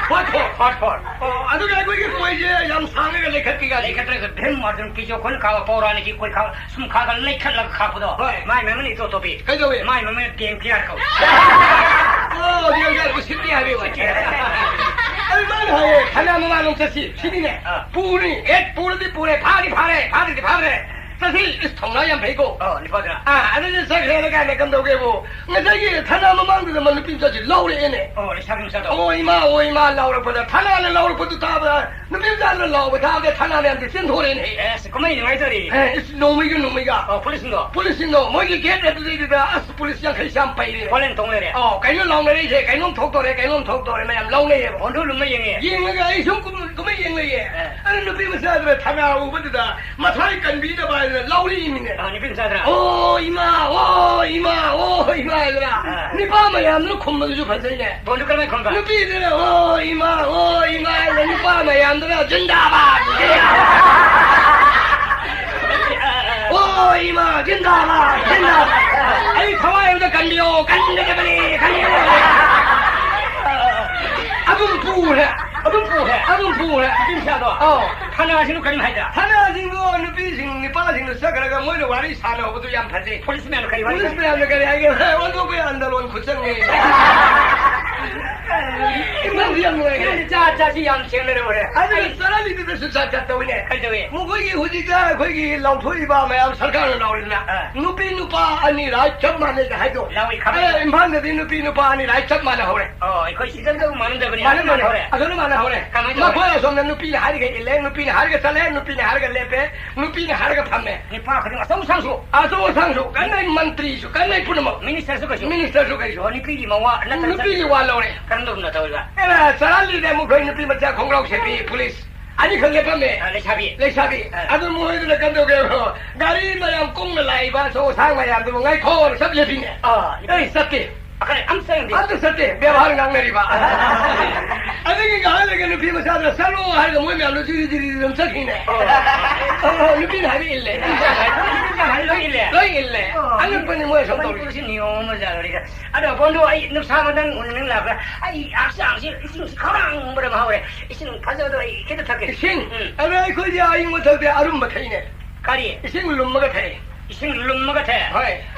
Four four. Four four. ꯑꯣ, ꯑꯗꯨꯒ ꯑꯩꯈꯣꯏꯒꯤ ꯀꯣꯏꯁꯦ ꯌꯥꯝ ꯁꯥꯡꯉꯒ ꯂꯩꯈꯠꯄꯤꯒ꯫ ꯂꯩꯈꯠꯇ꯭ꯔꯒ ꯚꯤꯝ ꯑꯔꯖꯨꯟ ꯀꯤꯖꯣ ꯑꯩꯈꯣꯏꯅ ꯈꯥꯛꯄ ꯄꯧꯔꯥꯅꯤꯛꯀꯤ ꯀꯣꯏ ꯈꯥꯛ ꯁꯨꯝ ꯈꯥꯛꯑꯒ ꯂꯩꯈꯠꯂꯒ ꯈꯥꯛꯄꯗꯣ꯫ ꯍꯣꯏ꯫ ꯃꯥꯏ ꯃꯃꯤꯡ ꯏꯇꯣꯞ ꯇꯣꯞꯄꯤ꯫ ꯀꯩꯗꯧꯋꯤ? ꯃꯥꯏ ꯃꯃꯤꯡ ꯗꯦꯝ ꯀꯤꯌꯥꯔ ꯀꯧꯏ꯫ ꯑꯣ, ꯗꯦꯝ ꯀꯤꯌꯥꯔ ꯎꯁꯤꯠꯇꯦ ꯍꯥꯏꯕꯒꯤ ꯋꯥꯅꯤ꯫ ꯑꯗꯨ ꯃꯥꯅ ꯍꯥꯏꯌꯦ, ꯊꯥꯅ ꯃꯃꯥꯡꯂꯣꯝ ꯆꯠꯁꯤ꯫ ꯁꯤꯅꯤꯅꯦ꯫ ꯑꯥ꯫ ꯄꯨꯅꯤ꯫ ꯍꯦꯛ ꯄꯨꯔꯗꯤ ꯄꯨꯔꯦ, ꯐꯥꯗꯤ ꯐꯥꯔꯦ, ꯐꯥꯗ꯭ꯔꯗꯤ ꯐꯥꯗ꯭ꯔꯦ꯫ ꯆꯠꯁꯤ꯫ ꯏꯁ, ꯊꯧꯅꯥ ꯌꯥꯝ ꯐꯩꯀꯣ꯫ ꯑꯣ, ꯅꯤꯄꯥꯗꯨꯅ꯫ ꯑꯥ, ꯑꯗꯨꯗꯤ ꯆꯠꯈ꯭ꯔꯦꯅ ꯀꯥꯏꯅ ꯀꯝꯗꯧꯒꯦꯕꯨ? ꯉꯁꯥꯏꯒꯤ ꯊꯥꯅ ꯃꯃꯥꯡꯗꯨꯗ ꯃꯥ ꯅꯨꯄꯤ ꯃꯆꯥꯁꯤ ꯂꯧꯔꯛꯑꯦꯅꯦ꯫ ꯑꯣ, ꯂꯩꯁꯥꯕꯤ ꯃꯆꯥꯗꯣ꯫ ꯑꯣ, ꯏꯃꯥ, ꯑꯣ, ꯏꯃꯥ ꯂꯥꯎꯔꯛꯄꯗ, ꯊꯥꯅꯅ ꯂꯥꯎꯔꯛꯄꯗꯨ ꯇꯥꯕꯗ ꯅꯨꯄꯤ ꯃꯆꯥꯗꯨꯅ ꯂꯥꯎꯕ ꯇꯥꯕꯗ ꯊꯥꯅ ꯃꯌꯥꯝꯗꯤ ꯆꯦꯟꯊꯣꯔꯛꯑꯦꯅꯦ꯫ ꯑꯦꯁ, ꯀꯨꯝꯍꯩ ꯅꯨꯡꯉꯥꯏꯗꯧꯔꯤ꯫ ꯑꯦ, ꯏꯁ, ꯅꯣꯡꯃꯩꯒ ꯅꯣꯡꯃꯩꯒ꯫ ꯑꯣ, ꯄꯨꯂꯤꯁꯁꯤꯡꯗꯣ? ꯄꯨꯂꯤꯁꯁꯤꯡꯗꯣ, ꯃꯣꯏꯒꯤ ꯒꯦꯠ ꯑꯗꯨꯗꯩꯗꯨꯗ, ꯑꯁ, ꯄꯨꯂꯤꯁ ꯌꯥꯡꯈꯩ ꯆꯥꯝ ꯄꯩꯔꯦ꯫ ꯍꯣꯂꯦꯟ ꯇꯣꯡ ꯂꯩꯔꯦ꯫ ꯑꯣ, ꯀꯩꯅꯣ ꯂꯥꯎꯅꯔꯛꯏꯁꯦ, ꯀꯩꯅꯣꯝ ꯊꯣꯛꯇꯣꯔꯦ, ꯀꯩꯅꯣꯝ ꯊꯣꯛꯇꯣꯔꯦ, ꯃꯌꯥꯝ ꯂꯥꯎꯅꯩꯌꯦꯕ꯫ ꯕꯣꯟꯗꯨ ꯂꯨꯝꯃ ꯌꯦꯡꯉꯦ꯫ ꯌꯦꯡꯉꯒ ꯑꯩ ꯁꯨꯝ ꯀꯨꯝ-, ꯀꯨꯝꯍꯩ ꯌꯦꯡ ꯂꯩꯌꯦ꯫ ꯑꯦ꯫ ꯑꯗꯨ ꯅꯨꯄꯤ ꯃꯆꯥꯗꯨꯅ ꯊꯥꯅ ꯎꯕꯗꯨꯗ ꯃꯊ꯭ꯋꯥꯏ ꯀꯟꯕꯤꯅꯕ ꯍꯥꯏꯗꯅ ꯂꯥꯎꯔꯛꯏꯃꯤꯅꯦ꯫ ꯑ, ꯅꯨꯄꯤ ꯃꯆꯥꯗꯨꯅ? "ꯑꯣ, ꯏꯃꯥ, ꯑꯣ, ꯏꯃꯥ, ꯑꯣ, ꯏꯃꯥ" ꯍꯥꯏꯗꯅ ꯑ꯫ ꯅꯤꯄꯥ ꯃꯌꯥꯝꯗꯨꯅ ꯈꯨꯝꯕꯗꯨꯁꯨ ꯐꯖꯩꯅꯦ꯫ ꯕꯣꯟꯗꯨ ꯀꯔꯝꯍꯥꯏꯅ ꯈꯨꯝꯕ? ꯅꯨꯄꯤꯗꯨꯅ, "ꯑꯣ, ꯏꯃꯥ, ꯑꯣ, ꯏꯃꯥ" ꯍꯥꯏꯗꯅ ꯅꯤꯄꯥ ꯃꯌꯥꯝꯗꯨꯅ "ꯖꯤꯟꯗꯥꯕꯥꯗ! ꯖꯤꯟꯗꯥꯕꯥꯗ! ꯑꯣ, ꯏꯃꯥ, ꯖꯤꯟꯗꯥꯕꯥꯗ! ꯖꯤꯟꯗꯥꯕꯥꯗ! ꯑꯩ ꯊꯋꯥꯏ ꯑꯃꯗ ꯀꯟꯕꯤꯌꯣ, ꯀꯟꯒꯗꯕꯅꯤ, ꯀꯟꯒꯗꯕꯅꯤ!" ꯑꯗꯨꯝ ꯄꯨꯔꯦ꯫ ꯑꯗꯨꯝ ꯄꯨꯈ꯭ꯔꯦ꯫ ꯑꯗꯨꯝ ꯄꯨꯈ꯭ꯔꯦ꯫ ꯅꯨꯄꯤ ꯃꯆꯥꯗꯣ꯫ ꯑꯧ꯫ ꯊꯥꯅꯥꯁꯤꯡꯗꯨ ꯀꯔꯤꯝ ꯍꯥꯏꯗ? ꯊꯥꯅꯥꯁꯤꯡꯗꯨ ꯅꯨꯄꯤꯁꯤꯡ, ꯅꯨꯄꯥꯁꯤꯡꯗꯨ ꯆꯠꯈ꯭ꯔꯒ ꯃꯣꯏꯅ ꯋꯥꯔꯤ ꯁꯥꯟꯅꯍꯧꯕꯗꯨ ꯌꯥꯝ ꯐꯖꯩ꯫ ꯄꯨꯂꯤꯁ ꯃꯌꯥꯝꯅ ꯀꯔꯤ ꯋꯥꯔꯤ ꯄꯨꯂꯤꯁ ꯁꯥꯟꯅ-, ꯃꯌꯥꯝꯅ ꯀꯔꯤ ꯍꯥꯏꯒꯦ? ꯑꯣꯟꯊꯣꯛꯄ ꯌꯥꯗ ꯂꯣꯟ ꯈꯨꯠꯆꯪꯅꯤ꯫ ꯏꯃꯥꯗꯤ ꯌꯥꯝ ꯅꯨꯡꯉꯥꯏꯈ꯭ꯔꯦ꯫ ꯆꯥ ꯆꯥꯁꯤ ꯌꯥꯝ ꯊꯦꯡꯅꯔꯦ ꯍꯣꯔꯦꯟ꯫ ꯑꯗꯨꯒ ꯆꯔꯥꯂꯤꯗꯨꯗꯁꯨ ꯆꯥ ꯆꯥ ꯇꯧꯋꯤꯅꯦ꯫ ꯀꯩꯗꯧꯋꯤ? ꯃꯈꯣꯏꯒꯤ ꯍꯧꯖꯤꯛꯇ ꯑꯩꯈꯣꯏꯒꯤ ꯂꯥꯎꯊꯣꯛꯏꯕ ꯃꯌꯥꯝ ꯁꯔꯀꯥꯔꯅ ꯂꯥꯎꯔꯤꯗꯅ, ꯑꯥ꯫ ꯅꯨꯄꯤ ꯅꯨꯄꯥ ꯑꯅꯤ ꯔꯥꯏꯠ ꯆꯞ ꯃꯥꯟꯅꯩ ꯍꯥꯏꯗꯣ꯫ ꯂꯥꯎꯏ, ꯈꯪꯉꯤ꯫ ꯑꯦ, ꯏꯝꯐꯥꯜꯗꯗꯤ ꯅꯨꯄꯤ ꯅꯨꯄꯥ ꯑꯅꯤ ꯔꯥꯏꯠ ꯆꯞ ꯃꯥꯟꯅꯍꯧꯔꯦ꯫ ꯑꯣ, ꯑꯩꯈꯣꯏ ꯁꯤꯗ ꯃꯥꯟꯅꯗꯕꯅꯤ, ꯃꯥꯟꯅꯗꯕꯅꯤ꯫ ꯃꯥꯟꯅꯍꯧꯔꯦ꯫ ꯑꯗꯨꯅ ꯃꯥꯟꯅꯍꯧꯔꯦ꯫ ꯀꯃꯥꯏꯅ ꯇꯧꯔꯦ? ꯃꯈꯣꯏ ꯑꯁꯣꯝꯗ ꯅꯨꯄꯤꯅ ꯍꯥꯏꯔꯤꯒꯩ ꯏꯜꯂꯦ, ꯅꯨꯄꯤꯅ ꯍꯥꯏꯔꯒ ꯆꯠꯂꯦ, ꯅꯨꯄꯤꯅ ꯍꯥꯏꯔꯒ ꯂꯦꯞꯄꯦ, ꯅꯨꯄꯤꯅ ꯍꯥꯏꯔꯒ ꯐꯝꯃꯦ꯫ ꯅꯨꯄꯥ ꯈꯨꯗꯤꯡ ꯑꯆꯧ ꯑꯁꯥꯡꯁꯨ꯫ ꯑꯆꯧ ꯑꯁꯥꯡꯁꯨ, ꯀꯟꯅꯩ ꯃꯟꯇ꯭ꯔꯤꯁꯨ, ꯀꯟꯅꯩ ꯄꯨꯝꯅꯃꯛ꯫ ꯃꯤꯅꯤꯁꯇꯔꯁꯨ ꯀꯩꯁꯨ꯫ ꯃꯤꯅꯤꯁꯇꯔꯁꯨ ꯀꯩꯁꯨ꯫ ꯑꯣ, ꯅꯨꯄꯤꯒꯤ ꯃꯋꯥ ꯅꯠꯇ꯭ꯔ ꯅꯨꯄꯤꯒꯤ ꯋꯥ ꯂꯧꯔꯦ꯫ ꯀꯔꯝ ꯇꯧꯗꯅ ꯇꯧꯔꯤꯕ? ꯑꯦꯔꯥ, ꯆꯔꯥꯂꯤꯗ ꯑꯃꯨꯛ ꯑꯩꯈꯣꯏ ꯅꯨꯄꯤ ꯃꯆꯥ ꯈꯣꯡꯒ꯭ꯔꯥꯎ ꯁꯦꯠꯄꯤ ꯄꯨꯂꯤꯁ ꯑꯅꯤꯈꯛ ꯂꯦꯞꯄꯝꯃꯦ꯫ ꯑ, ꯂꯩꯁꯥꯕꯤ꯫ ꯂꯩꯁꯥꯕꯤ꯫ ꯑ꯫ ꯑꯗꯨ ꯃꯣꯏꯗꯨꯅ ꯀꯝꯗꯧꯒꯦ? ꯒꯥꯔꯤ ꯃꯌꯥꯝ ꯀꯨꯡꯅ ꯂꯥꯛꯏꯕ ꯑꯆꯧ ꯑꯁꯥꯡ ꯃꯌꯥꯝꯗꯨꯕꯨ ꯉꯥꯏꯈꯣ ꯆꯞ ꯂꯦꯞꯄꯤꯅꯦ꯫ ꯑ, ꯑꯩ ꯆꯠꯇꯦ꯫ ꯑꯈꯔꯦ, ꯑꯝ ꯆꯪꯗꯦ꯫ ꯑꯝꯇ ꯆꯠꯇꯦ꯫ ꯕꯦꯕꯥꯔ ꯉꯥꯡꯅꯔꯤꯕ꯫ ꯑꯗꯒꯤ ꯉꯥꯏꯍꯥꯛ ꯂꯩꯒ ꯅꯨꯄꯤ ꯃꯆꯥꯗꯨꯅ "ꯆꯠꯂꯣ" ꯍꯥꯏꯔꯒ ꯃꯣꯏ ꯃꯌꯥꯝꯗꯣ ꯖꯤꯔꯤ ꯖꯤꯔꯤ ꯑꯗꯨꯝ ꯆꯠꯈꯤꯅꯦ꯫ ꯑꯣ꯫ ꯑꯣ, ꯅꯨꯄꯤꯅ ꯍꯥꯏꯕ ꯏꯜꯂꯦ꯫ ꯅꯨꯄꯤꯅ ꯍꯥꯏꯕ ꯂꯣꯏ ꯏꯜꯂꯦ꯫ ꯂꯣꯏ ꯏꯜꯂꯦ꯫ ꯑꯣ꯫ ꯑꯉꯛꯄꯅꯤ ꯃꯣꯏ ꯑꯁꯨꯝ ꯇꯧꯔꯤꯁꯦ꯫ ꯃꯅꯤꯄꯨꯔꯁꯤ ꯅꯤꯌꯣꯝ ꯑꯃ ꯖꯥꯠ ꯑꯣꯏꯔꯦ꯫ ꯑꯗꯣ ꯕꯣꯟꯗꯣ ꯑꯩ ꯅꯨꯡꯁꯥ ꯑꯃꯗꯪ ꯎꯅꯅꯤꯡ ꯂꯥꯛꯄ꯭ꯔꯥ? ꯑꯩ ꯍꯛꯆꯥꯡꯁꯤ ꯏꯁꯤꯡꯁꯤ ꯈꯧꯔꯥꯡꯕꯅ ꯃꯍꯥꯎꯔꯦ꯫ ꯏꯁꯤꯡ ꯐꯖꯕꯗꯣ ꯑꯩ ꯈꯤꯇ ꯊꯛꯀꯦ꯫ ꯏꯁꯤꯡ? ꯎꯝ꯫ ꯑꯗꯣ ꯑꯩꯈꯣꯏꯗꯤ ꯑꯏꯪꯕ ꯊꯛꯇꯦ, ꯑꯔꯨꯝꯕ ꯊꯛꯏꯅꯦ꯫ ꯀꯔꯤ? ꯏꯁꯤꯡ ꯂꯨꯝꯃꯒ ꯊꯛꯏ꯫ ꯏꯁꯤꯡ ꯂꯨꯝꯃꯒ ꯊꯛꯑꯦ? ꯍꯣꯏ꯫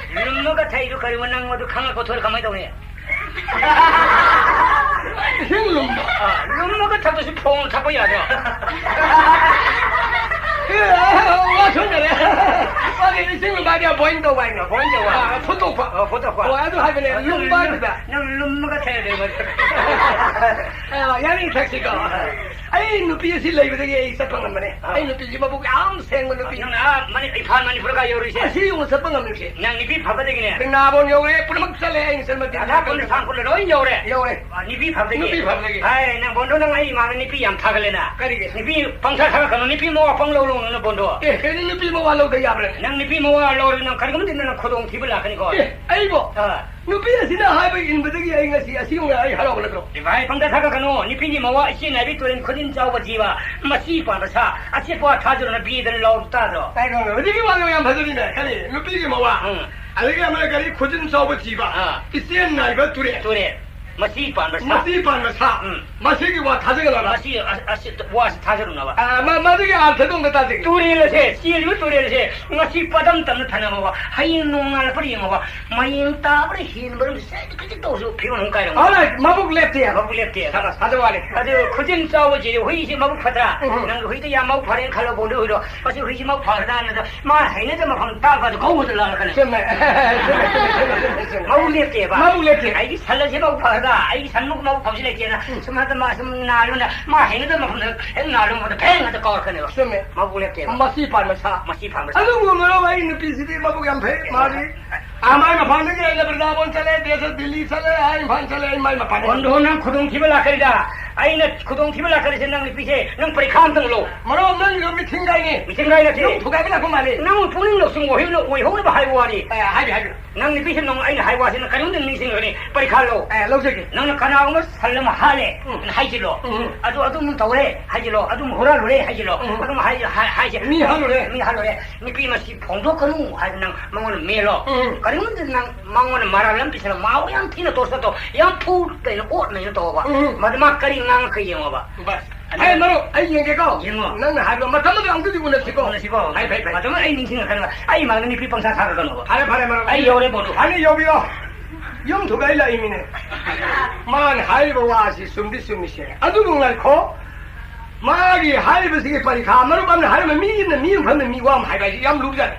ꯂꯨꯝꯃꯒ ꯊꯛꯏꯗꯨ ꯀꯔꯤꯅꯣ? ꯅꯪ ꯑꯗꯨ ꯈꯪꯉ ꯀꯣꯊꯣꯔ ꯀꯃꯥꯏꯅ ꯇꯧꯅꯤ? ꯏꯁꯤꯡ ꯂꯨꯝꯕ꯫ ꯑꯥ, ꯂꯨꯝꯃꯒ ꯊꯛꯄꯁꯨ ꯐꯣꯡꯅ ꯊꯛꯄ ꯌꯥꯗ꯭ꯔꯣ? ꯑꯦ, ꯑ, ꯋꯥ ꯁꯣꯏꯅꯔꯦ꯫ ꯃꯥꯒꯤ ꯏꯁꯤꯡ ꯂꯨꯝꯕ ꯍꯥꯏꯗꯤ ꯕꯣꯏꯜ ꯇꯧꯕ ꯍꯥꯏꯅ, ꯕꯣꯏꯜ ꯇꯧꯕ꯫ ꯑꯥ, ꯐꯨꯠꯇꯣꯛꯄ꯫ ꯑꯣ, ꯐꯨꯠꯇꯣꯛꯄ꯫ ꯑꯣ, ꯑꯗꯨ ꯍꯥꯏꯕꯅꯦ, ꯂꯨꯝꯕ ꯍꯥꯏꯗꯨꯗ꯫ ꯅꯪ ꯂꯨꯝꯃꯒ ꯊꯛꯑꯦ꯫ ꯑ, ꯌꯥꯅꯤ, ꯊꯛꯁꯤꯀꯣ꯫ ꯑꯩ ꯅꯨꯄꯤ ꯑꯁꯤ ꯂꯩꯕꯗꯒꯤ ꯑꯩ ꯆꯠꯄ ꯉꯝꯕꯅꯦ꯫ ꯑꯥ꯫ ꯑꯩ ꯅꯨꯄꯤꯁꯤ ꯃꯕꯨꯛ ꯌꯥꯝ ꯁꯦꯡꯕ ꯅꯨꯄꯤ꯫ ꯅꯪꯅ ꯑꯥ ꯃꯅꯤ-, ꯏꯝꯐꯥꯜ ꯃꯅꯤꯄꯨꯔꯒ ꯌꯧꯔꯨꯏꯁꯦ? ꯑꯁꯤ ꯌꯧꯅ ꯆꯠꯄ ꯉꯝꯃꯤꯁꯦ꯫ ꯅꯪ ꯅꯨꯄꯤ ꯐꯕꯗꯒꯤꯅꯦ? ꯄꯦꯅꯥꯕꯣꯟ ꯌꯧꯔꯦ, ꯄꯨꯝꯅꯃꯛ ꯆꯠꯂꯦ, ꯑꯩꯅ ꯆꯠꯄ ꯃꯇꯝꯗ꯫ ꯔꯥꯙꯥꯀꯨꯟ, ꯁꯥꯡꯀꯨꯟ ꯂꯣꯏ ꯌꯧꯔꯦ? ꯌꯧꯔꯦ꯫ ꯑꯥ, ꯅꯨꯄꯤ ꯐꯕꯗꯒꯤ? ꯅꯨꯄꯤ ꯐꯕꯗꯒꯤ꯫ ꯍꯥꯏ, ꯅꯪ ꯕꯣꯟꯗꯣ, ꯅꯪ ꯑꯩ ꯏꯃꯥꯡꯗ ꯅꯨꯄꯤ ꯌꯥꯝ ꯊꯥꯒꯠꯂꯦꯅ꯫ ꯀꯔꯤꯒꯤ? ꯅꯨꯄꯤ ꯄꯪꯊꯥ ꯊꯥꯒꯠꯀꯅꯨ, ꯅꯨꯄꯤ ꯃꯋꯥ ꯄꯪꯂꯧ ꯂꯧꯅꯨ ꯕꯣꯟꯗꯣ꯫ ꯑꯦ, ꯀꯩꯅꯣ ꯅꯨꯄꯤ ꯃꯋꯥ ꯂꯧꯗ ꯌꯥꯕ꯭ꯔꯥꯅꯦ? ꯅꯪ ꯅꯨꯄꯤ ꯃꯋꯥ ꯂꯧꯔꯗꯤ ꯅꯪ ꯀꯔꯤꯒꯨꯝꯕ ꯃꯇꯝꯗ ꯅꯪ ꯈꯨꯗꯣꯡ ꯊꯤꯕ ꯂꯥꯛꯀꯅꯤꯀꯣ꯫ ꯑꯦ, ꯑꯩꯕꯣ? ꯑꯥ꯫ ꯅꯨꯄꯤ ꯑꯁꯤꯅ ꯍꯥꯏꯕ ꯏꯟꯕꯗꯒꯤ ꯑꯩ ꯉꯁꯤ ꯑꯁꯤꯒꯨꯝꯅ ꯑꯩ ꯍꯔꯥꯎꯕ ꯅꯠꯇ꯭ꯔꯣ? ꯏꯚꯥꯏ, ꯄꯪꯊꯥ ꯊꯥꯒꯠꯀꯅꯨ꯫ ꯅꯨꯄꯤꯒꯤ ꯃꯋꯥ ꯏꯆꯦ ꯅꯥꯏꯕꯤ ꯇꯨꯔꯦꯜ ꯈꯨꯖꯤꯟ ꯆꯥꯎꯕ ꯖꯤꯕ, ꯃꯁꯤ ꯄꯥꯟꯗ ꯁꯥ, ꯑꯆꯦꯠꯄ ꯊꯥꯖꯔꯨꯅ ꯄꯤꯗꯅ ꯂꯥꯎ ꯇꯥꯗ꯭ꯔꯣ? ꯀꯩꯅꯣ, ꯍꯧꯖꯤꯛꯀꯤ ꯋꯥꯗꯣ ꯌꯥꯝ ꯐꯖꯔꯤꯅꯦ꯫ ꯀꯔꯤ? ꯅꯨꯄꯤꯒꯤ ꯃꯋꯥ꯫ ꯎꯝ꯫ ꯑꯗꯒꯤ ꯑꯃꯅ ꯀꯔꯤ? ꯈꯨꯖꯤꯟ ꯆꯥꯎꯕ ꯖꯤꯕ꯫ ꯑꯥ꯫ ꯏꯆꯦ ꯅꯥꯏꯕ ꯇꯨꯔꯦꯜ꯫ ꯇꯨꯔꯦꯜ꯫ ꯃꯁꯤ ꯄꯥꯟꯕ ꯁꯥ꯫ ꯃꯁꯤ ꯄꯥꯟꯕ ꯁꯥ꯫ ꯎꯝ꯫ ꯃꯁꯤꯒꯤ ꯋꯥ ꯊꯥꯖꯒꯅꯕ꯫ ꯃꯁꯤ ꯑ-, ꯑꯁꯤ ꯋꯥꯁꯤ ꯊꯥꯖꯔꯨꯅꯕ꯫ ꯑ, ꯃ-, ꯃꯗꯨꯒꯤ ꯑꯥꯔꯊꯗꯣ ꯑꯝꯇ ꯇꯥꯖꯒꯦ꯫ ꯇꯨꯔꯦꯜ ꯑꯁꯦ, ꯆꯦꯜꯂꯤꯕ ꯇꯨꯔꯦꯜ ꯑꯁꯦ ꯉꯁꯤ ꯄꯗꯝ ꯇꯝꯅ ꯊꯅꯕ, ꯍꯌꯦꯡ ꯅꯣꯡꯉꯥꯜꯂꯛꯄꯗ ꯌꯦꯡꯉꯣꯕ, ꯃꯌꯦꯡ ꯇꯥꯕꯅ ꯍꯦꯟꯕ ꯑꯗꯨꯝ ꯁꯦ ꯈꯖꯤꯛ ꯇꯧꯔꯁꯨ ꯐꯤꯕꯝ ꯑꯃ ꯀꯥꯏꯔꯝꯒꯅꯤ꯫ All right, ꯃꯕꯨꯛ ꯂꯦꯞꯇꯦ꯫ ꯃꯕꯨꯛ ꯂꯦꯞꯇꯦ꯫ ꯁꯥꯕꯥꯁ, ꯊꯥꯖꯕ ꯋꯥꯠꯂꯤ꯫ ꯑꯗꯨ ꯈꯨꯖꯤꯟ ꯆꯥꯎꯕ ꯆꯦꯜꯂꯤ ꯍꯨꯏꯁꯤ ꯃꯕꯨꯛ ꯐꯠꯇ꯭ꯔꯥ? ꯎꯝ꯫ ꯅꯪꯒꯤ ꯍꯨꯏꯗ ꯌꯥꯝ ꯃꯕꯨꯛ ꯐꯔꯦꯅ ꯈꯜꯂꯣ, ꯕꯣꯟꯗꯨ ꯍꯨꯏꯗꯣ꯫ ꯃꯁꯤ ꯍꯨꯏꯁꯤ ꯃꯕꯨꯛ ꯐꯒꯗ꯭ꯔꯥꯅ ꯃꯥ ꯍꯩꯅꯗꯕ ꯃꯐꯝ ꯇꯥꯛꯄꯗ ꯀꯧꯕꯗ ꯂꯥꯛꯂꯛꯀꯅꯤ꯫ ꯆꯨꯝꯃꯦ꯫ ꯆꯨꯝꯃꯦ, ꯆꯨꯝꯃꯦ, ꯆꯨꯝꯃꯦ, ꯆꯨꯝꯃꯦ꯫ ꯃꯕꯨꯛ ꯂꯦꯞꯇꯦꯕ꯫ ꯃꯕꯨꯛ ꯂꯦꯞꯇꯦ꯫ ꯑꯩꯒꯤ ꯁꯜ ꯑꯁꯤ ꯃꯕꯨꯛ ꯐꯒꯗ꯭ꯔꯥ? ꯑꯩꯒꯤ ꯁꯟꯃꯨꯛ ꯃꯕꯨꯛ ꯐꯕꯁꯤ ꯂꯩꯇꯦꯅ꯫ ꯎꯝ꯫ ꯁꯨꯝ ꯍꯟꯗꯛ ꯃꯥ ꯁꯨꯝ ꯅꯥꯔꯨꯅ ꯃꯥ ꯍꯩꯅꯗꯕ ꯃꯐꯝꯗ ꯍꯦꯛ ꯅꯥꯔꯨꯕꯗ ꯐꯦꯡ ꯍꯦꯛꯇ ꯀꯧꯔꯛꯀꯅꯦꯕ꯫ ꯆꯨꯝꯃꯦ꯫ ꯃꯕꯨꯛ ꯂꯦꯞꯇꯦꯕ꯫ ꯃꯁꯤ ꯄꯥꯟꯕ ꯁꯥ꯫ ꯃꯁꯤ ꯄꯥꯟꯕ ꯁꯥ꯫ ꯑꯗꯨꯕꯨ ꯃꯔꯨꯞ ꯑꯩ ꯅꯨꯄꯤꯁꯤꯗꯤ ꯃꯕꯨꯛ ꯌꯥꯝ ꯐꯩ꯫ ꯃꯥꯗꯤ ꯑꯥ, ꯃꯥꯏ ꯃꯄꯥꯟꯗꯒꯤ ꯑꯩꯅ ꯕ꯭ꯔꯤꯟꯗꯥꯕꯣꯟ ꯆꯠꯂꯦ, ꯗꯦꯁ ꯗꯤꯜꯂꯤ ꯆꯠꯂꯦ, ꯑꯥ, ꯏꯝꯐꯥꯜ ꯆꯠꯂꯦ, ꯑꯩ ꯃꯥꯏ ꯃꯄꯥꯟ꯫ ꯑꯣꯟꯊꯣꯛꯅ ꯈꯨꯗꯣꯡꯊꯤꯕ ꯂꯥꯛꯀꯅꯤꯗ꯫ ꯑꯩꯅ ꯈꯨꯗꯣꯡꯊꯤꯕ ꯂꯥꯛꯀꯅꯤꯁꯦ ꯅꯪ ꯅꯨꯄꯤꯁꯦ ꯅꯪ ꯄꯔꯤꯈꯥ ꯑꯝꯇꯪ ꯂꯧ꯫ ꯃꯔꯨꯞ, ꯅꯪꯒꯤꯗꯣ ꯃꯤꯊꯤꯡꯒꯥꯏꯅꯦ꯫ ꯃꯤꯊꯤꯡꯒꯥꯏ ꯅꯠꯇꯦ꯫ ꯌꯨꯝ ꯊꯨꯒꯥꯏꯕ ꯂꯥꯛꯄ ꯃꯥꯜꯂꯦ꯫ ꯅꯪ ꯄꯨꯛꯅꯤꯡ ꯂꯧꯁꯤꯡ ꯑꯣꯏꯍꯧꯅ-, ꯑꯣꯏꯍꯧꯅꯕ ꯍꯥꯏꯕ ꯋꯥꯅꯤ꯫ ꯑꯦ, ꯍꯥꯏꯕꯤꯌꯨ, ꯍꯥꯏꯕꯤꯌꯨ꯫ ꯅꯪ ꯅꯨꯄꯤꯁꯦ ꯅꯪ ꯑꯩꯅ ꯍꯥꯏꯕ ꯋꯥꯁꯦ ꯅꯪ ꯀꯔꯤꯒꯨꯝꯕ ꯅꯤꯡꯁꯤꯡꯒꯅꯤ꯫ ꯄꯔꯤꯈꯥ ꯂꯧ꯫ ꯑꯦ, ꯂꯧꯖꯒꯦ꯫ ꯅꯪꯅ ꯀꯅꯥꯒꯨꯝꯕ ꯁꯜ ꯑꯃ ꯍꯥꯠꯂꯦ ꯎꯝ꯫ ꯍꯥꯏꯖꯤꯜꯂꯣ꯫ ꯎꯝ꯫ ꯑꯗꯨ ꯑꯗꯨꯝ ꯇꯧꯔꯦ ꯍꯥꯏꯖꯤꯜꯂꯣ꯫ ꯑꯗꯨꯝ ꯍꯨꯔꯥꯜꯂꯨꯔꯦ ꯍꯥꯏꯖꯤꯜꯂꯣ꯫ ꯎꯝ꯫ ꯑꯗꯨꯝ ꯍꯥꯏ-, ꯍꯥꯏ-, ꯍꯥꯏꯁꯦ꯫ ꯃꯤ ꯍꯥꯠꯂꯨꯔꯦ꯫ ꯃꯤ ꯍꯥꯠꯂꯨꯔꯦ꯫ ꯅꯨꯄꯤ ꯃꯁꯤ ꯐꯣꯡꯗꯣꯛꯀꯅꯨ ꯍꯥꯏꯅ ꯅꯪ ꯃꯉꯣꯟꯗ ꯃꯦꯜꯂꯣ꯫ ꯎꯝ꯫ ꯀꯔꯤꯒꯨꯝꯕ ꯅꯪ ꯃꯉꯣꯟꯗ ꯃꯔꯥꯜ ꯑꯃ ꯄꯤꯁꯜꯂꯣ, ꯃꯥꯕꯨ ꯌꯥꯝ ꯊꯤꯅ ꯇꯣꯔꯆꯔ ꯇꯧ, ꯌꯥꯝ ꯐꯨ ꯇꯩꯅ ꯑꯣꯠ ꯅꯩꯅ ꯇꯧꯕ꯫ ꯎꯝ꯫ ꯃꯗꯨ ꯃꯥ ꯀꯔꯤ ꯉꯥꯡꯉꯛꯀ ꯌꯦꯡꯉꯣꯕ꯫ ꯕꯁ꯫ ꯑꯗꯨ ꯑꯩ ꯃꯔꯨꯞ, ꯑꯩ ꯌꯦꯡꯒꯦꯀꯣ꯫ ꯌꯦꯡꯉꯣ꯫ ꯅꯪꯅ ꯍꯥꯏꯕ ꯃꯇꯝ ꯑꯃꯗ ꯑꯃꯨꯛꯇꯗꯤ ꯎꯅꯁꯤꯀꯣ꯫ ꯎꯅꯁꯤꯀꯣ꯫ ꯐꯩ, ꯐꯩ, ꯐꯩ꯫ ꯃꯇꯝ ꯑꯩ ꯅꯤꯡꯁꯤꯡꯉꯛꯀꯅꯤ꯫ ꯑꯩ ꯏꯃꯥꯡꯗ ꯅꯨꯄꯤ ꯄꯪꯁꯥ ꯁꯥꯒꯠꯀꯅꯣꯕ꯫ ꯐꯔꯦ, ꯐꯔꯦ, ꯃꯔꯨꯞ꯫ ꯑꯩ ꯌꯧꯔꯦ ꯕꯣꯟꯗꯨ꯫ ꯑꯩꯅ ꯌꯧꯕꯤꯔꯣ꯫ ꯌꯨꯝ ꯊꯨꯒꯥꯏ ꯂꯥꯛꯏꯃꯤꯅꯦ꯫ ꯃꯥꯅ ꯍꯥꯏꯔꯤꯕ ꯋꯥꯁꯤ ꯆꯨꯝꯗꯤ ꯆꯨꯝꯃꯤꯁꯦ꯫ ꯑꯗꯨꯕꯨ ꯉꯥꯏꯈꯣ꯫ ꯃꯥꯒꯤ ꯍꯥꯏꯔꯤꯕꯁꯤꯒꯤ ꯄꯔꯤꯈꯥ, ꯃꯔꯨꯞ ꯑꯃꯅ ꯍꯥꯏꯔꯝꯕ ꯃꯤ ꯑꯃꯅ ꯃꯤ ꯑꯃ ꯐꯝꯅ ꯃꯤ ꯋꯥ ꯑꯃ ꯍꯥꯏꯕ ꯍꯥꯏꯁꯤ ꯌꯥꯝ ꯂꯨꯕꯖꯥꯠꯅꯤ꯫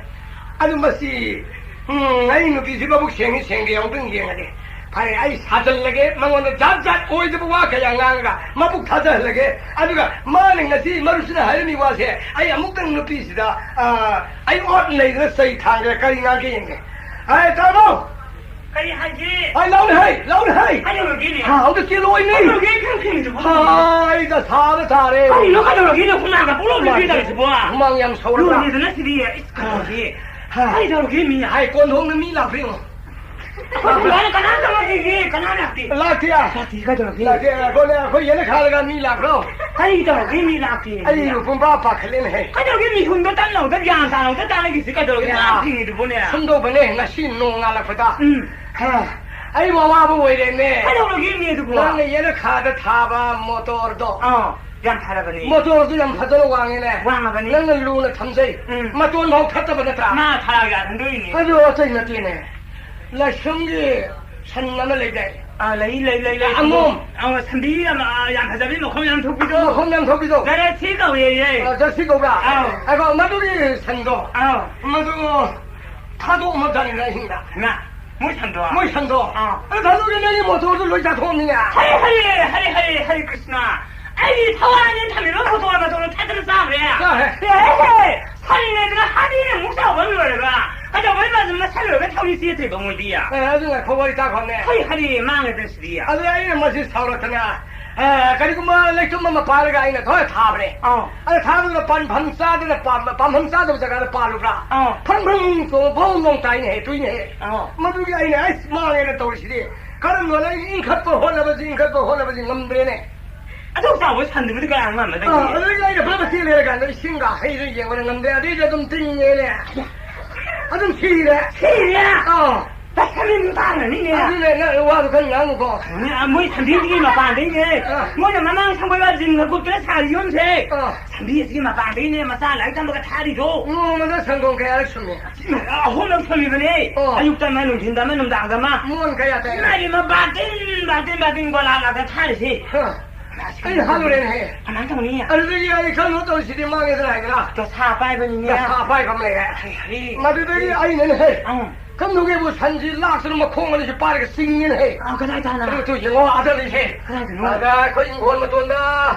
ꯑꯗꯨ ꯃꯁꯤ, ꯎꯝ, ꯑꯩ ꯅꯨꯄꯤꯁꯤ ꯃꯕꯨꯛ ꯁꯦꯡꯉꯤ ꯁꯦꯡꯗꯦ ꯑꯃꯨꯛꯇꯪ ꯌꯦꯡꯉꯒꯦ꯫ ꯐꯔꯦ, ꯑꯩ ꯁꯥꯖꯜꯂꯒꯦ, ꯃꯉꯣꯟꯗ ꯖꯥꯠ ꯖꯥꯠ ꯑꯣꯏꯗꯕ ꯋꯥ ꯀꯌꯥ ꯉꯥꯡꯉꯒ ꯃꯕꯨꯛ ꯊꯥꯖꯍꯜꯂꯒꯦ꯫ ꯑꯗꯨꯒ ꯃꯥꯅ ꯉꯁꯤ ꯃꯔꯨꯞꯁꯤꯅ ꯍꯥꯏꯔꯝꯃꯤ ꯋꯥꯁꯦ ꯑꯩ ꯑꯃꯨꯛꯇꯪ ꯅꯨꯄꯤꯁꯤꯗ, ꯑ, ꯑꯩ ꯑꯣꯠ ꯅꯩꯗꯅ ꯆꯩ ꯊꯥꯡꯗꯅ ꯀꯔꯤ ꯉꯥꯡꯒꯦ ꯌꯦꯡꯒꯦ꯫ ꯑꯦ, ꯇꯥꯃꯣ! ꯀꯔꯤ ꯍꯥꯏꯒꯦ? ꯑ, ꯂꯥꯎꯅꯦ ꯍꯥꯏ, ꯂꯥꯎꯅꯦ ꯍꯥꯏ! ꯀꯩꯗꯧꯔꯒꯦꯅꯦ? ꯍꯥ, ꯑꯝꯇ ꯆꯦꯜꯂꯣ, ꯑꯩꯅꯦ! ꯀꯩꯗꯧꯔꯒꯦ? ꯀꯩꯗꯧꯔꯒꯦ? ꯍꯥ, ꯑꯩ ꯗꯁꯥꯗ ꯇꯥꯔꯦ! ꯀꯔꯤꯅꯣ ꯀꯩꯗꯧꯔꯒꯦꯅꯦ? ꯍꯨꯃꯥꯡꯒ ꯄꯨꯡꯂꯧ ꯂꯧꯕꯤ ꯇꯧꯔꯤꯁꯤꯕꯣ? ꯍꯨꯃꯥꯡ ꯌꯥꯝ ꯁꯧꯔꯕ꯭ꯔꯥ? ꯂꯣꯏꯔꯦꯗꯅ ꯁꯤꯗꯤ꯫ ꯏꯁ, ꯀꯩꯗꯧꯔꯒꯦ? ꯍꯥ. ꯀꯩꯗꯧꯔꯒꯦ ꯃꯤ? ꯍꯥꯏ, ꯀꯣꯟꯊꯣꯡꯗ ꯃꯤ ꯂꯥꯛꯄ꯭ꯔꯥ ꯌꯦꯡꯉꯣ꯫ ꯑꯩꯈꯣꯏ ꯊꯣꯡꯒꯥꯟꯗ ꯀꯅꯥꯝꯇ ꯂꯥꯛꯇꯦ, ꯀꯅꯥꯝ ꯂꯥꯛꯇꯦ꯫ ꯂꯥꯛꯇꯦ? ꯂꯥꯛꯇꯦ, ꯀꯩꯗꯧꯔꯒꯦ? ꯂꯥꯛꯇꯦ, ꯑꯩꯈꯣꯏꯅ, ꯑꯩꯈꯣꯏ ꯌꯦꯅꯈꯥꯗꯒ ꯃꯤ ꯂꯥꯛꯄ꯭ꯔꯣ? ꯀꯔꯤ ꯇꯧꯔꯒꯦ ꯃꯤ ꯂꯥꯛꯇꯦ? ꯑꯩꯕꯨ ꯄꯨꯡꯄꯥ ꯄꯥꯈꯠꯂꯦꯅꯦꯍꯦ꯫ ꯀꯩꯗꯧꯔꯒꯦ ꯃꯤꯍꯨꯟꯗꯣ ꯇꯟ ꯂꯧꯗ ꯒ꯭ꯌꯥꯟ ꯇꯥꯅ ꯑꯝꯇ ꯇꯥꯟꯅꯈꯤꯁꯤ ꯀꯩꯗꯧꯔꯒꯦ? ꯌꯥ. ꯉꯥ ꯐꯤꯡꯉꯤꯗꯨꯕꯨꯅꯦ꯫ ꯁꯨꯝ ꯇꯧꯕꯅꯦ, ꯉꯁꯤ ꯅꯣꯡ ꯉꯥꯜꯂꯛꯄꯗ꯫ ꯎꯝ. ꯍꯥ. ꯑꯩꯕꯨ ꯑꯋꯥꯕ ꯑꯣꯏꯔꯦꯅꯦ꯫ ꯀꯩꯗꯧꯔꯒꯦꯅꯦ ꯑꯗꯨꯕꯨ? ꯅꯪꯅ ꯌꯦꯅꯈꯥꯗ ꯊꯥꯕ ꯃꯣꯇꯣꯔꯗꯣ꯫ ꯑꯥ, ꯌꯥꯝ ꯐꯔꯕꯅꯤ꯫ ꯃꯣꯇꯣꯔꯗꯨ ꯌꯥꯝ ꯐꯖꯅ ꯋꯥꯡꯉꯦꯅꯦ꯫ ꯋꯥꯡꯉꯕꯅꯤ꯫ ꯅꯪꯅ ꯂꯨꯅ ꯊꯝꯖꯩ꯫ ꯎꯝ꯫ ꯃꯇꯣꯟ ꯐꯥꯎ ꯊꯠꯇꯕ ꯅꯠꯇ꯭ꯔꯥ? ꯃꯥ ꯊꯥꯔꯒ ꯌꯥꯍꯟꯗꯣꯏꯅꯦ꯫ ꯑꯗꯨ ꯑꯇꯩ ꯅꯠꯇꯦꯅꯦ꯫ ꯂꯥꯏꯁ꯭ꯔꯝꯒꯤ ꯁꯟ ꯑꯃ ꯂꯩꯗꯥꯏ? ꯑꯥ, ꯂꯩ, ꯂꯩ, ꯂꯩ, ꯂꯩ꯫ ꯑꯉꯣꯝ꯫ ꯑꯥ, ꯁꯟꯕꯤ ꯌꯥꯝ, ꯑꯥ, ꯌꯥꯝ ꯐꯖꯕꯤ, ꯃꯈꯣꯡ ꯌꯥꯝ ꯊꯣꯛꯄꯤꯗꯣ꯫ ꯃꯈꯣꯡ ꯌꯥꯝ ꯊꯣꯛꯄꯤꯗꯣ꯫ ꯖꯔꯁꯤ ꯀꯧꯋꯦꯌꯦ꯫ ꯑꯥ, ꯖꯔꯁꯤ ꯀꯧꯕ꯭ꯔꯥ? ꯑꯥꯎ꯫ ꯑꯗꯣ ꯃꯗꯨꯒꯤ ꯁꯟꯗꯣ꯫ ꯑꯥꯎ꯫ ꯃꯗꯨ ꯊꯥꯗꯣꯛꯑꯝꯃꯕꯖꯥꯠꯅꯤꯗ ꯑꯍꯤꯡꯗ꯫ ꯍꯩꯃꯥ, ꯃꯣꯏ ꯁꯟꯗꯣ? ꯃꯣꯏ ꯁꯟꯗꯣ? ꯑꯥ꯫ ꯑꯗꯨ ꯊꯥꯗꯣꯛꯑꯒ ꯅꯪꯒꯤ ꯃꯣꯇꯣꯔꯗꯨ ꯂꯣꯏ ꯆꯥꯊꯣꯛꯑꯝꯃꯤꯅꯦ꯫ ꯍꯔꯦ, ꯍꯔꯦ, ꯍꯔꯦ, ꯍꯔꯦ, ꯍꯔꯦ ꯀ꯭ꯔꯤꯁꯅ꯫ ꯑꯩꯒꯤ ꯊꯋꯥꯏꯅ ꯊꯝꯃꯤꯕ ꯃꯣꯇꯣꯔ ꯃꯇꯣꯟꯗꯣ ꯊꯠꯇꯅ ꯆꯥꯈ꯭ꯔꯦ꯫ ꯆꯥꯈ꯭ꯔꯦ꯫ ꯑꯦ, ꯁꯟꯅꯦꯗꯅ ꯍꯥꯠꯂꯤꯅꯦ ꯑꯃꯨꯛ ꯆꯥꯎꯕ ꯂꯣꯏꯔꯒ꯫ ꯀꯩꯗꯧꯕꯩ ꯃꯥꯁꯨ ꯃꯁꯜ ꯂꯣꯏꯔꯒ ꯊꯧꯔꯤ ꯆꯦꯠꯇ꯭ꯔꯤꯕ ꯃꯣꯏꯗꯤ? ꯑꯦ, ꯑꯗꯨ ꯉꯥꯏꯈꯣ, ꯋꯥꯔꯤ ꯇꯥꯈꯣꯅꯦ꯫ ꯍꯔꯦ, ꯍꯔꯦ, ꯃꯥꯡꯉꯦꯗꯅ ꯁꯤꯗꯤ꯫ ꯑꯗꯨ ꯑꯩꯅ ꯃꯁꯤ ꯁꯥꯎꯔꯛꯇꯅ ꯑ, ꯀꯔꯤꯒꯨꯝꯕ ꯂꯩꯇꯨꯝ ꯑꯃ ꯄꯥꯏꯔꯒ ꯑꯩꯅ ꯊꯣꯏ ꯊꯥꯕꯅꯦ꯫ ꯑꯥ꯫ ꯑꯗ ꯊꯥꯕꯗꯨꯗ ꯄꯥꯟꯐꯝ ꯆꯥꯗꯅ ꯄꯥꯟꯕ, ꯄꯥꯟꯐꯝ ꯆꯥꯗꯕ ꯖꯒꯥꯗ ꯄꯥꯜꯂꯨꯕ꯭ꯔꯥ? ꯑꯥ꯫ ꯐ꯭ꯔꯪ ꯐ꯭ꯔꯪ ꯆꯣꯡꯉ ꯐꯧ ꯅꯣꯡ ꯇꯥꯏꯅꯦꯍꯦ, ꯇꯨꯏꯅꯦꯍꯦ꯫ ꯑꯥ꯫ ꯃꯗꯨꯒꯤ ꯑꯩꯅ ꯑꯩꯁ ꯃꯥꯡꯉꯦꯅ ꯇꯧꯔꯤꯁꯤꯗꯤ꯫ ꯀꯔꯝꯕ ꯑꯩ ꯏꯟꯈꯠꯄ ꯍꯣꯠꯅꯕꯁꯤ, ꯏꯟꯈꯠꯄ ꯍꯣꯠꯅꯕꯁꯤ ꯉꯝꯗ꯭ꯔꯦꯅꯦ꯫ ꯑꯗꯨꯛ ꯆꯥꯎꯕ ꯁꯟꯗꯨꯕꯨꯗꯤ ꯀꯌꯥ ꯉꯝꯃꯗꯒꯦ? ꯑꯥ, ꯑꯗꯨꯗꯒꯤ ꯑꯩꯅ ꯐꯖꯅ ꯆꯦꯜꯂꯦ ꯍꯥꯏꯔ ꯀꯥꯟꯗ ꯏꯁꯤꯡꯒ ꯍꯩꯗꯨ ꯌꯦꯡꯕꯗ ꯉꯝꯗꯦ꯫ ꯑꯗꯩꯗꯤ ꯑꯗꯨꯝ ꯇꯤꯡꯉꯦꯅꯦ꯫ ꯑꯗꯨꯝ ꯁꯤꯔꯦ꯫ ꯁꯤꯔꯦ? ꯑꯥ꯫ ꯇꯥꯏꯁꯟꯕꯤ ꯃꯇꯥꯡꯅꯅꯤꯅꯦ꯫ ꯑꯗꯨꯅꯦ, ꯅꯪ ꯋꯥꯗꯨ ꯈꯔ ꯉꯥꯡꯉꯨꯀꯣ꯫ ꯃꯣꯏ ꯁꯟꯕꯤꯁꯤꯒꯤ ꯃꯄꯥꯟꯗꯩꯅꯦ꯫ ꯑꯥ꯫ ꯃꯣꯏꯅ ꯃꯃꯥꯡ ꯁꯪꯒꯣꯏꯕ ꯖꯤꯝꯒ ꯀꯨꯞꯇꯅ ꯁꯥꯔꯤ ꯌꯨꯝꯁꯦ꯫ ꯑꯥ꯫ ꯁꯟꯕꯤꯁꯤꯒꯤ ꯃꯄꯥꯟꯗꯩꯅꯦ ꯃꯆꯥ ꯂꯥꯏꯔꯤꯛ ꯇꯝꯕꯒ ꯊꯥꯔꯤꯗꯣ꯫ ꯅꯣꯡꯃꯗ ꯁꯪꯒꯣꯝ ꯀꯌꯥꯔꯛ ꯁꯨꯝꯃꯤ? ꯑꯍꯨꯝꯂꯛ ꯁꯨꯝꯃꯤꯕꯅꯦ꯫ ꯑꯣ꯫ ꯑꯌꯨꯛꯇ ꯑꯃ, ꯅꯨꯡꯊꯤꯟꯗ ꯑꯃ, ꯅꯨꯡꯗꯥꯡꯗ ꯑꯃ꯫ ꯃꯣꯟ ꯀꯌꯥ ꯇꯥꯏ? ꯏꯃꯥꯏ, ꯏꯃꯥ, ꯕꯥꯇꯤꯟ, ꯕꯥꯇꯤꯟ, ꯕꯥꯇꯤꯟ ꯒꯣꯂꯥ ꯂꯥꯛꯇ ꯊꯥꯔꯤꯁꯦ꯫ ꯍꯥ꯫ ꯑꯩꯅ ꯍꯥꯠꯂꯨꯔꯦꯅꯦꯍꯦ꯫ ꯀꯃꯥꯏꯅ ꯇꯧꯅꯤ? ꯑꯗꯨꯗꯒꯤ ꯑꯩ ꯈꯪꯉꯣ ꯇꯧꯔꯤꯁꯤꯗꯤ ꯃꯥꯡꯉꯦꯗꯅ ꯍꯥꯏꯗꯅ꯫ ꯗꯁꯥ ꯄꯥꯏꯕꯅꯤꯅꯦ꯫ ꯗꯁꯥ ꯄꯥꯏꯕ ꯑꯃ ꯂꯩꯔꯦ꯫ ꯍꯩ, ꯍꯩ꯫ ꯃꯗꯨꯗꯒꯤ ꯑꯩꯅꯅꯦꯍꯦ꯫ ꯑꯪ꯫ ꯀꯝꯗꯧꯒꯦꯕꯨ ꯁꯟꯁꯤ ꯂꯥꯛꯇꯅ ꯃꯈꯣꯡ ꯑꯅꯤꯁꯤ ꯄꯥꯏꯔꯒ ꯆꯤꯡꯉꯦꯅꯦꯍꯦ꯫ ꯑꯥ, ꯀꯗꯥꯏ ꯇꯥꯅ? ꯑꯗꯨ ꯇꯨ ꯌꯦꯡꯉꯣ, ꯑꯥꯗ ꯂꯩꯁꯦ꯫ ꯀꯗꯥꯏꯗꯅꯣ? ꯑꯥꯗ ꯑꯩꯈꯣꯏ ꯏꯪꯈꯣꯜ ꯃꯇꯣꯟꯗ,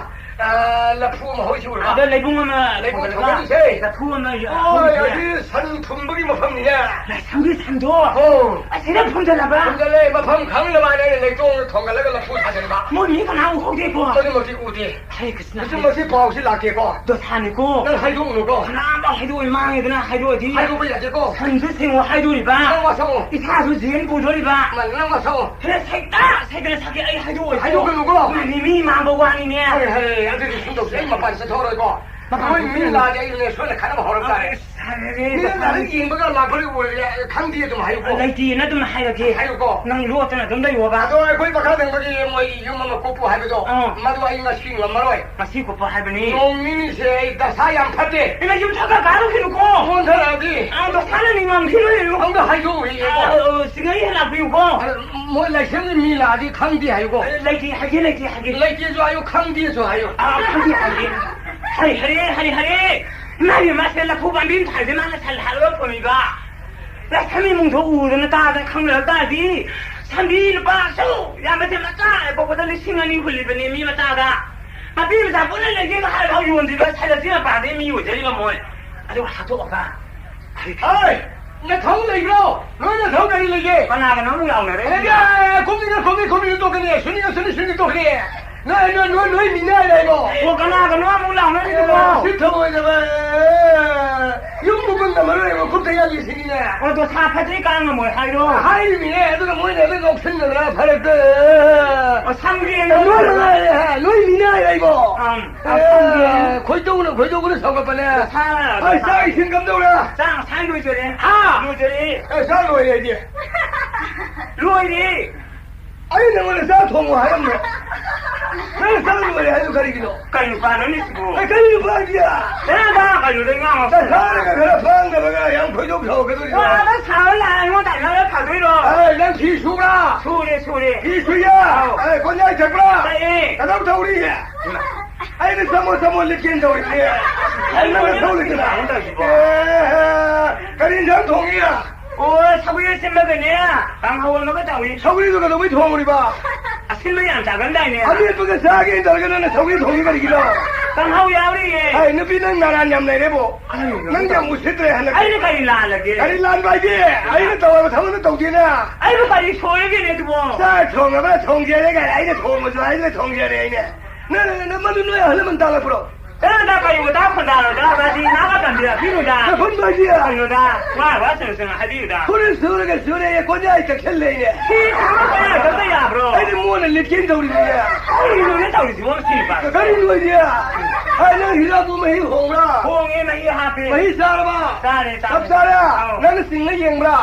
ꯑ, ꯂꯐꯨ ꯑꯃ ꯍꯧꯔꯤꯁꯤ ꯎꯔꯕ? ꯑꯥꯗ ꯂꯩꯕꯨꯡ ꯑꯃ ꯂꯩꯕꯨꯡ ꯈꯣꯡꯒꯠꯂꯒ ꯊꯝꯕꯅꯤꯁꯦ꯫ ꯂꯐꯨ ꯑꯃ ꯍꯣꯏ, ꯍꯧꯔꯤꯁꯦ꯫ ꯑꯁꯤ ꯁꯟ ꯊꯨꯝꯕꯒꯤ ꯃꯐꯝꯅꯤꯅꯦ꯫ ꯂꯥꯏꯁ꯭ꯔꯝꯒꯤ ꯁꯟꯗꯣ? ꯑꯣ꯫ ꯑꯁꯤꯗ ꯐꯝꯖꯜꯂꯕ? ꯐꯝꯖꯜꯂꯦ, ꯃꯐꯝ ꯈꯪꯅꯕ ꯍꯥꯏꯅ ꯑꯩꯅ ꯂꯩꯇꯣꯡꯗ ꯊꯣꯡꯒꯠꯂꯒ ꯂꯐꯨ ꯊꯥꯖꯤꯟꯕ꯫ ꯃꯣꯏ ꯃꯤ ꯀꯅꯥ ꯎꯍꯧꯗꯦꯀꯣ? ꯑꯗꯨꯃꯛꯇꯤ ꯎꯗꯦ꯫ ꯍꯔꯦ ꯀ꯭ꯔꯤꯁꯅ, ꯃꯁꯤ, ꯍꯔꯦ ꯃꯁꯤ ꯀ꯭ꯔꯤꯁꯅ꯫ ꯄꯥꯎꯁꯤ ꯂꯥꯛꯀꯦꯀꯣ꯫ ꯗꯣꯁꯥꯅꯤꯀꯣ꯫ ꯅꯪ ꯍꯥꯏꯗꯣꯛꯎꯅꯨꯀꯣ꯫ ꯀꯅꯥꯝꯇ ꯍꯥꯏꯗꯣꯛꯑꯣꯏ, ꯃꯥꯡꯉꯦꯗꯅ ꯍꯥꯏꯗꯣꯛꯑꯗꯤ꯫ ꯍꯥꯏꯗꯣꯛꯄ ꯌꯥꯗꯦꯀꯣ꯫ ꯁꯟꯁꯨ ꯁꯦꯡꯉꯣ ꯍꯥꯏꯗꯣꯔꯤꯕ꯫ ꯅꯪ ꯋꯥꯁꯛꯑꯣ꯫ ꯏꯁꯥꯁꯨ ꯖꯦꯟ ꯄꯨꯗꯣꯔꯤꯕ꯫ ꯅꯪ, ꯅꯪ ꯋꯥꯁꯛꯑꯣ꯫ ꯍꯦ, ꯁꯩꯇ ꯁꯩꯇꯅ ꯁꯛꯀꯦ ꯑꯩ ꯍꯥꯏꯗꯣꯛꯑꯣꯏꯀꯣ꯫ ꯍꯥꯏꯗꯣꯛꯀꯅꯨꯀꯣ꯫ ꯃꯤ, ꯃꯤ ꯃꯥꯡꯕ ꯋꯥꯅꯤꯅꯦ꯫ ꯍꯔꯦ, ꯍꯔꯦ, ꯑꯗꯨꯗꯤ ꯁꯨꯝ ꯇꯧꯁꯤ꯫ ꯑꯩ ꯃꯄꯥꯟ ꯆꯠꯊꯣꯛꯑꯔꯣꯏꯀꯣ꯫ ꯃꯣꯏ ꯃꯤ ꯂꯥꯛꯑꯗꯤ ꯑꯩꯅꯦ ꯁꯣꯏꯅ ꯈꯠꯅꯕ ꯍꯧꯔꯛ ꯇꯥꯔꯦ꯫ ꯑꯁ, ꯁꯥꯟꯅꯔꯦ, ꯃꯤꯅ ꯁꯥꯟꯅꯔꯦ꯫ ꯂꯥꯛꯑꯒ ꯌꯦꯡꯕꯒ ꯂꯥꯛꯄꯒ ꯎꯔꯗꯤ ꯈꯪꯗꯦ ꯑꯗꯨꯝ ꯍꯥꯏꯌꯨꯀꯣ꯫ ꯂꯩꯇꯦꯅ ꯑꯗꯨꯝ ꯍꯥꯏꯔꯒꯦ꯫ ꯍꯥꯏꯌꯨꯀꯣ꯫ ꯅꯪ ꯂꯣꯠꯇꯅ ꯑꯗꯨꯝ ꯂꯩꯌꯣꯕ꯫ ꯑꯗꯣ ꯑꯩꯈꯣꯏ ꯃꯈꯥ ꯊꯪꯕꯒꯤ ꯃꯣꯏ ꯌꯨꯝ ꯑꯃ ꯀꯨꯞꯄꯨ ꯍꯥꯏꯕꯗꯣ, ꯑꯥ꯫ ꯃꯗꯨ ꯑꯩ ꯉꯁꯤ ꯉꯝꯃꯔꯣꯏ꯫ ꯉꯁꯤ ꯀꯨꯞꯄ ꯍꯥꯏꯕꯅꯤ꯫ ꯅꯣꯡ ꯅꯤꯅꯤꯁꯦ ꯑꯩ ꯗꯁꯥ ꯌꯥꯝ ꯐꯠꯇꯦ꯫ ꯏꯃꯥ, ꯌꯨꯝ ꯊꯛꯀ ꯀꯥꯔꯨꯈꯤꯅꯨꯀꯣ꯫ ꯁꯣꯟꯊꯔꯛꯑꯗꯤ꯫ ꯑꯥ, ꯗꯁꯥꯅ ꯅꯤꯡꯉꯝ ꯊꯤꯔꯣꯏꯌꯨ꯫ ꯑꯝꯇ ꯍꯥꯏꯗꯣꯛꯎꯏ꯫ ꯑꯥ, ꯑꯥ, ꯆꯤꯡꯉꯩ ꯍꯦꯛ ꯂꯥꯛꯄꯤꯌꯨꯀꯣ꯫ ꯑ, ꯃꯣꯏ ꯂꯥꯏꯁꯪꯒꯤ ꯃꯤ ꯂꯥꯛꯑꯗꯤ ꯈꯪꯗꯦ ꯍꯥꯏꯌꯨꯀꯣ꯫ ꯑ, ꯂꯩꯇꯦ ꯍꯥꯏꯒꯦ, ꯂꯩꯇꯦ ꯍꯥꯏꯒꯦ꯫ ꯂꯩꯇꯦꯁꯨ ꯍꯥꯏꯌꯨ, ꯈꯪꯗꯦꯁꯨ ꯍꯥꯏꯌꯨ꯫ ꯑꯥ, ꯈꯪꯗꯦ ꯍꯥꯏꯒꯦ꯫ ꯍꯔꯦ, ꯍꯔꯦ, ꯍꯔꯦ, ꯍꯔꯦ꯫ ꯏꯃꯥꯒꯤ ꯃꯥꯁꯦ ꯂꯐꯨ ꯄꯥꯝꯕꯤ ꯑꯃ ꯊꯥꯏꯁꯦ ꯃꯥꯅ ꯁꯟ ꯍꯥꯠꯂꯒ ꯐꯪꯉꯤꯕ꯫ ꯂꯥꯏꯁꯪ ꯏꯃꯨꯡꯗꯣ ꯎꯗꯅ ꯇꯥꯗꯅ ꯈꯪꯗꯕ ꯇꯥꯔꯗꯤ ꯁꯟꯕꯤ ꯂꯨꯄꯥ ꯑꯁꯨꯛ ꯌꯥꯝꯕꯁꯦ ꯃꯆꯥ ꯍꯦꯛ ꯄꯣꯛꯄꯗ ꯂꯤꯁꯤꯡ ꯑꯅꯤ ꯍꯨꯜꯂꯤꯕꯅꯤ ꯃꯤ ꯃꯆꯥꯗ꯫ ꯃꯄꯤ ꯃꯆꯥ ꯄꯨꯟꯅ ꯂꯩꯒꯦꯒ ꯍꯥꯏꯔꯒ ꯌꯣꯟꯗ꯭ꯔꯤꯕ ꯁꯟ ꯑꯁꯤ ꯃꯄꯥꯗꯒꯤ ꯃꯤ ꯑꯣꯏꯖꯔꯤꯕ ꯃꯣꯏ꯫ ꯑꯗꯨꯒ ꯍꯥꯠꯇꯣꯛꯑꯒ꯫ ꯍꯩ, ꯅꯊꯧ ꯂꯩꯕ꯭ꯔꯣ? ꯅꯣꯏ ꯅꯊꯧ ꯀꯔꯤ ꯂꯩꯒꯦ? ꯀꯅꯥꯒꯅꯣ ꯑꯃꯨꯛ ꯂꯥꯎꯅꯔꯦ? ꯑꯦ, ꯑꯦ, ꯀꯨꯝꯅꯤꯡꯉ, ꯀꯨꯝꯅꯤꯡ, ꯀꯨꯝꯅꯤꯡꯉ ꯇꯣꯛꯀꯅꯤ, ꯁꯨꯅꯤꯡꯉ, ꯁꯨꯅꯤꯡ, ꯁꯨꯅꯤꯡ ꯇꯣꯛꯀꯅꯤ꯫ ꯅꯣꯏ, ꯅꯣꯏ, ꯅꯣꯏ, ꯅꯣꯏ ꯃꯤꯅꯥꯏ ꯂꯩꯕꯣ? ꯑꯣ, ꯀꯅꯥꯒꯅꯣ ꯑꯃꯨꯛ ꯂꯥꯎꯅꯔꯤꯗꯨꯕꯣ? ꯑꯦ, ꯁꯤ ꯊꯧꯑꯣꯏꯗꯕ, ꯑꯦ, ꯌꯨꯝ ꯃꯐꯝꯗ ꯃꯔꯨ ꯑꯣꯏꯕ ꯈꯨꯠꯇ ꯌꯥꯜꯂꯤꯁꯤꯅꯤꯅꯦ꯫ ꯑꯣ, ꯗꯣꯁꯥ ꯐꯠꯇ꯭ꯔꯤ ꯀꯥ ꯉꯝꯃꯣꯏ ꯍꯥꯏꯔꯣ? ꯍꯥꯏꯔꯤꯃꯤꯅꯦ, ꯑꯗꯨꯒ ꯃꯣꯏꯅ ꯑꯗꯨ ꯅꯣꯛꯁꯤꯟꯅꯗꯅ ꯐꯔꯛꯇ꯫ ꯑꯣ, ꯁꯝꯒꯦ ꯅꯣꯏ ꯃꯉꯥꯏꯔꯦ, ꯍꯥ? ꯅꯣꯏ ꯃꯤꯅꯥꯏ ꯂꯩꯕꯣ? ꯑꯪ, ꯑꯦ, ꯁꯝꯒꯦ꯫ ꯈꯣꯏꯗꯧꯅ, ꯈꯣꯏꯗꯧꯅ ꯁꯥꯎꯒꯠꯄꯅꯦ꯫ ꯗꯣꯁꯥ, ꯑꯩ ꯗꯣꯁꯥ꯫ ꯆꯥꯛ ꯏꯁꯤꯡ ꯀꯝꯗꯧꯔꯦ? ꯆꯥꯛ ꯉꯁꯥꯏ ꯂꯣꯏꯖꯔꯦ꯫ ꯍꯥ? ꯂꯣꯏꯖꯔꯦ꯫ ꯑꯦ, ꯆꯥꯛ ꯂꯣꯏꯔꯦ ꯑꯩꯗꯤ꯫ ꯂꯣꯏꯔꯦ꯫ ꯑꯩ ꯅꯉꯣꯟꯗ ꯆꯥꯛ ꯊꯣꯡꯉꯣ ꯍꯥꯏꯔꯝꯕ꯭ꯔꯣ? ꯅꯪ ꯆꯥꯛ ꯂꯣꯏꯔꯦ ꯍꯥꯏꯗꯣ ꯀꯔꯤꯒꯤꯅꯣ? ꯀꯩ ꯅꯨꯄꯥꯅꯣꯅꯦ ꯁꯤꯕꯨ? ꯑꯩ ꯀꯔꯤ ꯅꯨꯄꯥ ꯍꯥꯏꯗꯤ? ꯅꯪ ꯀꯩꯅꯣꯗ ꯉꯥꯡꯉꯣ꯫ ꯅꯁꯥꯅꯒ ꯈꯔ ꯄꯥꯡꯗꯕꯒ ꯌꯥꯝ ꯈꯣꯏꯗꯧ ꯁꯥꯎꯒꯗꯧꯔꯤꯕ꯫ ꯋꯥꯗ ꯁꯥꯔ ꯂꯥꯛꯑꯦ, ꯑꯩꯉꯣꯟꯗ ꯇꯥꯏꯅꯔ ꯐꯗꯣꯏꯔꯣ? ꯑꯦ, ꯅꯪ ꯐꯤ ꯁꯨꯕ꯭ꯔꯥ? ꯁꯨꯔꯦ, ꯁꯨꯔꯦ꯫ ꯐꯤ ꯁꯨꯏꯌꯦ? ꯑꯧ꯫ ꯑꯦ, ꯀꯣꯟꯌꯥꯏ ꯊꯛꯄ꯭ꯔꯥ? ꯊꯛꯑꯦ꯫ ꯀꯗꯧ ꯇꯧꯔꯤ? ꯑꯩꯅ ꯆꯃꯣ ꯆꯃꯣ ꯂꯤꯠꯀꯦꯅ ꯇꯧꯔꯤꯅꯦ꯫ ꯑꯩ ꯅꯪꯅ ꯊꯧꯔꯤꯗꯅ꯫ ꯑꯦ, ꯀꯔꯤ ꯏꯟꯖꯥꯡ ꯊꯣꯡꯉꯤ? ꯑꯣ, ꯁꯧꯒ꯭ꯔꯤ ꯑꯁꯤꯟꯕꯒꯅꯦ, ꯀꯥꯡꯍꯧ ꯑꯃꯒ ꯇꯧꯏ꯫ ꯁꯧꯒ꯭ꯔꯤꯗꯣ ꯀꯩꯗꯧꯕꯩ ꯊꯣꯡꯉꯨꯔꯤꯕ? ꯑꯁꯤꯟꯕ ꯌꯥꯝ ꯆꯥꯒꯟꯗꯥꯏꯅꯦ꯫ ꯑꯃꯦꯠꯄꯒ ꯆꯥꯒꯦꯅ ꯇꯧꯔꯒ ꯅꯪꯅ ꯁꯧꯒ꯭ꯔꯤ ꯊꯣꯡꯉꯤ ꯀꯔꯤꯒꯤꯅꯣ? ꯀꯥꯡꯍꯧ ꯌꯥꯎꯔꯤꯌꯦ꯫ ꯑꯩ ꯅꯨꯄꯤ ꯅꯪ ꯅꯔꯥꯟ ꯌꯥꯝ ꯂꯩꯔꯦꯕꯣ꯫ ꯀꯔꯤꯅꯣ? ꯅꯪ ꯌꯥꯝ ꯎꯁꯤꯠꯇ꯭ꯔꯦ ꯍꯟꯗꯛꯇꯤ꯫ ꯑꯩꯅ ꯀꯔꯤ ꯂꯥꯜꯂꯒꯦ? ꯀꯔꯤ ꯂꯥꯟꯕ ꯍꯥꯏꯗꯤ? ꯑꯩꯅ ꯇꯧꯔꯕ ꯊꯕꯛꯇꯣ ꯇꯧꯗꯦꯅ꯫ ꯑꯩꯕꯨ ꯀꯔꯤ ꯁꯣꯏꯔꯒꯦꯅꯦ ꯑꯗꯨꯕꯣ? ꯆꯥꯛ ꯊꯣꯡꯉꯕ ꯊꯣꯡꯖꯔꯦ ꯀꯥꯏꯅ ꯑꯩꯅ ꯊꯣꯡꯕꯁꯨ ꯑꯩꯅ ꯊꯣꯡꯖꯔꯦ ꯑꯩꯅ꯫ ꯅꯪ, ꯅꯪ, ꯅꯪ, ꯃꯗꯨ ꯅꯣꯏ ꯑꯍꯜ ꯂꯃꯟ ꯇꯥꯛꯂꯛꯄ꯭ꯔꯣ? ꯅꯪ ꯀꯔꯤꯕꯨ ꯇꯥ ꯈꯣꯟꯗꯥꯔꯣꯏꯗ? ꯃꯁꯤ ꯅꯥꯕ ꯇꯝꯕꯤꯔꯛꯄꯤꯅꯨꯗ꯫ ꯀꯩꯅꯣꯗ꯫ ꯀꯩꯅꯣꯗ꯫ ꯋꯥ ꯋꯥ ꯁꯨꯝ ꯁꯨꯝ ꯍꯥꯏꯕꯤꯌꯨꯗ꯫ ꯐꯨꯔꯤꯠ ꯁꯨꯔꯒ ꯁꯨꯔꯦ, ꯀꯣꯟꯌꯥꯏ ꯆꯠꯁꯤꯜꯂꯦꯅꯦ꯫ ꯁꯤ ꯊꯕꯛ ꯀꯌꯥ ꯇꯧꯕ ꯌꯥꯕ꯭ꯔꯣ? ꯑꯩꯗꯤ ꯃꯣꯟꯅ ꯂꯤꯠꯀꯦꯅ ꯇꯧꯔꯤꯅꯦ꯫ ꯀꯔꯤꯅꯣꯅꯦ ꯇꯧꯔꯤꯁꯤꯕꯣ ꯁꯤ ꯅꯨꯄꯥꯁꯦ? ꯀꯔꯤꯅꯣ ꯍꯥꯏꯁꯦ? ꯑꯩ ꯅꯪ ꯍꯤꯗꯥꯛꯇꯨ ꯃꯍꯤ ꯍꯣꯡꯕ꯭ꯔꯥ? ꯍꯣꯡꯉꯦ, ꯃꯍꯤ ꯍꯥꯞꯄꯦ꯫ ꯃꯍꯤ ꯆꯥꯔꯕ? ꯆꯥꯔꯦ, ꯆꯥꯔꯦ꯫ ꯆꯞ ꯆꯥꯔꯦ꯫ ꯑꯧ꯫ ꯅꯪꯅ ꯆꯤꯡꯉ ꯌꯦꯡꯕ꯭ꯔꯥ?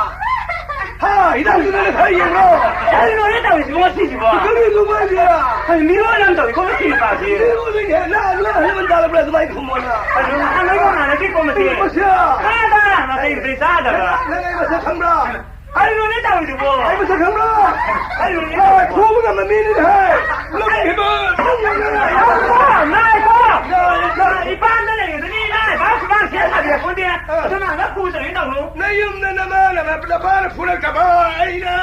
ꯍꯥ, ꯍꯤꯗꯥꯛꯇꯨ ꯅꯪꯅ ꯈꯔ ꯌꯦꯡꯕ꯭ꯔꯣ? ꯀꯔꯤꯅꯣꯅꯦ ꯇꯧꯔꯤꯁꯤꯕꯣ ꯉꯁꯤꯁꯤꯕꯣ? ꯀꯔꯤꯅꯣ ꯍꯥꯏꯁꯦ? ꯑꯩ ꯃꯤꯔꯣꯜ ꯑꯃ ꯇꯧꯏꯀꯣ ꯉꯁꯤ ꯅꯨꯄꯥꯁꯤ꯫ ꯃꯤꯔꯣꯜ ꯍꯥꯏꯁꯦ ꯅꯪ, ꯅꯪ ꯑꯍꯜ ꯂꯃꯟ ꯇꯥꯜꯂꯛꯄ꯭ꯔꯥ ꯑꯗꯨꯃꯥꯏꯅ ꯈꯨꯝꯃꯣꯅ? ꯑꯗꯨ ꯅꯍꯥꯟ ꯅꯣꯏꯒ ꯃꯥꯟꯅꯗꯦꯀꯣ ꯃꯁꯤ꯫ ꯃꯁꯤ꯫ ꯆꯥꯗ ꯅꯥꯇꯩ ꯅꯥꯇꯩ ꯆꯥꯗꯕ꯫ ꯅꯪ, ꯅꯪ ꯑꯩ ꯃꯁꯛ ꯈꯪꯕ꯭ꯔꯥ? ꯀꯔꯤꯅꯣꯅꯦ ꯇꯧꯔꯤꯗꯨꯕꯣ? ꯑꯩ ꯃꯁꯛ ꯈꯪꯕ꯭ꯔꯥ? ꯀꯔꯤꯅꯣꯅꯦ ꯑꯦ, ꯇꯧꯔꯤꯗꯨꯕꯣ? ꯐꯨꯕ ꯉꯝꯕ ꯃꯤꯅꯤꯅꯦ ꯍꯦ! ꯅꯪ ꯍꯦꯕ! ꯉꯥꯏꯈꯣ! ꯉꯥꯏꯈꯣ! ꯉꯥꯏꯈꯣ! ꯏꯄꯥꯝꯗ ꯂꯩꯔꯤꯗꯨꯅꯤ ꯏꯃꯥ ꯏꯄꯥ ꯁꯨꯃꯥꯡ ꯁꯦꯝ ꯁꯥꯕꯤꯔꯛꯄꯣꯟꯗꯦ꯫ ꯑꯗꯨꯅ ꯍꯟꯗꯛ ꯐꯨꯗ꯭ꯔꯦ ꯇꯧꯅꯨ꯫ ꯅꯌꯨꯝꯗ ꯅꯃꯥꯅ ꯅꯄꯥꯅ ꯐꯨꯔꯛꯇꯕ ꯑꯩꯅ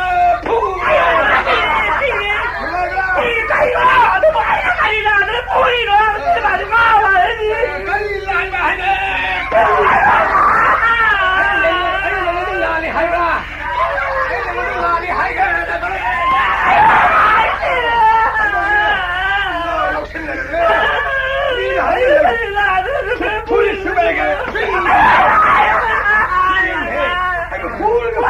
ꯐꯨ-, ꯑꯩ ꯁꯤꯔꯦ꯫ ꯐꯨꯔꯛꯑꯕ꯭ꯔꯥ? ꯁꯤ ꯀꯩꯅꯣ? ꯑꯗꯨꯕꯨ ꯑꯩꯅ ꯀꯔꯤ ꯂꯥꯟꯗꯅ ꯐꯨꯔꯤꯅꯣ? ꯃꯁꯤ ꯅꯨꯄꯥꯁꯦ ꯉꯥꯎꯔꯦ꯫ ꯀꯔꯤ ꯂꯥꯟꯕ ꯍꯥꯏꯅ? ꯑꯩꯅ ꯅꯉꯣꯟꯗ ꯂꯥꯜꯂꯦ ꯍꯥꯏꯕ꯭ꯔꯥ? ꯑꯩꯅ ꯅꯉꯣꯟꯗ ꯂꯥꯜꯂꯦ ꯍꯥꯏꯈ꯭ꯔꯕ꯭ꯔꯥ? ꯂꯧꯁꯤꯜꯂꯒꯅꯦ꯫ ꯃꯤꯅ ꯍꯥꯏꯔꯤꯕ ꯐꯨꯔꯤꯠ ꯁꯨꯕ ꯍꯥꯏꯒ-, ꯑꯩꯕꯨ ꯐꯨꯔꯒ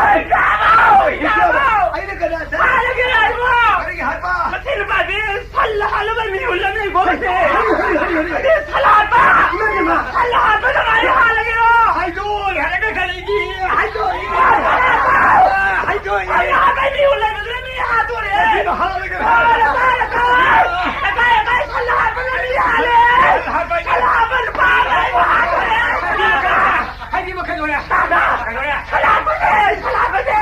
ꯑꯩꯅ ꯀꯅꯥꯗ? ꯀꯔꯤꯒꯤ ꯍꯥꯏꯕ? ꯁꯜ ꯍꯥꯠꯂꯕ ꯃꯤꯍꯨꯜ ꯑꯃ ꯂꯩꯀꯣ ꯁꯤꯁꯦ꯫ ꯍꯔꯤ, ꯍꯔꯤ, ꯍꯔꯤ, ꯍꯔꯤ꯫ ꯁꯤ ꯁꯜ ꯍꯥꯠꯄ! ꯏꯃꯥ, ꯏꯃꯥ꯫ ꯁꯜ ꯍꯥꯠꯄ ꯀꯃꯥꯏꯅ ꯍꯥꯠꯂꯒꯦꯔꯣ? ꯍꯥꯏꯗꯣꯛꯑꯣꯏ ꯍꯥꯏꯔꯒ ꯀꯔꯤꯒꯤ ꯍꯥꯏꯗꯣꯛꯏ? ꯍꯥꯏꯗꯣꯛꯑꯣꯏ꯫ ꯁꯜ ꯍꯥꯠꯄ ꯃꯤꯍꯨꯜ ꯂꯩꯕꯗꯨꯅ ꯃꯤ ꯍꯥꯠꯇꯣꯔꯦ꯫ ꯀꯔꯤꯅꯣ ꯍꯥꯠꯂꯒꯦ? ꯇꯥꯔꯦ, ꯇꯥꯔꯦ, ꯇꯥꯔꯦ꯫ ꯂꯩꯀꯥꯏ, ꯂꯩꯀꯥꯏ ꯁꯜ ꯍꯥꯠꯄꯅ ꯃꯤ ꯍꯥꯠꯂꯦ꯫ ꯁꯜ ꯍꯥꯠꯄ ꯁꯜ ꯍꯥꯠꯄ ꯅꯨꯄꯥ ꯑꯃ ꯑꯩꯕꯨ ꯍꯥꯠꯇꯣꯔꯦ꯫ ꯍꯥꯏꯕꯤꯕ ꯀꯩꯗꯧꯔꯦ? ꯇꯥꯗ꯫ ꯀꯩꯗꯧꯔꯦ? ꯁꯜ ꯍꯥꯠꯄꯁꯦ, ꯁꯜ ꯍꯥꯠꯄꯁꯦ꯫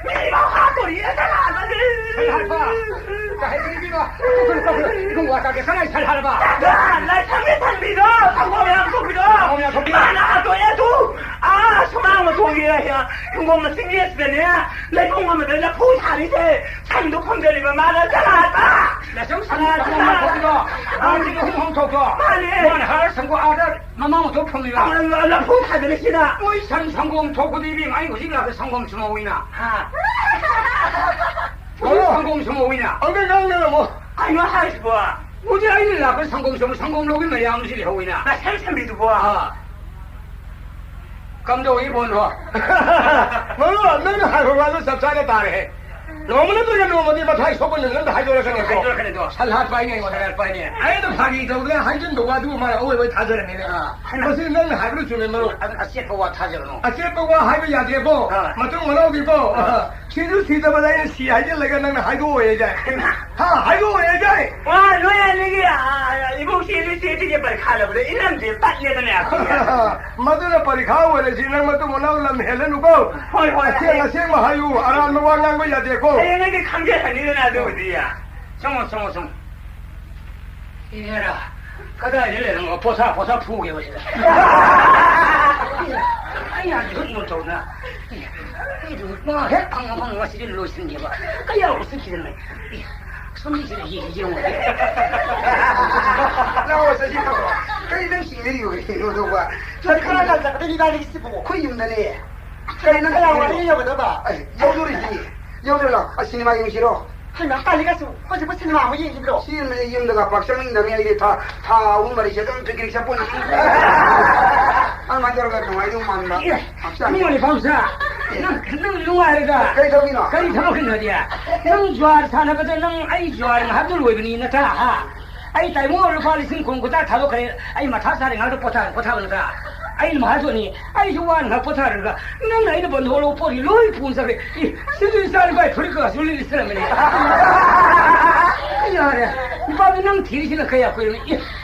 ꯃꯤꯐꯥꯎ ꯍꯥꯠꯇꯣꯔꯤꯌꯦ, ꯁꯜ ꯍꯥꯠꯄꯁꯦ꯫ ꯁꯜ ꯍꯥꯠꯄ? ꯀꯩ ꯍꯥꯏꯕ ꯏꯕꯨꯡꯉꯣ? ꯏꯕꯨꯡ ꯋꯥ ꯇꯥꯒꯦ꯫ ꯀꯅꯥꯏ ꯁꯜ ꯍꯥꯠꯂꯕ? ꯂꯥꯏꯁꯪꯒꯤ ꯁꯟꯕꯤꯗꯣ, ꯁꯪꯒꯣꯝ ꯌꯥꯝ ꯊꯣꯛꯄꯤꯗꯣ꯫ ꯁꯪꯒꯣꯝ ꯌꯥꯝ ꯊꯣꯛꯄꯤ? ꯃꯥꯅ ꯍꯥꯠꯇꯣꯛꯑꯦ ꯑꯗꯨ꯫ ꯑꯥ, ꯁꯨꯃꯥꯡ ꯃꯇꯣꯟꯒꯤ ꯍꯤꯡꯒꯣꯜ ꯃꯆꯤꯟꯒꯤ ꯑꯁꯤꯗꯅꯦ, ꯂꯩꯄꯨꯡ ꯑꯃꯗ ꯂꯐꯨ ꯊꯥꯔꯤꯁꯦ, ꯁꯪꯗꯣ ꯐꯪꯗꯔꯤꯕ ꯃꯥꯅ ꯁꯜ ꯍꯥꯠꯄ꯫ ꯂꯥꯏꯁꯪ ꯁꯪꯒꯣꯝ ꯌꯥꯝ ꯊꯣꯛꯄꯤꯗꯣ? ꯑꯥ꯫ ꯃꯥꯅ ꯍꯥꯏꯔ ꯁꯪꯒꯣꯝ ꯑꯥꯗ ꯃꯃꯥꯡ ꯃꯇꯣꯟ ꯐꯪꯉꯤꯕ? ꯑꯥ, ꯂꯐꯨ ꯊꯥꯗꯅ ꯁꯤꯗ꯫ ꯃꯣꯏ ꯁꯟ ꯁꯪꯒꯣꯝ ꯊꯣꯛꯄꯗꯤ ꯏꯕꯦꯝꯃ, ꯑꯩ ꯍꯧꯖꯤꯛ ꯂꯥꯛꯄꯗ ꯁꯪꯒꯣꯝ ꯁꯨꯝꯍꯧꯋꯤꯅ꯫ ꯍꯥ? ꯍꯧꯖꯤꯛ ꯁꯪꯒꯣꯝ ꯁꯨꯝꯍꯧꯋꯤꯅ꯫ ꯑꯃꯨꯛꯇ ꯉꯥꯡꯅꯔꯝꯃꯣ꯫ ꯀꯩꯅꯣ ꯍꯥꯏꯁꯤꯕꯣ? ꯍꯧꯖꯤꯛ ꯑꯩꯅ ꯂꯥꯛꯄ ꯁꯪꯒꯣꯝ ꯁꯨꯝ, ꯁꯪꯒꯣꯝ ꯂꯧꯕꯤ ꯃꯌꯥꯝꯁꯤ ꯂꯩꯍꯧꯋꯤꯅ꯫ ꯉꯁꯥꯏ ꯁꯝꯕꯤꯗꯨꯕꯣ? ꯑꯥ꯫ ꯀꯝꯗꯧꯏ ꯏꯕꯣꯟꯗꯣ? ꯃꯔꯨꯞ, ꯅꯪꯅ ꯍꯥꯏꯕ ꯋꯥꯗꯨ ꯆꯞ ꯆꯥꯅ ꯇꯥꯔꯦꯍꯦ꯫ ꯅꯣꯡꯃ ꯅꯠꯇ꯭ꯔꯒ ꯅꯣꯡꯃꯗꯤ ꯃꯊꯥꯏ ꯁꯣꯛꯄ ꯅꯨꯃꯤꯠ ꯑꯃꯗ ꯍꯥꯏꯗꯣꯔꯛꯀꯅꯤꯀꯣ꯫ ꯍꯥꯏꯗꯣꯔꯛꯀꯅꯤꯗꯣ꯫ ꯁꯜ ꯍꯥꯠꯄ ꯍꯥꯏꯅꯦ ꯑꯩꯉꯣꯟꯗ ꯍꯥꯠꯄ ꯍꯥꯏꯅꯦ꯫ ꯑꯩꯅ ꯐꯥꯒꯤ ꯇꯧꯗꯅ ꯍꯥꯏꯖꯤꯟꯕ ꯋꯥꯗꯨꯕꯨ ꯃꯥꯅ ꯑꯋꯣꯏꯕ ꯊꯥꯖꯔꯝꯃꯦꯅꯦ꯫ ꯑꯥ꯫ ꯃꯁꯤ ꯅꯪꯅ ꯍꯥꯏꯕꯗꯨ ꯆꯨꯝꯃꯦ, ꯃꯔꯨꯞ꯫ ꯑꯗꯨ ꯑꯆꯦꯠꯄ ꯋꯥ ꯊꯥꯖꯒꯅꯨ꯫ ꯑꯆꯦꯠꯄ ꯋꯥ ꯍꯥꯏꯕ ꯌꯥꯗꯦꯀꯣ꯫ ꯑꯥ꯫ ꯃꯇꯨꯡ ꯃꯅꯥꯎꯗꯤꯀꯣ꯫ ꯑꯥ꯫ ꯁꯤꯁꯨ ꯁꯤꯗꯕꯗ ꯑꯩꯅ ꯁꯤ ꯍꯥꯏꯖꯤꯜꯂꯒ ꯅꯪꯅ ꯍꯥꯏꯗꯣꯛꯑꯣꯏ ꯍꯥꯏꯗꯥꯏ? ꯍꯥ, ꯍꯥꯏꯗꯣꯛꯑꯣꯏ ꯍꯥꯏꯗꯥꯏ? ꯋꯥ ꯅꯣꯏ ꯑꯅꯤꯒꯤ, ꯑꯥ, ꯏꯕꯣꯛꯁꯤ ꯅꯣꯏ ꯆꯦ ꯆꯦꯒꯤ ꯄꯔꯤꯈꯥ ꯂꯧꯕꯗ ꯏꯅꯝꯁꯦ ꯇꯠꯂꯦꯗꯅ ꯑꯩꯈꯣꯏꯒꯤ꯫ ꯃꯗꯨꯅ ꯄꯔꯤꯈꯥ ꯑꯣꯏꯔꯁꯤ, ꯅꯪ ꯃꯇꯨꯡ ꯃꯅꯥꯎ ꯂꯝ ꯍꯦꯜꯂꯅꯨꯀꯣ꯫ ꯍꯣꯏ, ꯍꯣꯏ, ꯑꯁꯦꯡ ꯍꯣꯏ꯫ ꯑꯁꯦꯡꯕ ꯍꯥꯏꯌꯨ, ꯑꯔꯥꯟꯕ ꯋꯥ ꯉꯥꯡꯕ ꯌꯥꯗꯦꯀꯣ꯫ ꯍꯌꯦꯡ ꯑꯩꯗꯤ ꯈꯪꯖꯔꯅꯤꯗꯅ ꯑꯗꯨꯕꯨꯗꯤ꯫ ꯁꯨꯝ, ꯁꯨꯝ, ꯁꯨꯝ꯫ ꯏꯍꯦꯔꯥ, ꯀꯗꯥꯏꯗ ꯂꯩꯔꯝꯃꯣ? ꯄꯣꯊꯥ, ꯄꯣꯊꯥ ꯐꯨꯒꯦꯕ ꯁꯤꯗ꯫ ꯑꯩ ꯌꯥꯝ ꯏꯍꯨꯠ ꯃꯨꯠ ꯇꯧꯅ꯫ ꯑꯩꯗꯨ ꯃꯥ ꯍꯦꯛ ꯐꯪꯉ ꯐꯪꯉ ꯉꯁꯤꯗꯤ ꯂꯣꯏꯁꯤꯟꯒꯦꯕ꯫ ꯀꯌꯥ ꯎꯁꯤꯠꯈꯤꯗꯅ꯫ ꯁꯣꯝꯒꯤꯁꯤꯗ ꯌꯦꯡ-, ꯌꯦꯡꯉꯨ꯫ ꯂꯥꯛꯑꯣ, ꯆꯠꯁꯤ ꯂꯥꯛꯑꯣ꯫ ꯀꯔꯤ ꯅꯪ ꯆꯤꯡꯅꯔꯤꯕ ꯀꯔꯤꯅꯣ ꯑꯗꯨꯕꯣ? ꯅꯪ ꯈꯔ ꯉꯟꯅ ꯆꯠꯀꯗꯣꯏꯅꯤ ꯏꯕꯥꯅꯤꯒꯤꯁꯤꯕꯨ꯫ ꯑꯩꯈꯣꯏ ꯌꯨꯝꯗꯅꯦ꯫ ꯀꯔꯤ ꯅꯪ ꯀꯌꯥ ꯀꯔꯤꯅꯣ? ꯋꯥꯔꯤ ꯌꯧꯒꯗꯕ? ꯑꯩ ꯌꯧꯗꯣꯔꯤꯁꯤꯗꯤ꯫ ꯌꯧꯗꯣꯏꯔꯣ? ꯑꯁ, ꯁꯤꯅꯦꯃꯥ ꯌꯦꯡꯁꯤꯔꯣ? ꯍꯩꯃꯥ, ꯀꯥꯂꯤꯀꯥꯁꯨ ꯍꯧꯖꯤꯛꯄꯨ ꯁꯤꯅꯦꯃꯥ ꯑꯃꯨꯛ ꯌꯦꯡꯈꯤꯗ꯭ꯔꯣ? ꯁꯤ ꯌꯨꯝꯗꯒ ꯄꯥꯛ ꯆꯪꯅꯤꯡꯗꯕꯅꯤ ꯑꯩꯗꯤ꯫ ꯊꯥ, ꯊꯥ ꯑꯍꯨꯝ ꯃꯔꯤꯁꯦ ꯑꯗꯨꯝ ꯄꯤꯛꯅꯤꯛ ꯆꯠꯄ ꯑꯣꯏꯅ ꯑꯗꯨꯃꯥꯏꯅ ꯇꯧꯔꯒ ꯅꯨꯡꯉꯥꯏꯗꯧ ꯃꯥꯟꯕ꯫ ꯑꯦ, ꯍꯛꯆꯥꯡ ꯏꯕꯨꯡꯉꯣ ꯂꯩꯐꯥꯝꯁꯦ, ꯅꯪ, ꯅꯪ ꯅꯨꯡꯉꯥꯏꯔꯒ ꯀꯔꯤ ꯇꯧꯔꯤꯅꯣ? ꯀꯔꯤ ꯊꯕꯛꯀꯤꯅꯣꯗꯤ? ꯅꯪ ꯖ꯭ꯋꯥꯔ ꯁꯥꯟꯅꯕꯗ ꯅꯪ ꯑꯩ ꯖ꯭ꯋꯥꯔ ꯉꯥꯏꯍꯥꯛꯇ ꯂꯣꯏꯕꯅꯤ ꯅꯠꯇ꯭ꯔꯥ? ꯍꯥ? ꯑꯩ ꯇꯥꯏꯃꯣ ꯂꯨꯄꯥ ꯂꯤꯁꯤꯡ ꯀꯨꯟ ꯀꯨꯟꯊ꯭ꯔꯥ ꯊꯥꯗꯣꯛꯈ꯭ꯔꯦ꯫ ꯑꯩ ꯃꯊꯥ ꯁꯥꯔꯦ, ꯉꯥꯏꯍꯥꯛꯇ ꯄꯣꯊꯥ-, ꯄꯣꯊꯥꯕ ꯅꯠꯇ꯭ꯔꯥ? ꯑꯩꯅ ꯃꯍꯥꯖꯣꯟꯅꯤ, ꯑꯩꯁꯨ ꯋꯥꯅ ꯉꯥꯏꯍꯥꯛ ꯄꯣꯊꯥꯔꯒ ꯅꯪꯅ ꯑꯩꯅ ꯕꯟꯗꯣ ꯂꯧꯕ ꯄꯣꯠꯁꯤ ꯂꯣꯏ ꯄꯨ ꯆꯠꯈ꯭ꯔꯦ꯫ ꯏ, ꯁꯤꯁꯨ ꯏꯆꯥ ꯅꯨꯄꯥꯒꯤ ꯐꯨꯔꯤꯠ ꯀꯩꯀꯥꯁꯨ ꯂꯣꯏ ꯂꯤꯠꯁꯤꯜꯂꯝꯃꯤꯅꯦ꯫ ꯌꯥꯔꯦ, ꯅꯨꯄꯥꯗꯤ ꯅꯪ ꯊꯤꯔꯤꯁꯤꯅ ꯀꯌꯥ ꯀꯨꯏꯔꯕꯅꯤ? ꯏ,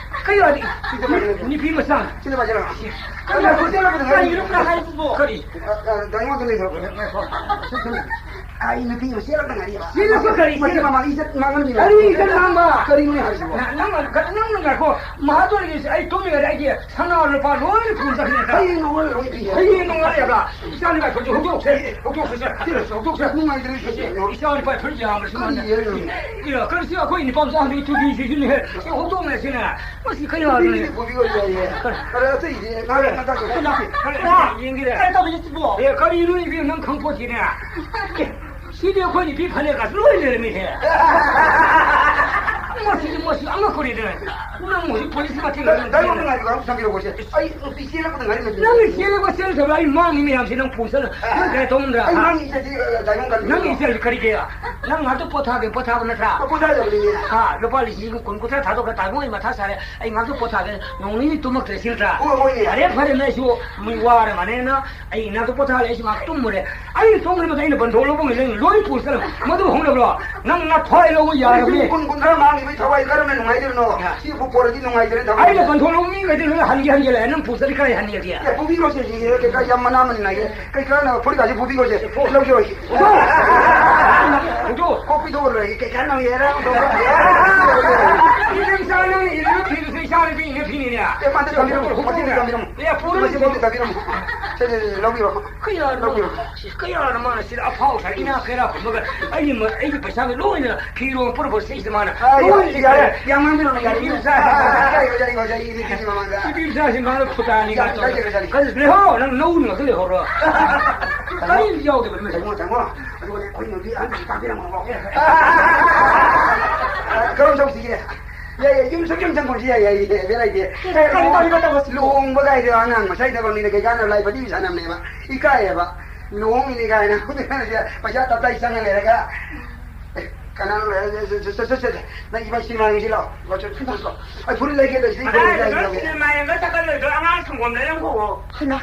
ꯀꯩ ꯌꯥꯗꯦ? ꯁꯤꯗ ꯄꯥꯏꯁꯤꯜꯂꯛꯑꯣ꯫ ꯅꯨꯄꯤ ꯃꯆꯥ꯫ ꯁꯤꯗ ꯄꯥꯏꯁꯤꯜꯂꯛꯑꯣ꯫ ꯀꯔꯤ ꯍꯥꯏꯕ? ꯀꯔꯤꯅꯣ ꯍꯥꯏꯁꯤꯕꯣ? ꯀꯔꯤ? ꯑ, ꯑ, ꯗꯥꯏꯃꯣꯟꯗ ꯂꯩꯈ꯭ꯔꯕ? ꯉꯥꯏꯈꯣ꯫ ꯑꯩ ꯅꯨꯄꯤ ꯑꯃ ꯆꯦꯜꯂꯛꯇ ꯉꯥꯏꯔꯤ꯫ ꯁꯤꯅꯁꯨ ꯀꯔꯤ? ꯃꯁꯤ ꯃꯃꯥꯡ ꯏꯖꯠ ꯃꯥꯡꯍꯟꯕꯤꯔꯦ꯫ ꯀꯔꯤ ꯏꯖꯠ ꯃꯥꯡꯕ? ꯀꯔꯤꯅꯣ ꯍꯥꯏꯁꯤꯕꯣ? ꯅ-, ꯅꯪ, ꯅꯪ ꯉꯥꯏꯈꯣ꯫ ꯃꯍꯥꯖꯣꯟꯒꯤꯁꯦ ꯑꯩ ꯇꯨꯝꯃꯤꯉꯩꯗ ꯑꯩꯒꯤ ꯁꯅꯥ ꯂꯨꯄꯥ ꯂꯣꯏꯅ ꯄꯨꯔ ꯆꯠꯈꯤꯅꯦ꯫ ꯍꯌꯦꯡ ꯅꯉꯣꯟꯗ ꯂꯣꯏ ꯄꯤꯒꯦ꯫ ꯍꯌꯦꯡ ꯅꯣꯡꯉꯥꯜꯂꯦꯕ꯫ ꯏꯆꯥ ꯅꯨꯄꯥ ꯍꯧꯖꯤꯛ ꯍꯧꯗꯣꯛꯁꯦ꯫ ꯍꯧꯗꯣꯛꯁꯦ, ꯁꯦ꯫ ꯁꯤꯗꯁꯨ ꯍꯧꯗꯣꯛꯁꯦ꯫ ꯅꯨꯡꯉꯥꯏꯇ꯭ꯔꯦ, ꯁꯦ, ꯁꯦ꯫ ꯏꯆꯥ ꯅꯨꯄꯥ ꯐꯨꯔꯤꯠ ꯌꯥꯝꯕꯁꯤ ꯀꯔꯤ ꯃꯥꯅ꯫ ꯌꯦꯡꯉꯤꯅꯣ? ꯏꯔꯥ, ꯀꯔꯤꯁꯤ ꯑꯩꯈꯣꯏ ꯅꯨꯄꯥ ꯃꯆꯥ ꯍꯧꯖꯤꯛ ꯇꯨꯕꯤꯁꯤꯁꯨꯅꯦ꯫ ꯁꯤ ꯍꯧꯗꯣꯛꯅꯁꯤꯅꯦ꯫ ꯃꯁꯤ ꯀꯩ ꯌꯥꯗꯣꯏꯅꯣ? ꯅꯨꯄꯤꯁꯤꯗꯤ ꯄꯨꯕꯤꯌꯣ ꯌꯥꯏꯌꯦ꯫ ꯀꯔꯤ? ꯑꯗ ꯑꯇꯩꯗꯤ ꯉꯥꯏꯔꯦ, ꯉꯥꯏꯔꯦ꯫ ꯀꯔꯤ? ꯀꯔꯤ? ꯌꯦꯡꯒꯦꯔꯦ꯫ ꯀꯔꯤ ꯇꯧꯕꯤꯔꯤꯁꯤꯕꯣ? ꯑꯦ, ꯀꯔꯤꯅꯣ ꯏꯕꯦꯝ, ꯅꯪ ꯈꯪꯄꯣꯠꯇꯦꯅꯦ꯫ ꯁꯤꯗꯤ ꯑꯩꯈꯣꯏ ꯅꯨꯄꯤ ꯐꯅꯦꯛꯀꯁꯨ ꯂꯣꯏ ꯂꯩꯔꯝꯃꯤꯍꯦ꯫ ꯃꯁꯤꯗꯤ, ꯃꯁꯤ ꯑꯉꯛꯄꯅꯤꯗ꯫ ꯅꯪ ꯍꯧꯖꯤꯛ ꯄꯨꯂꯤꯁ ꯃꯊꯦꯜ ꯗꯥꯏꯃꯟ, ꯗꯥꯏꯃꯟꯗ ꯉꯥꯏꯕ ꯉꯥꯛꯇ ꯊꯝꯕꯤꯔꯣ, ꯁꯦ꯫ ꯑꯩ ꯅꯨꯄꯤ ꯆꯦꯜꯂꯛꯄꯗ ꯉꯥꯏꯔꯤ, ꯅꯨꯄꯤ꯫ ꯅꯪꯒꯤ ꯆꯦꯜꯂꯛꯄ ꯆꯦꯜꯂꯛꯇꯕ ꯑꯩ ꯃꯥꯡꯉꯤ ꯃꯌꯥꯝꯁꯦ ꯅꯪ ꯄꯨꯁꯜꯂ꯫ ꯑꯦ, ꯅꯪ ꯀꯩ ꯇꯧꯅꯤꯡꯗ꯭ꯔꯥ? ꯑꯩ ꯍꯥ? ꯃꯥꯡꯉꯤ ꯏꯆꯦꯁꯤ, ꯑ, ꯗꯥꯏꯃꯟ ꯀꯟꯕꯤꯔꯣ꯫ ꯅꯪꯒꯤ ꯏꯆꯦꯁꯤ ꯀꯔꯤꯒꯤ? ꯅꯪ ꯉꯥꯛꯇ ꯄꯣꯊꯥꯒꯦ, ꯄꯣꯊꯥꯕ ꯅꯠꯇ꯭ꯔꯥ? ꯑ, ꯄꯣꯊꯥꯖꯕꯅꯤꯅꯦ꯫ ꯍꯥ, ꯂꯨꯄꯥ ꯂꯤꯁꯤꯡ ꯀꯨꯟ, ꯀꯨꯟꯊ꯭ꯔꯥ ꯊꯥꯗꯣꯛꯈ꯭ꯔ ꯇꯥꯏꯕꯪ ꯑꯩ ꯃꯊꯥ ꯁꯥꯔꯦ꯫ ꯑꯩ ꯉꯥꯛꯇ ꯄꯣꯊꯥꯒꯦ, ꯅꯣꯡ ꯅꯤꯅꯤ ꯇꯨꯝꯃꯛꯇ꯭ꯔꯦ ꯁꯤ ꯅꯠꯇ꯭ꯔꯥ? ꯍꯣꯏ, ꯍꯣꯏꯅꯦ꯫ ꯐꯔꯦ, ꯐꯔꯦ, ꯅꯣꯏꯁꯨ ꯃꯤ ꯋꯥꯔ ꯃꯥꯅꯦꯅ꯫ ꯑꯩ ꯏꯅꯥꯛꯇ ꯄꯣꯊꯥꯔꯦ, ꯑꯩꯁꯨ ꯉꯥꯏꯍꯥꯛ ꯇꯨꯝꯃꯨꯔꯦ꯫ ꯑꯩꯅ ꯁꯣꯝ ꯅꯥꯀꯟꯗ ꯑꯩꯅ ꯕꯟꯊꯣꯛ ꯂꯧꯕ ꯉꯩ ꯂꯩ, ꯂꯣꯏ ꯄꯨꯁꯜꯂꯦ꯫ ꯃꯗꯨ ꯍꯧꯅꯕ꯭ꯔꯣ? ꯅꯪ ꯅꯊ꯭ꯋꯥꯏ ꯂꯧꯕ ꯌꯥꯔꯕꯅꯦ꯫ ꯂꯤꯁꯤꯡ ꯀꯨꯟ, ꯀꯨꯟꯊ꯭ꯔꯥ ꯃꯥꯡꯈꯤꯕꯒꯤ ꯊꯋꯥꯏ ꯀꯔꯝꯅ ꯅꯨꯡꯉꯥꯏꯗꯣꯏꯅꯣ? ꯍꯥ꯫ ꯁꯤꯕꯨ ꯄꯣꯔꯗꯤ ꯅꯨꯡꯉꯥꯏꯖꯔꯦ ꯊꯋꯥꯏ꯫ ꯑꯩꯅ ꯕꯟꯊꯣꯛ ꯂꯧꯕ ꯃꯤꯈꯩꯗꯤ ꯂꯣꯏ ꯍꯟꯒꯦ, ꯍꯟꯒꯦ ꯂꯥꯛꯑꯦ꯫ ꯅꯪ ꯄꯨꯁꯜꯂꯤ ꯀꯥꯏ ꯍꯟꯒꯦ? ꯑꯦ, ꯄꯨꯕꯤꯔꯣꯁꯦ, ꯁꯤ ꯀꯩꯀꯥ ꯌꯥꯝ ꯃꯅꯥ ꯃꯅꯤꯟ ꯅꯥꯏꯌꯦ꯫ ꯀꯩ ꯀꯥꯟꯅꯕ? ꯐꯨꯔꯤꯠꯀꯥꯁꯦ ꯄꯨꯕꯤꯔꯣꯁꯦ꯫ ꯂꯧꯖꯔꯣꯏ꯫ ꯍꯧꯗꯣꯛ꯫ ꯀꯣꯛ ꯄꯤꯊꯣꯛꯑ ꯂꯣꯏꯔꯦ꯫ ꯀꯩ ꯀꯥꯟꯅꯕ ꯌꯦꯔ? ꯏꯆꯥ ꯅꯪꯅ ꯏꯜꯂꯨ ꯐꯤꯗꯨꯁꯨ ꯏꯆꯥ ꯅꯨꯄꯤ ꯏꯜꯂꯨ ꯐꯤꯅꯤꯅꯦ꯫ ꯑꯦ, ꯃꯥꯗꯤ ꯊꯝꯕꯤꯔꯝꯃꯣ꯫ ꯃꯁꯤꯗꯤ ꯊꯝꯕꯤꯔꯝꯃꯣ꯫ ꯑꯦ, ꯄꯨꯔꯝꯃꯣ꯫ ꯃꯁꯤꯗꯤ ꯊꯝꯕꯤꯔꯝꯃꯣ꯫ ꯁꯦ, ꯁꯦ, ꯁꯦ, ꯂꯧꯕꯤꯔꯣ꯫ ꯀꯌꯥꯅꯣ? ꯂꯧꯕꯤꯔꯣ꯫ ꯁꯤ ꯀꯌꯥꯅꯣ ꯃꯥꯅ ꯁꯤꯗ ꯑꯐꯥꯎ ꯁꯥꯏ ꯏꯅꯥꯛ ꯀꯩꯔꯥꯛ ꯈꯨꯝꯃꯒ ꯑꯩꯒꯤ ꯃ-, ꯑꯩꯒꯤ ꯄꯩꯁꯥꯒ ꯂꯣꯏꯅ ꯐꯤꯔꯣꯜ ꯄꯨꯔꯛꯄ ꯁꯤꯁꯤꯗ ꯃꯥꯅ ꯑꯥ, ꯂꯣꯏꯅ ꯌꯥꯔꯦ, ꯌꯥꯔꯦ꯫ ꯌꯥꯝ ꯉꯥꯡꯕꯤꯔꯣ, ꯌꯥꯔꯦ꯫ ꯅꯨꯄꯤ ꯃꯆꯥ꯫ ꯌꯥꯔꯦ, ꯌꯥꯔꯦ, ꯌꯥꯔꯦ, ꯌꯥꯔꯦ, ꯅꯨꯄꯤ ꯃꯃꯥꯡꯗ꯫ ꯅꯨꯄꯤ ꯃꯆꯥꯁꯤ ꯃꯥꯅ ꯐꯨꯇꯥꯅꯤ ꯌꯥꯔꯦ, ꯀꯥꯏꯅ ꯌꯥꯔꯦ, ꯌꯥꯔꯦ, ꯌꯥꯔꯦ꯫ ꯀꯔꯤ ꯂꯩꯍꯧ, ꯅꯪ ꯅꯧ ꯅꯨꯡꯉꯥꯏꯇ ꯂꯩꯍꯧꯔꯣ꯫ ꯀꯔꯤ ꯌꯥꯎꯗꯕꯅꯣ? ꯇꯥꯃꯣ, ꯇꯥꯃꯣ, ꯑꯗꯨꯒꯅꯦ ꯑꯩꯈꯣꯏ ꯅꯨꯄꯤ ꯑꯍꯟꯁꯤ ꯇꯥꯕꯤꯔꯝꯃꯣ꯫ ꯀꯔꯝ ꯇꯧꯁꯤꯒꯦ? ꯌꯥꯏ, ꯌꯥꯏ, ꯌꯨꯝ ꯁꯨꯝ ꯌꯨꯝ ꯆꯪꯈꯨꯝꯁꯤ ꯌꯥꯏ, ꯌꯥꯏ, ꯌꯥꯏ, ꯌꯥꯏ, ꯌꯥꯏ꯫ ꯀꯩ ꯇꯧꯔꯤꯕ ꯇꯧꯕꯁꯤ? ꯂꯨꯍꯣꯡꯕ ꯀꯥꯏꯗꯣ ꯑꯉꯥꯡ ꯃꯁꯥꯏ ꯊꯕꯛꯅꯤꯅ ꯀꯩ ꯀꯥꯟꯅꯕ ꯂꯥꯏ ꯐꯗꯤ ꯁꯥꯟꯅꯕꯅꯦꯕ꯫ ꯏꯀꯥꯏꯌꯦꯕ꯫ ꯂꯨꯍꯣꯡꯉꯤꯅꯤ ꯀꯥꯏꯅ ꯄꯩꯁꯥ ꯇꯞꯇꯥꯏ ꯆꯪꯉ ꯂꯩꯔꯒ꯫ ꯑꯦ, ꯀꯅꯥꯅꯣ ꯂꯩꯔ-, ꯆꯠ-, ꯆꯠ-, ꯆꯠ-, ꯆꯠ-, ꯅꯪ ꯏꯕꯥ ꯁꯤꯅꯦꯃꯥ ꯌꯦꯡꯁꯤ ꯂꯥꯛꯑꯣ꯫ ꯂꯥꯛꯑꯣ, ꯆꯠ-, ꯆꯠ-, ꯆꯠ-, ꯂꯥꯛꯑꯣ꯫ ꯑꯩ ꯐꯨꯔꯤꯠ ꯂꯩꯒꯦ, ꯂꯩꯁꯤ, ꯐꯨꯔꯤꯠ ꯀꯗꯥꯏꯗꯅꯣ ꯂꯩꯒꯦ꯫ ꯁꯤꯅꯦꯃꯥ ꯌꯦꯡꯕ ꯆꯠꯀꯗꯣꯏꯗꯣ? ꯑꯉꯥꯡ ꯁꯪꯒꯣꯝ ꯂꯩꯔꯝꯈꯣ꯫ ꯍꯩꯃꯥ꯫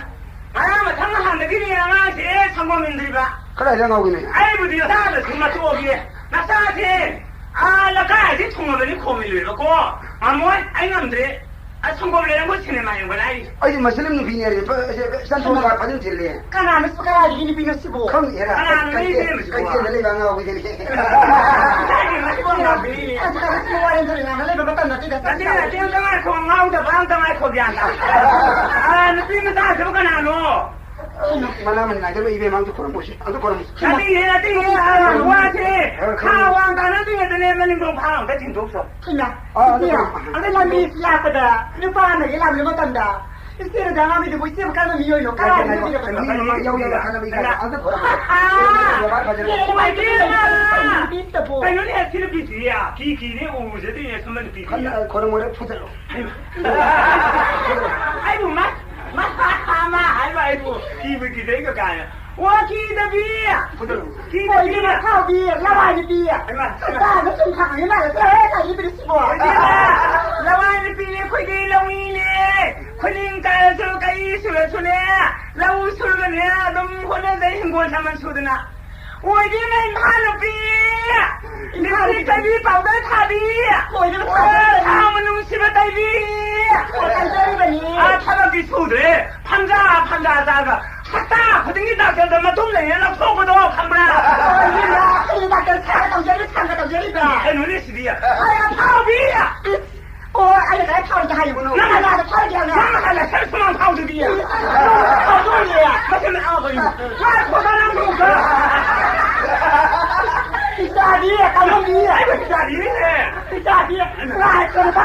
ꯉꯔꯥꯡ ꯃꯊꯪ ꯅꯍꯥꯟꯗꯒꯤꯅꯦ ꯑꯉꯥꯡꯁꯦ ꯁꯪꯒꯣꯝ ꯏꯟꯗ꯭ꯔꯤꯕ꯫ ꯀꯗꯥꯏꯗ ꯉꯥꯎꯒꯤꯅꯣ? ꯑꯩꯕꯨꯗꯤ ꯆꯥꯗ꯭ꯔꯁꯨ ꯃꯇꯣꯛꯑꯒꯦ꯫ ꯅꯆꯥꯁꯦ ꯑꯥ ꯂꯩꯀꯥꯏ ꯑꯁꯤ ꯊꯨꯡꯉꯕꯅꯤ ꯈꯣꯝꯃꯤꯜꯂꯣꯏꯕꯀꯣ꯫ ꯉꯝꯃꯣꯏ, ꯑꯩ ꯉꯝꯗ꯭ꯔꯦ꯫ ꯑꯁ, ꯁꯪꯒꯣꯝ ꯂꯩꯔꯝꯈꯣ, ꯁꯤꯅꯦꯃꯥ ꯌꯦꯡꯕ ꯂꯥꯛꯏ꯫ ꯑꯩꯗꯤ ꯃꯁꯂꯤꯝ ꯅꯨꯄꯤꯅꯦ ꯍꯥꯏꯔꯦ꯫ ꯐ-, ꯁꯦ-, ꯁꯦ-, ꯁꯟꯊꯣꯛꯑꯒ ꯐꯥꯖꯤꯟ ꯊꯤꯜꯂꯦ꯫ ꯀꯅꯥꯅꯣ ꯁꯤꯕꯨ? ꯀꯗꯥꯏꯗꯒꯤ ꯅꯨꯄꯤꯅꯣ ꯁꯤꯕꯨ? ꯈꯪꯗꯦ ꯍꯦꯔꯥ꯫ ꯀꯅꯥꯅꯣ ꯀꯩ-, ꯅꯣꯏ ꯀꯩ-, ꯏꯕꯦꯝꯃꯁꯤꯕꯣ? ꯀꯩꯊꯦꯜꯗ ꯂꯩꯕ ꯑꯉꯥꯎꯕꯤꯗꯨꯅꯦ꯫ ꯀꯗꯥꯏꯗꯒꯤ ꯃꯁꯤꯕꯨ ꯑꯉꯥꯎꯕꯤꯅꯣꯅꯦ? ꯑꯁ, ꯀꯅꯥꯅꯣ ꯁꯤꯕꯨ? ꯋꯥꯔꯦꯝ ꯊꯧꯔꯦꯝ ꯉꯥꯡꯅ ꯂꯩꯕ ꯃꯇꯝ ꯅꯠꯇꯦꯗ꯫ ꯅꯠꯇꯦ, ꯅꯠꯇꯦ, ꯑꯝꯇ ꯉꯥꯏꯈꯣ, ꯉꯥꯎꯗꯕ ꯑꯝꯇ ꯉꯥꯏꯈꯣ, ꯒ꯭ꯌꯥꯟ ꯇꯥ꯫ ꯑꯥ, ꯅꯨꯄꯤ ꯃꯆꯥꯁꯤꯕꯨ ꯀꯅꯥꯅꯣ? ꯃꯅꯥ ꯃꯅꯤꯡ ꯉꯥꯏꯗ ꯂꯣꯏ ꯏꯕꯦꯝꯃ, ꯑꯝꯇ ꯈꯨꯔꯨꯝꯃꯨꯁꯤ, ꯑꯝꯇ ꯈꯨꯔꯨꯝꯃꯨꯁꯤ꯫ ꯅꯠꯇꯦ, ꯅꯠꯇꯦ, ꯑꯥ, ꯋꯥꯁꯦ ꯈꯥ ꯋꯥꯡ ꯇꯥꯅꯗ꯭ꯔꯤꯉꯩꯗꯅꯦ ꯃꯅꯤꯡꯗꯣꯡ ꯐꯥꯔꯣꯝꯗ ꯊꯤꯟꯗꯣꯛꯆꯧ꯫ ꯍꯩꯃꯥ, ꯑꯥ, ꯏꯆꯦ, ꯑꯗꯨ ꯑꯗ ꯂꯝꯕꯤ ꯂꯥꯛꯄꯗ ꯅꯨꯄꯥ ꯑꯃꯒꯤ ꯂꯥꯛꯂꯕ ꯃꯇꯝꯗ ꯏꯆꯦꯅ ꯑꯉꯥꯡꯕꯤꯗꯨꯕꯨ ꯏꯆꯦꯕꯨ ꯀꯔꯝꯕ ꯃꯤꯑꯣꯏꯅꯣ? ꯀꯔꯥꯏꯗ ꯉꯥꯏꯈꯣ, ꯉꯥꯏꯈꯣ, ꯂꯩꯕꯤꯔꯕꯅꯣ? ꯃꯤ, ꯃꯤ ꯃꯃꯥꯡ ꯌꯥꯎꯗꯕ ꯈꯪꯉꯕ ꯏꯀꯥꯏ꯫ ꯑꯗꯨ ꯈꯔ ꯑꯥ! ꯕꯦꯕꯥꯔ ꯐꯖꯅ ꯏꯃꯥ ꯏꯕꯦꯝꯃ! ꯅꯨꯄꯤ ꯇꯕꯣ꯫ ꯀꯩꯅꯣꯅꯦ, ꯁꯤ ꯅꯨꯄꯤꯁꯤ ꯀꯤ ꯀꯤꯅꯦ ꯎꯖꯗ꯭ꯔꯤꯅꯦ, ꯁꯨꯝꯕ ꯅꯨꯄꯤ ꯀꯤ꯫ ꯈꯟꯅ ꯈꯣꯔ ꯃꯣꯔꯦ ꯐꯨꯗꯠꯂꯣ꯫ ꯍꯩꯃꯥ꯫ ꯑꯩꯕꯨ ꯃꯥ, ꯃꯥ, ꯃꯥ ꯍꯥꯏꯕ ꯑꯩꯕꯨ ꯀꯤꯕꯨ ꯀꯤꯖꯩꯒ ꯀꯥꯏꯅ꯫ ꯑꯣ, ꯀꯤꯗꯕꯤ꯫ ꯐꯨꯗꯠꯂꯣ꯫ ꯀꯤꯗꯕꯤ꯫ ꯑꯣꯏꯗꯤ ꯃꯊꯥꯎꯕꯤ, ꯂꯋꯥꯏ ꯅꯨꯄꯤ꯫ ꯍꯩꯃꯥ꯫ ꯆꯥꯅ ꯁꯨꯝ ꯈꯪꯉꯤ ꯃꯥꯜꯂꯦ꯫ ꯆꯠꯂꯣꯍꯦ, ꯀꯔꯤ ꯅꯨꯄꯤꯅꯣ ꯁꯤꯕꯣ? ꯑꯣꯏꯗꯤ ꯂꯋꯥꯏ ꯅꯨꯄꯤꯅꯦ, ꯑꯩꯈꯣꯏꯗꯤ ꯂꯧꯃꯤꯅꯦ꯫ ꯈꯨꯅꯤꯡ ꯀꯥꯏꯔꯁꯨ, ꯀꯩ ꯁꯨꯔꯁꯨꯅꯦ, ꯂꯧ ꯁꯨꯔꯒꯅꯦ, ꯑꯗꯨꯝ ꯍꯣꯠꯅꯖꯩ, ꯍꯤꯡꯒꯣꯜ ꯁꯝꯕꯜ ꯁꯨꯗꯅ꯫ ꯑꯣꯏꯗꯦꯅꯦ, ꯏꯝꯐꯥꯜ ꯅꯨꯄꯤ! ꯏꯝꯐꯥꯜ ꯂꯤꯞꯁꯇꯤꯛ ꯇꯩꯕꯤ, ꯄꯥꯎꯗꯔ ꯊꯥꯕꯤ! ꯑꯣꯏꯗꯦꯅꯦ, ꯑꯣ, ꯊꯥ ꯃꯅꯨꯡ ꯁꯤꯕ ꯇꯩꯕꯤ! ꯑꯣ, ꯇꯩꯖꯔꯤꯕꯅꯤ꯫ ꯑꯥ, ꯊꯕꯛꯇꯤ ꯁꯨꯗ꯭ꯔꯦ꯫ ꯐꯝꯖꯥ, ꯐꯝꯖꯥ ꯆꯥꯒ ꯍꯞꯇꯥ ꯈꯨꯗꯤꯡꯒꯤ ꯗꯥꯛꯇꯔꯗ ꯃꯇꯨꯝ ꯂꯩꯅ ꯂꯧꯊꯣꯛꯄꯗꯣ ꯈꯪꯕ꯭ꯔꯥ? ꯑꯣꯏꯗꯦꯅꯦ, ꯑꯩ ꯗꯥꯛꯇꯔ ꯁꯥꯒ ꯇꯧꯖꯔꯤ, ꯁꯪꯒ ꯇꯧꯖꯔꯤꯕ꯫ ꯀꯩꯅꯣꯅꯦ ꯁꯤꯗꯤ? ꯑꯩ ꯑꯐꯥꯎꯕꯤ! ꯑꯣ, ꯑꯩꯅ ꯀꯗꯥꯏ ꯐꯥꯎꯔꯤꯒꯦ ꯍꯥꯏꯌꯨ? ꯅꯪ ꯅꯪ ꯍꯥꯟꯅ ꯐꯥꯎꯔꯤꯒꯦ ꯍꯥꯏꯌꯨ? ꯅꯪ ꯍꯥꯟꯅ ꯁꯔꯨ ꯁꯨꯃꯥꯡ ꯐꯥꯎꯗꯗꯤ꯫ ꯐꯥꯎꯗꯣꯔꯤꯌꯦ꯫ ꯃꯁꯤ ꯃꯌꯥꯝ ꯑꯩꯈꯣꯏ ꯉꯥꯏꯈꯣꯗ ꯅꯪ ꯅꯣꯡꯃ꯫ ꯏꯆꯥꯗꯤ, ꯀꯝꯗꯧꯅꯤ? ꯑꯩꯕꯨ ꯏꯆꯥꯗꯤꯅꯦ꯫ ꯏꯆꯥꯗꯤ, ꯉꯥꯏꯈꯣꯗ꯫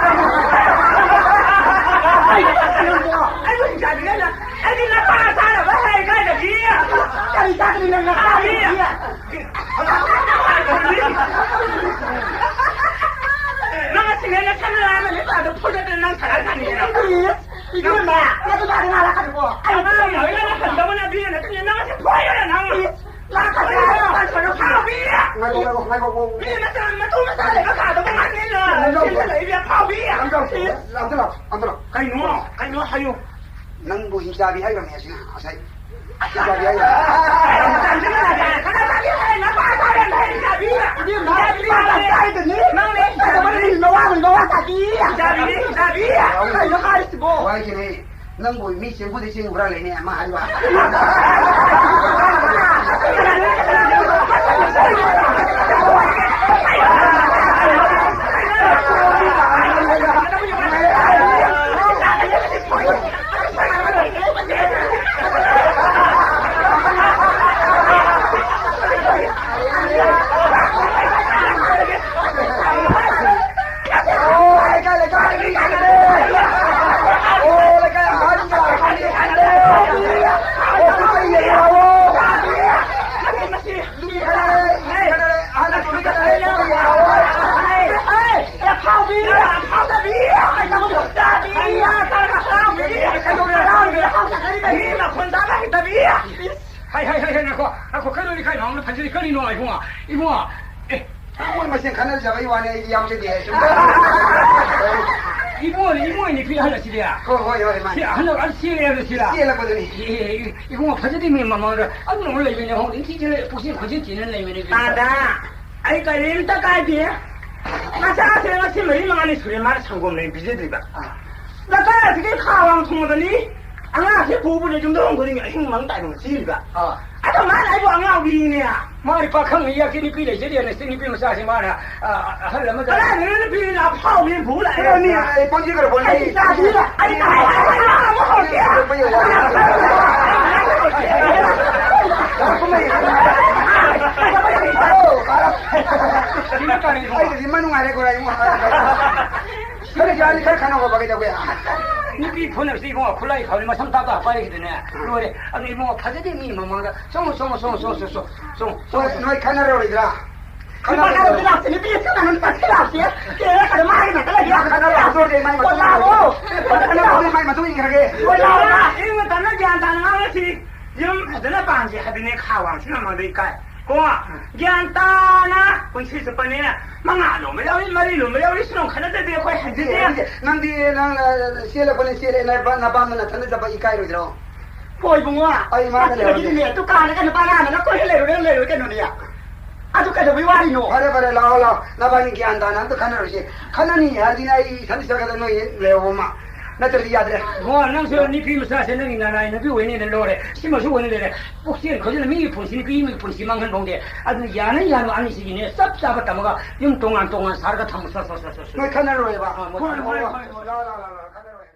ꯑꯩꯕꯨ ꯏꯆꯥꯗꯤꯅꯦ꯫ ꯑꯩꯗꯤ ꯅꯄꯥ ꯆꯥꯅꯕ ꯍꯥꯏ ꯀꯥꯏꯗꯒꯤ? ꯀꯔꯤ ꯆꯥꯗꯣꯏꯅꯣ ꯅꯪ ꯅꯄꯥꯗꯤ? ꯅꯪ ꯑꯁꯤꯅꯦ ꯅꯁꯝ ꯂꯥꯝꯃꯅꯤ, ꯄꯥꯗꯣ ꯐꯨꯗꯠꯇꯅ ꯅꯪ ꯁꯥꯔ ꯊꯥꯅꯤꯡꯉꯦ ꯅꯪ꯫ ꯏꯕꯦꯝꯃ, ꯅꯪ ꯑꯗꯨꯃꯥꯏꯅ ꯉꯥꯡꯂꯛꯀꯅꯨꯀꯣ꯫ ꯑꯩ ꯑꯉꯥꯡ ꯑꯣꯏꯔꯒ ꯅꯁꯝꯗꯧꯕ ꯅꯥꯄꯤꯒ ꯅꯠꯇꯦ, ꯅꯪ ꯑꯁꯤ ꯐꯣꯏꯔꯒ ꯅꯪ꯫ ꯏꯁ, ꯂꯥꯛꯀꯅꯨ꯫ ꯅꯪ ꯁꯣꯏꯗ ꯐꯥꯕꯤ꯫ ꯉꯥꯏꯈꯣ, ꯉꯥꯏꯈꯣ, ꯉꯥꯏꯈꯣ, ꯉꯥꯏꯈꯣ꯫ ꯃꯤ ꯃꯆꯥ, ꯃꯇꯨ ꯃꯆꯥ ꯂꯩꯕ ꯀꯥꯗꯕꯨ ꯉꯥꯡꯉꯤꯅ꯫ ꯉꯥꯏꯈꯣ꯫ ꯁꯤꯗ ꯂꯩꯕꯤ ꯑꯐꯥꯎꯕꯤ꯫ ꯑꯝꯇ ꯂꯥꯛꯑꯣ, ꯑꯝꯇ ꯂꯥꯛꯑꯣ, ꯑꯝꯇ ꯂꯥꯛꯑꯣ꯫ ꯀꯩꯅꯣ? ꯀꯩꯅꯣ ꯍꯥꯏꯌꯨ꯫ ꯅꯪꯕꯨ ꯍꯤꯡꯆꯥꯕꯤ ꯍꯥꯏꯈ꯭ꯔꯕꯅꯦ ꯑꯁꯤꯅ ꯉꯁꯥꯏ꯫ ꯍꯤꯡꯆꯥꯕꯤ ꯍꯥꯏꯈ꯭ꯔꯕꯅꯦ꯫ ꯏꯕꯦꯝꯃ, ꯅꯪꯅꯦ ꯍꯤꯡꯆꯥꯕꯤ꯫ ꯅꯋꯥ, ꯅꯋꯥ ꯇꯥꯕꯤ꯫ ꯍꯤꯡꯆꯥꯕꯤꯅꯦ, ꯍꯤꯡꯆꯥꯕꯤ꯫ ꯀꯩꯅꯣ ꯍꯥꯏꯔꯤꯁꯤꯕꯣ? ꯋꯥꯏꯒꯤꯅꯦ꯫ ꯅꯪꯕꯨ ꯃꯤ ꯆꯦꯡꯕꯨꯗꯩ ꯆꯦꯡ ꯍꯨꯔꯥꯜꯂꯛꯏꯅꯦ ꯃꯥ ꯍꯥꯏꯕ꯫ ꯍꯥꯏ, ꯍꯥꯏ, ꯍꯥꯏ, ꯍꯥꯏ, ꯉꯥꯏꯈꯣ, ꯉꯥꯏꯈꯣ, ꯀꯩꯅꯣꯅꯤ ꯈꯥꯏ ꯅꯥꯎꯅ ꯐꯖꯔꯤ ꯀꯔꯤꯅꯣ, ꯏꯕꯨꯡꯉꯣ? ꯏꯕꯨꯡꯉꯣ, ꯑꯦ, ꯃꯣꯏ ꯃꯁꯦꯟ ꯈꯟꯅꯖꯕꯩ ꯋꯥꯅꯤ, ꯑꯩꯗꯤ ꯌꯥꯎꯖꯗꯦ, ꯁꯨꯝ꯫ ꯏꯕꯨꯡꯉꯣꯅꯤ, ꯏꯕꯨꯡꯉꯣꯅꯤ ꯅꯨꯄꯤ ꯑꯍꯜ ꯑꯁꯤꯗꯤ꯫ ꯍꯣꯏ, ꯍꯣꯏ, ꯍꯣꯏ, ꯃꯥꯅꯤ꯫ ꯁꯤ ꯑꯍꯜ ꯑꯍꯜ ꯆꯦꯜꯂꯦ ꯍꯥꯏꯕ ꯁꯤꯔꯥ? ꯆꯦꯜꯂꯛꯄꯗꯨꯅꯤ꯫ ꯑꯦ, ꯑꯦ, ꯑꯦ, ꯏꯕꯨꯡꯉꯣ, ꯐꯖꯗꯦ ꯃꯤ ꯃꯃꯥꯡꯗ꯫ ꯑꯗꯨꯅ ꯑꯃꯨꯛ ꯂꯩꯕꯅꯦ, ꯍꯣꯡ ꯅꯤꯡꯊꯤ ꯆꯦꯜꯂꯦ, ꯄꯨꯛꯆꯦꯜ ꯈꯣꯟꯖꯦꯜ ꯆꯦꯟꯅ ꯂꯩꯕꯅꯦ꯫ ꯇꯥꯗ, ꯑꯩ ꯀꯔꯤꯝꯇ ꯀꯥꯏꯗꯦ꯫ ꯃꯆꯥꯁꯦ ꯉꯁꯤ ꯃꯔꯤ ꯃꯉꯥꯅꯤ ꯁꯨꯔꯦ ꯃꯥꯅ ꯁꯪꯒꯣꯝ ꯂꯩ ꯄꯤꯖꯗ꯭ꯔꯤꯕ꯫ ꯑꯥ꯫ ꯗꯥꯛꯇꯔ ꯑꯁꯤꯗꯤ ꯈꯥ ꯋꯥꯡ ꯊꯣꯡꯕꯗꯅꯤ꯫ ꯑꯉꯥꯡꯁꯦ ꯄꯨꯕꯅꯦ ꯌꯨꯝꯗ ꯍꯣꯡ ꯈꯨꯗꯤꯡꯒꯤ ꯑꯍꯤꯡ ꯃꯪ ꯇꯥꯏꯕ ꯆꯦꯜꯂꯤꯕ꯫ ꯑꯥ꯫ ꯑꯗꯣ ꯃꯥꯅ ꯑꯩꯕꯨ ꯑꯉꯥꯎꯕꯤꯅꯦ꯫ ꯃꯥꯗꯤ ꯄꯥꯈꯪ ꯏꯌꯥꯛꯀꯤ ꯅꯨꯄꯤ ꯂꯩꯖꯗꯦꯅ ꯁꯤ ꯅꯨꯄꯤ ꯃꯆꯥꯁꯤ ꯃꯥꯅ, ꯑ, ꯑꯍꯜ ꯑꯃꯗ ꯀꯗꯥꯏꯗꯅꯣ ꯅꯨꯄꯤꯅ ꯑꯐꯥꯎꯕꯤ ꯄꯨ ꯂꯥꯛꯑꯦ? ꯀꯩꯅꯣꯅꯤ, ꯑꯩ ꯄꯪꯖꯤ ꯈꯔ ꯄꯣꯟ ꯑꯩ ꯏꯆꯥꯁꯤ ꯑꯩ ꯀꯥꯏ ꯍꯥꯏꯔꯒ ꯑꯃꯨꯛ ꯍꯧꯔꯛꯀꯦ? ꯁꯤꯅ ꯀꯔꯤꯅꯣ? ꯑꯩꯗꯤ ꯃ ꯅꯨꯡꯉꯥꯏꯔꯦ ꯈꯣꯏꯔꯥ ꯏꯃꯨꯡ ꯍꯥꯏꯔꯒ꯫ ꯈꯔ ꯌꯥꯅꯤ, ꯈꯔ ꯈꯟꯅꯧꯕ ꯀꯩꯗꯧꯒꯦ? ꯅꯨꯄꯤ ꯐꯨꯅꯕꯁꯤ ꯏꯕꯨꯡꯉꯣ ꯈꯨꯠꯂꯥꯏ ꯐꯕꯅꯤ ꯃꯁꯝ ꯇꯥ ꯇꯥ ꯄꯥꯏꯔꯤꯗꯨꯅꯦ꯫ ꯂꯣꯏꯔꯦ꯫ ꯑꯗꯨ ꯏꯕꯨꯡꯉꯣ ꯐꯖꯗꯦ ꯃꯤ ꯃꯃꯥꯡꯗ꯫ ꯆꯪꯉꯣ, ꯆꯪꯉꯣ, ꯆꯪꯉꯣ, ꯆꯪꯉꯣ, ꯆꯪꯉꯣ, ꯆꯪꯉꯣ, ꯆꯪꯉꯣ꯫ ꯅꯣꯏ, ꯅꯣꯏ ꯈꯟꯅꯔꯔꯣꯏꯗ꯭ꯔꯥ? ꯅꯨꯄꯥ ꯈꯔ ꯂꯥꯛꯁꯤ, ꯅꯨꯄꯤ ꯑꯁꯤ ꯀꯅꯥꯅꯣ ꯅꯨꯄꯥ ꯈꯔ ꯂꯥꯛꯁꯤ? ꯀꯦꯔꯦ ꯈꯔ ꯃꯥꯒꯤ ꯅꯥꯛꯇ ꯂꯩꯒꯦ꯫ ꯅꯪ ꯈꯟꯅꯔꯣ, ꯑꯗꯨ ꯑꯣꯏꯔꯗꯤ ꯑꯩ ꯃꯥꯏ ꯃꯇꯨꯡ ꯑꯣ, ꯂꯥꯛꯑꯣ꯫ ꯏꯟꯈ꯭ꯔꯒꯦ꯫ ꯅꯪ ꯈꯟꯅꯔꯣ, ꯑꯗꯨ ꯑꯩ ꯃꯥꯏ ꯃꯇꯨꯡ ꯏꯟꯈ꯭ꯔꯒꯦ꯫ ꯑꯣ, ꯂꯥꯛꯑꯣ, ꯂꯥꯛꯑꯣ꯫ ꯏꯪꯅ ꯇꯞꯅ ꯒ꯭ꯌꯥꯟ ꯇꯥꯅ ꯉꯥꯡꯅꯁꯤ꯫ ꯌꯨꯝ ꯐꯖꯅ ꯄꯥꯟꯁꯤ ꯍꯥꯏꯕꯅꯦ ꯈꯥ ꯋꯥꯡꯁꯤꯅ ꯃꯥꯡꯗ ꯏꯀꯥꯏ꯫ ꯀꯣ, ꯒ꯭ꯌꯥꯟ ꯇꯥꯅ ꯄꯨꯟꯁꯤ ꯆꯨꯞꯄꯅꯦ꯫ ꯃꯉꯥ ꯂꯣꯟꯕ ꯌꯥꯎꯔꯤ, ꯃꯔꯤ ꯂꯣꯟꯕ ꯌꯥꯎꯔꯤ, ꯁꯤꯅ ꯈꯟꯅꯗꯗꯤ ꯑꯩꯈꯣꯏ ꯍꯩꯖꯗꯦ꯫ ꯅꯪꯗꯤ, ꯅꯪꯗꯤ, ꯅꯪ, ꯑ, ꯆꯦꯜꯂꯛꯄꯅꯦ, ꯆꯦꯜꯂꯦ, ꯅꯄꯥ-, ꯅꯄꯥꯝꯗꯅ ꯊꯥꯅꯖꯕ ꯏꯀꯥꯏꯔꯣꯏꯗ꯭ꯔꯣ? ꯍꯣꯏ, ꯏꯕꯨꯡꯉꯣ꯫ ꯑꯩ ꯃꯥꯅ ꯂꯩꯍꯧꯔꯒꯦ꯫ ꯑꯁꯤꯗꯒꯤꯗꯤꯅꯦ, ꯗꯨꯀꯥꯟꯗ ꯀꯩꯅꯣ ꯄꯥꯉꯥꯅ ꯀꯣꯏꯔ ꯂꯩꯔꯨꯔꯦ, ꯂꯩꯔꯨꯔꯦ ꯀꯩꯅꯣꯅꯦ꯫ ꯑꯗꯨ ꯀꯩꯗꯧꯕꯩ ꯋꯥꯔꯤꯅꯣ? ꯐꯔꯦ, ꯐꯔꯦ, ꯂꯥꯛꯑꯣ, ꯂꯥꯛꯑꯣ꯫ ꯅꯕꯥꯅꯤ ꯒ꯭ꯌꯥꯟ ꯇꯥꯅ ꯑꯝꯇ ꯈꯟꯅꯔꯨꯁꯤ꯫ ꯈꯟꯅꯅꯤ ꯍꯥꯏꯔꯗꯤꯅꯦ, ꯑꯩ ꯏꯊꯟ ꯆꯠꯀꯗ ꯅꯣꯏ ꯂꯩꯍꯧꯕ ꯑꯃ꯫ ꯅꯠꯇ꯭ꯔꯗꯤ ꯌꯥꯗ꯭ꯔꯦ꯫ ꯏꯕꯨꯡꯉꯣ, ꯅꯪꯁꯨ ꯅꯨꯄꯤ ꯃꯆꯥꯁꯦ ꯅꯪꯒꯤ ꯅꯅꯥꯏ ꯅꯨꯄꯤ ꯑꯣꯏꯅꯤꯅ ꯂꯧꯔꯦ꯫ ꯁꯤꯃꯁꯨ ꯑꯣꯏꯅ ꯂꯩꯔꯦ꯫ ꯄꯨꯛꯆꯦꯜ ꯈꯣꯏꯖꯤꯜꯂ ꯃꯤꯒꯤ ꯄꯨꯟꯁꯤ, ꯅꯨꯄꯤ ꯑꯃꯒꯤ ꯄꯨꯟꯁꯤ ꯃꯥꯡꯍꯟꯕ ꯍꯧꯗꯦ꯫ ꯑꯗꯨꯅ ꯌꯥꯅ ꯌꯥꯅ ꯑꯅꯤꯁꯤꯒꯤꯅꯦ, ꯆꯞ ꯆꯥꯕ ꯇꯝꯃꯒ ꯌꯨꯝ ꯇꯣꯉꯥꯟ ꯇꯣꯉꯥꯟ ꯁꯥꯔꯒ ꯊꯝꯃꯨ꯫ ꯁꯣ, ꯁꯣ, ꯁꯣ, ꯁꯣ, ꯁꯣ꯫ ꯅꯣꯏ ꯈꯟꯅꯔꯣꯏꯕ? ꯑꯥ, ꯃꯣꯏ ꯍꯣꯏ, ꯍꯣꯏ, ꯈꯟꯅꯔꯣꯏꯕ? ꯍꯣꯏ, ꯍꯣꯏ꯫ ꯂꯥꯛꯑꯣ, ꯂꯥꯛꯑꯣ, ꯂꯥꯛꯑꯣ, ꯂꯥꯛꯑꯣ, ꯈꯟꯅꯔꯣꯏ꯫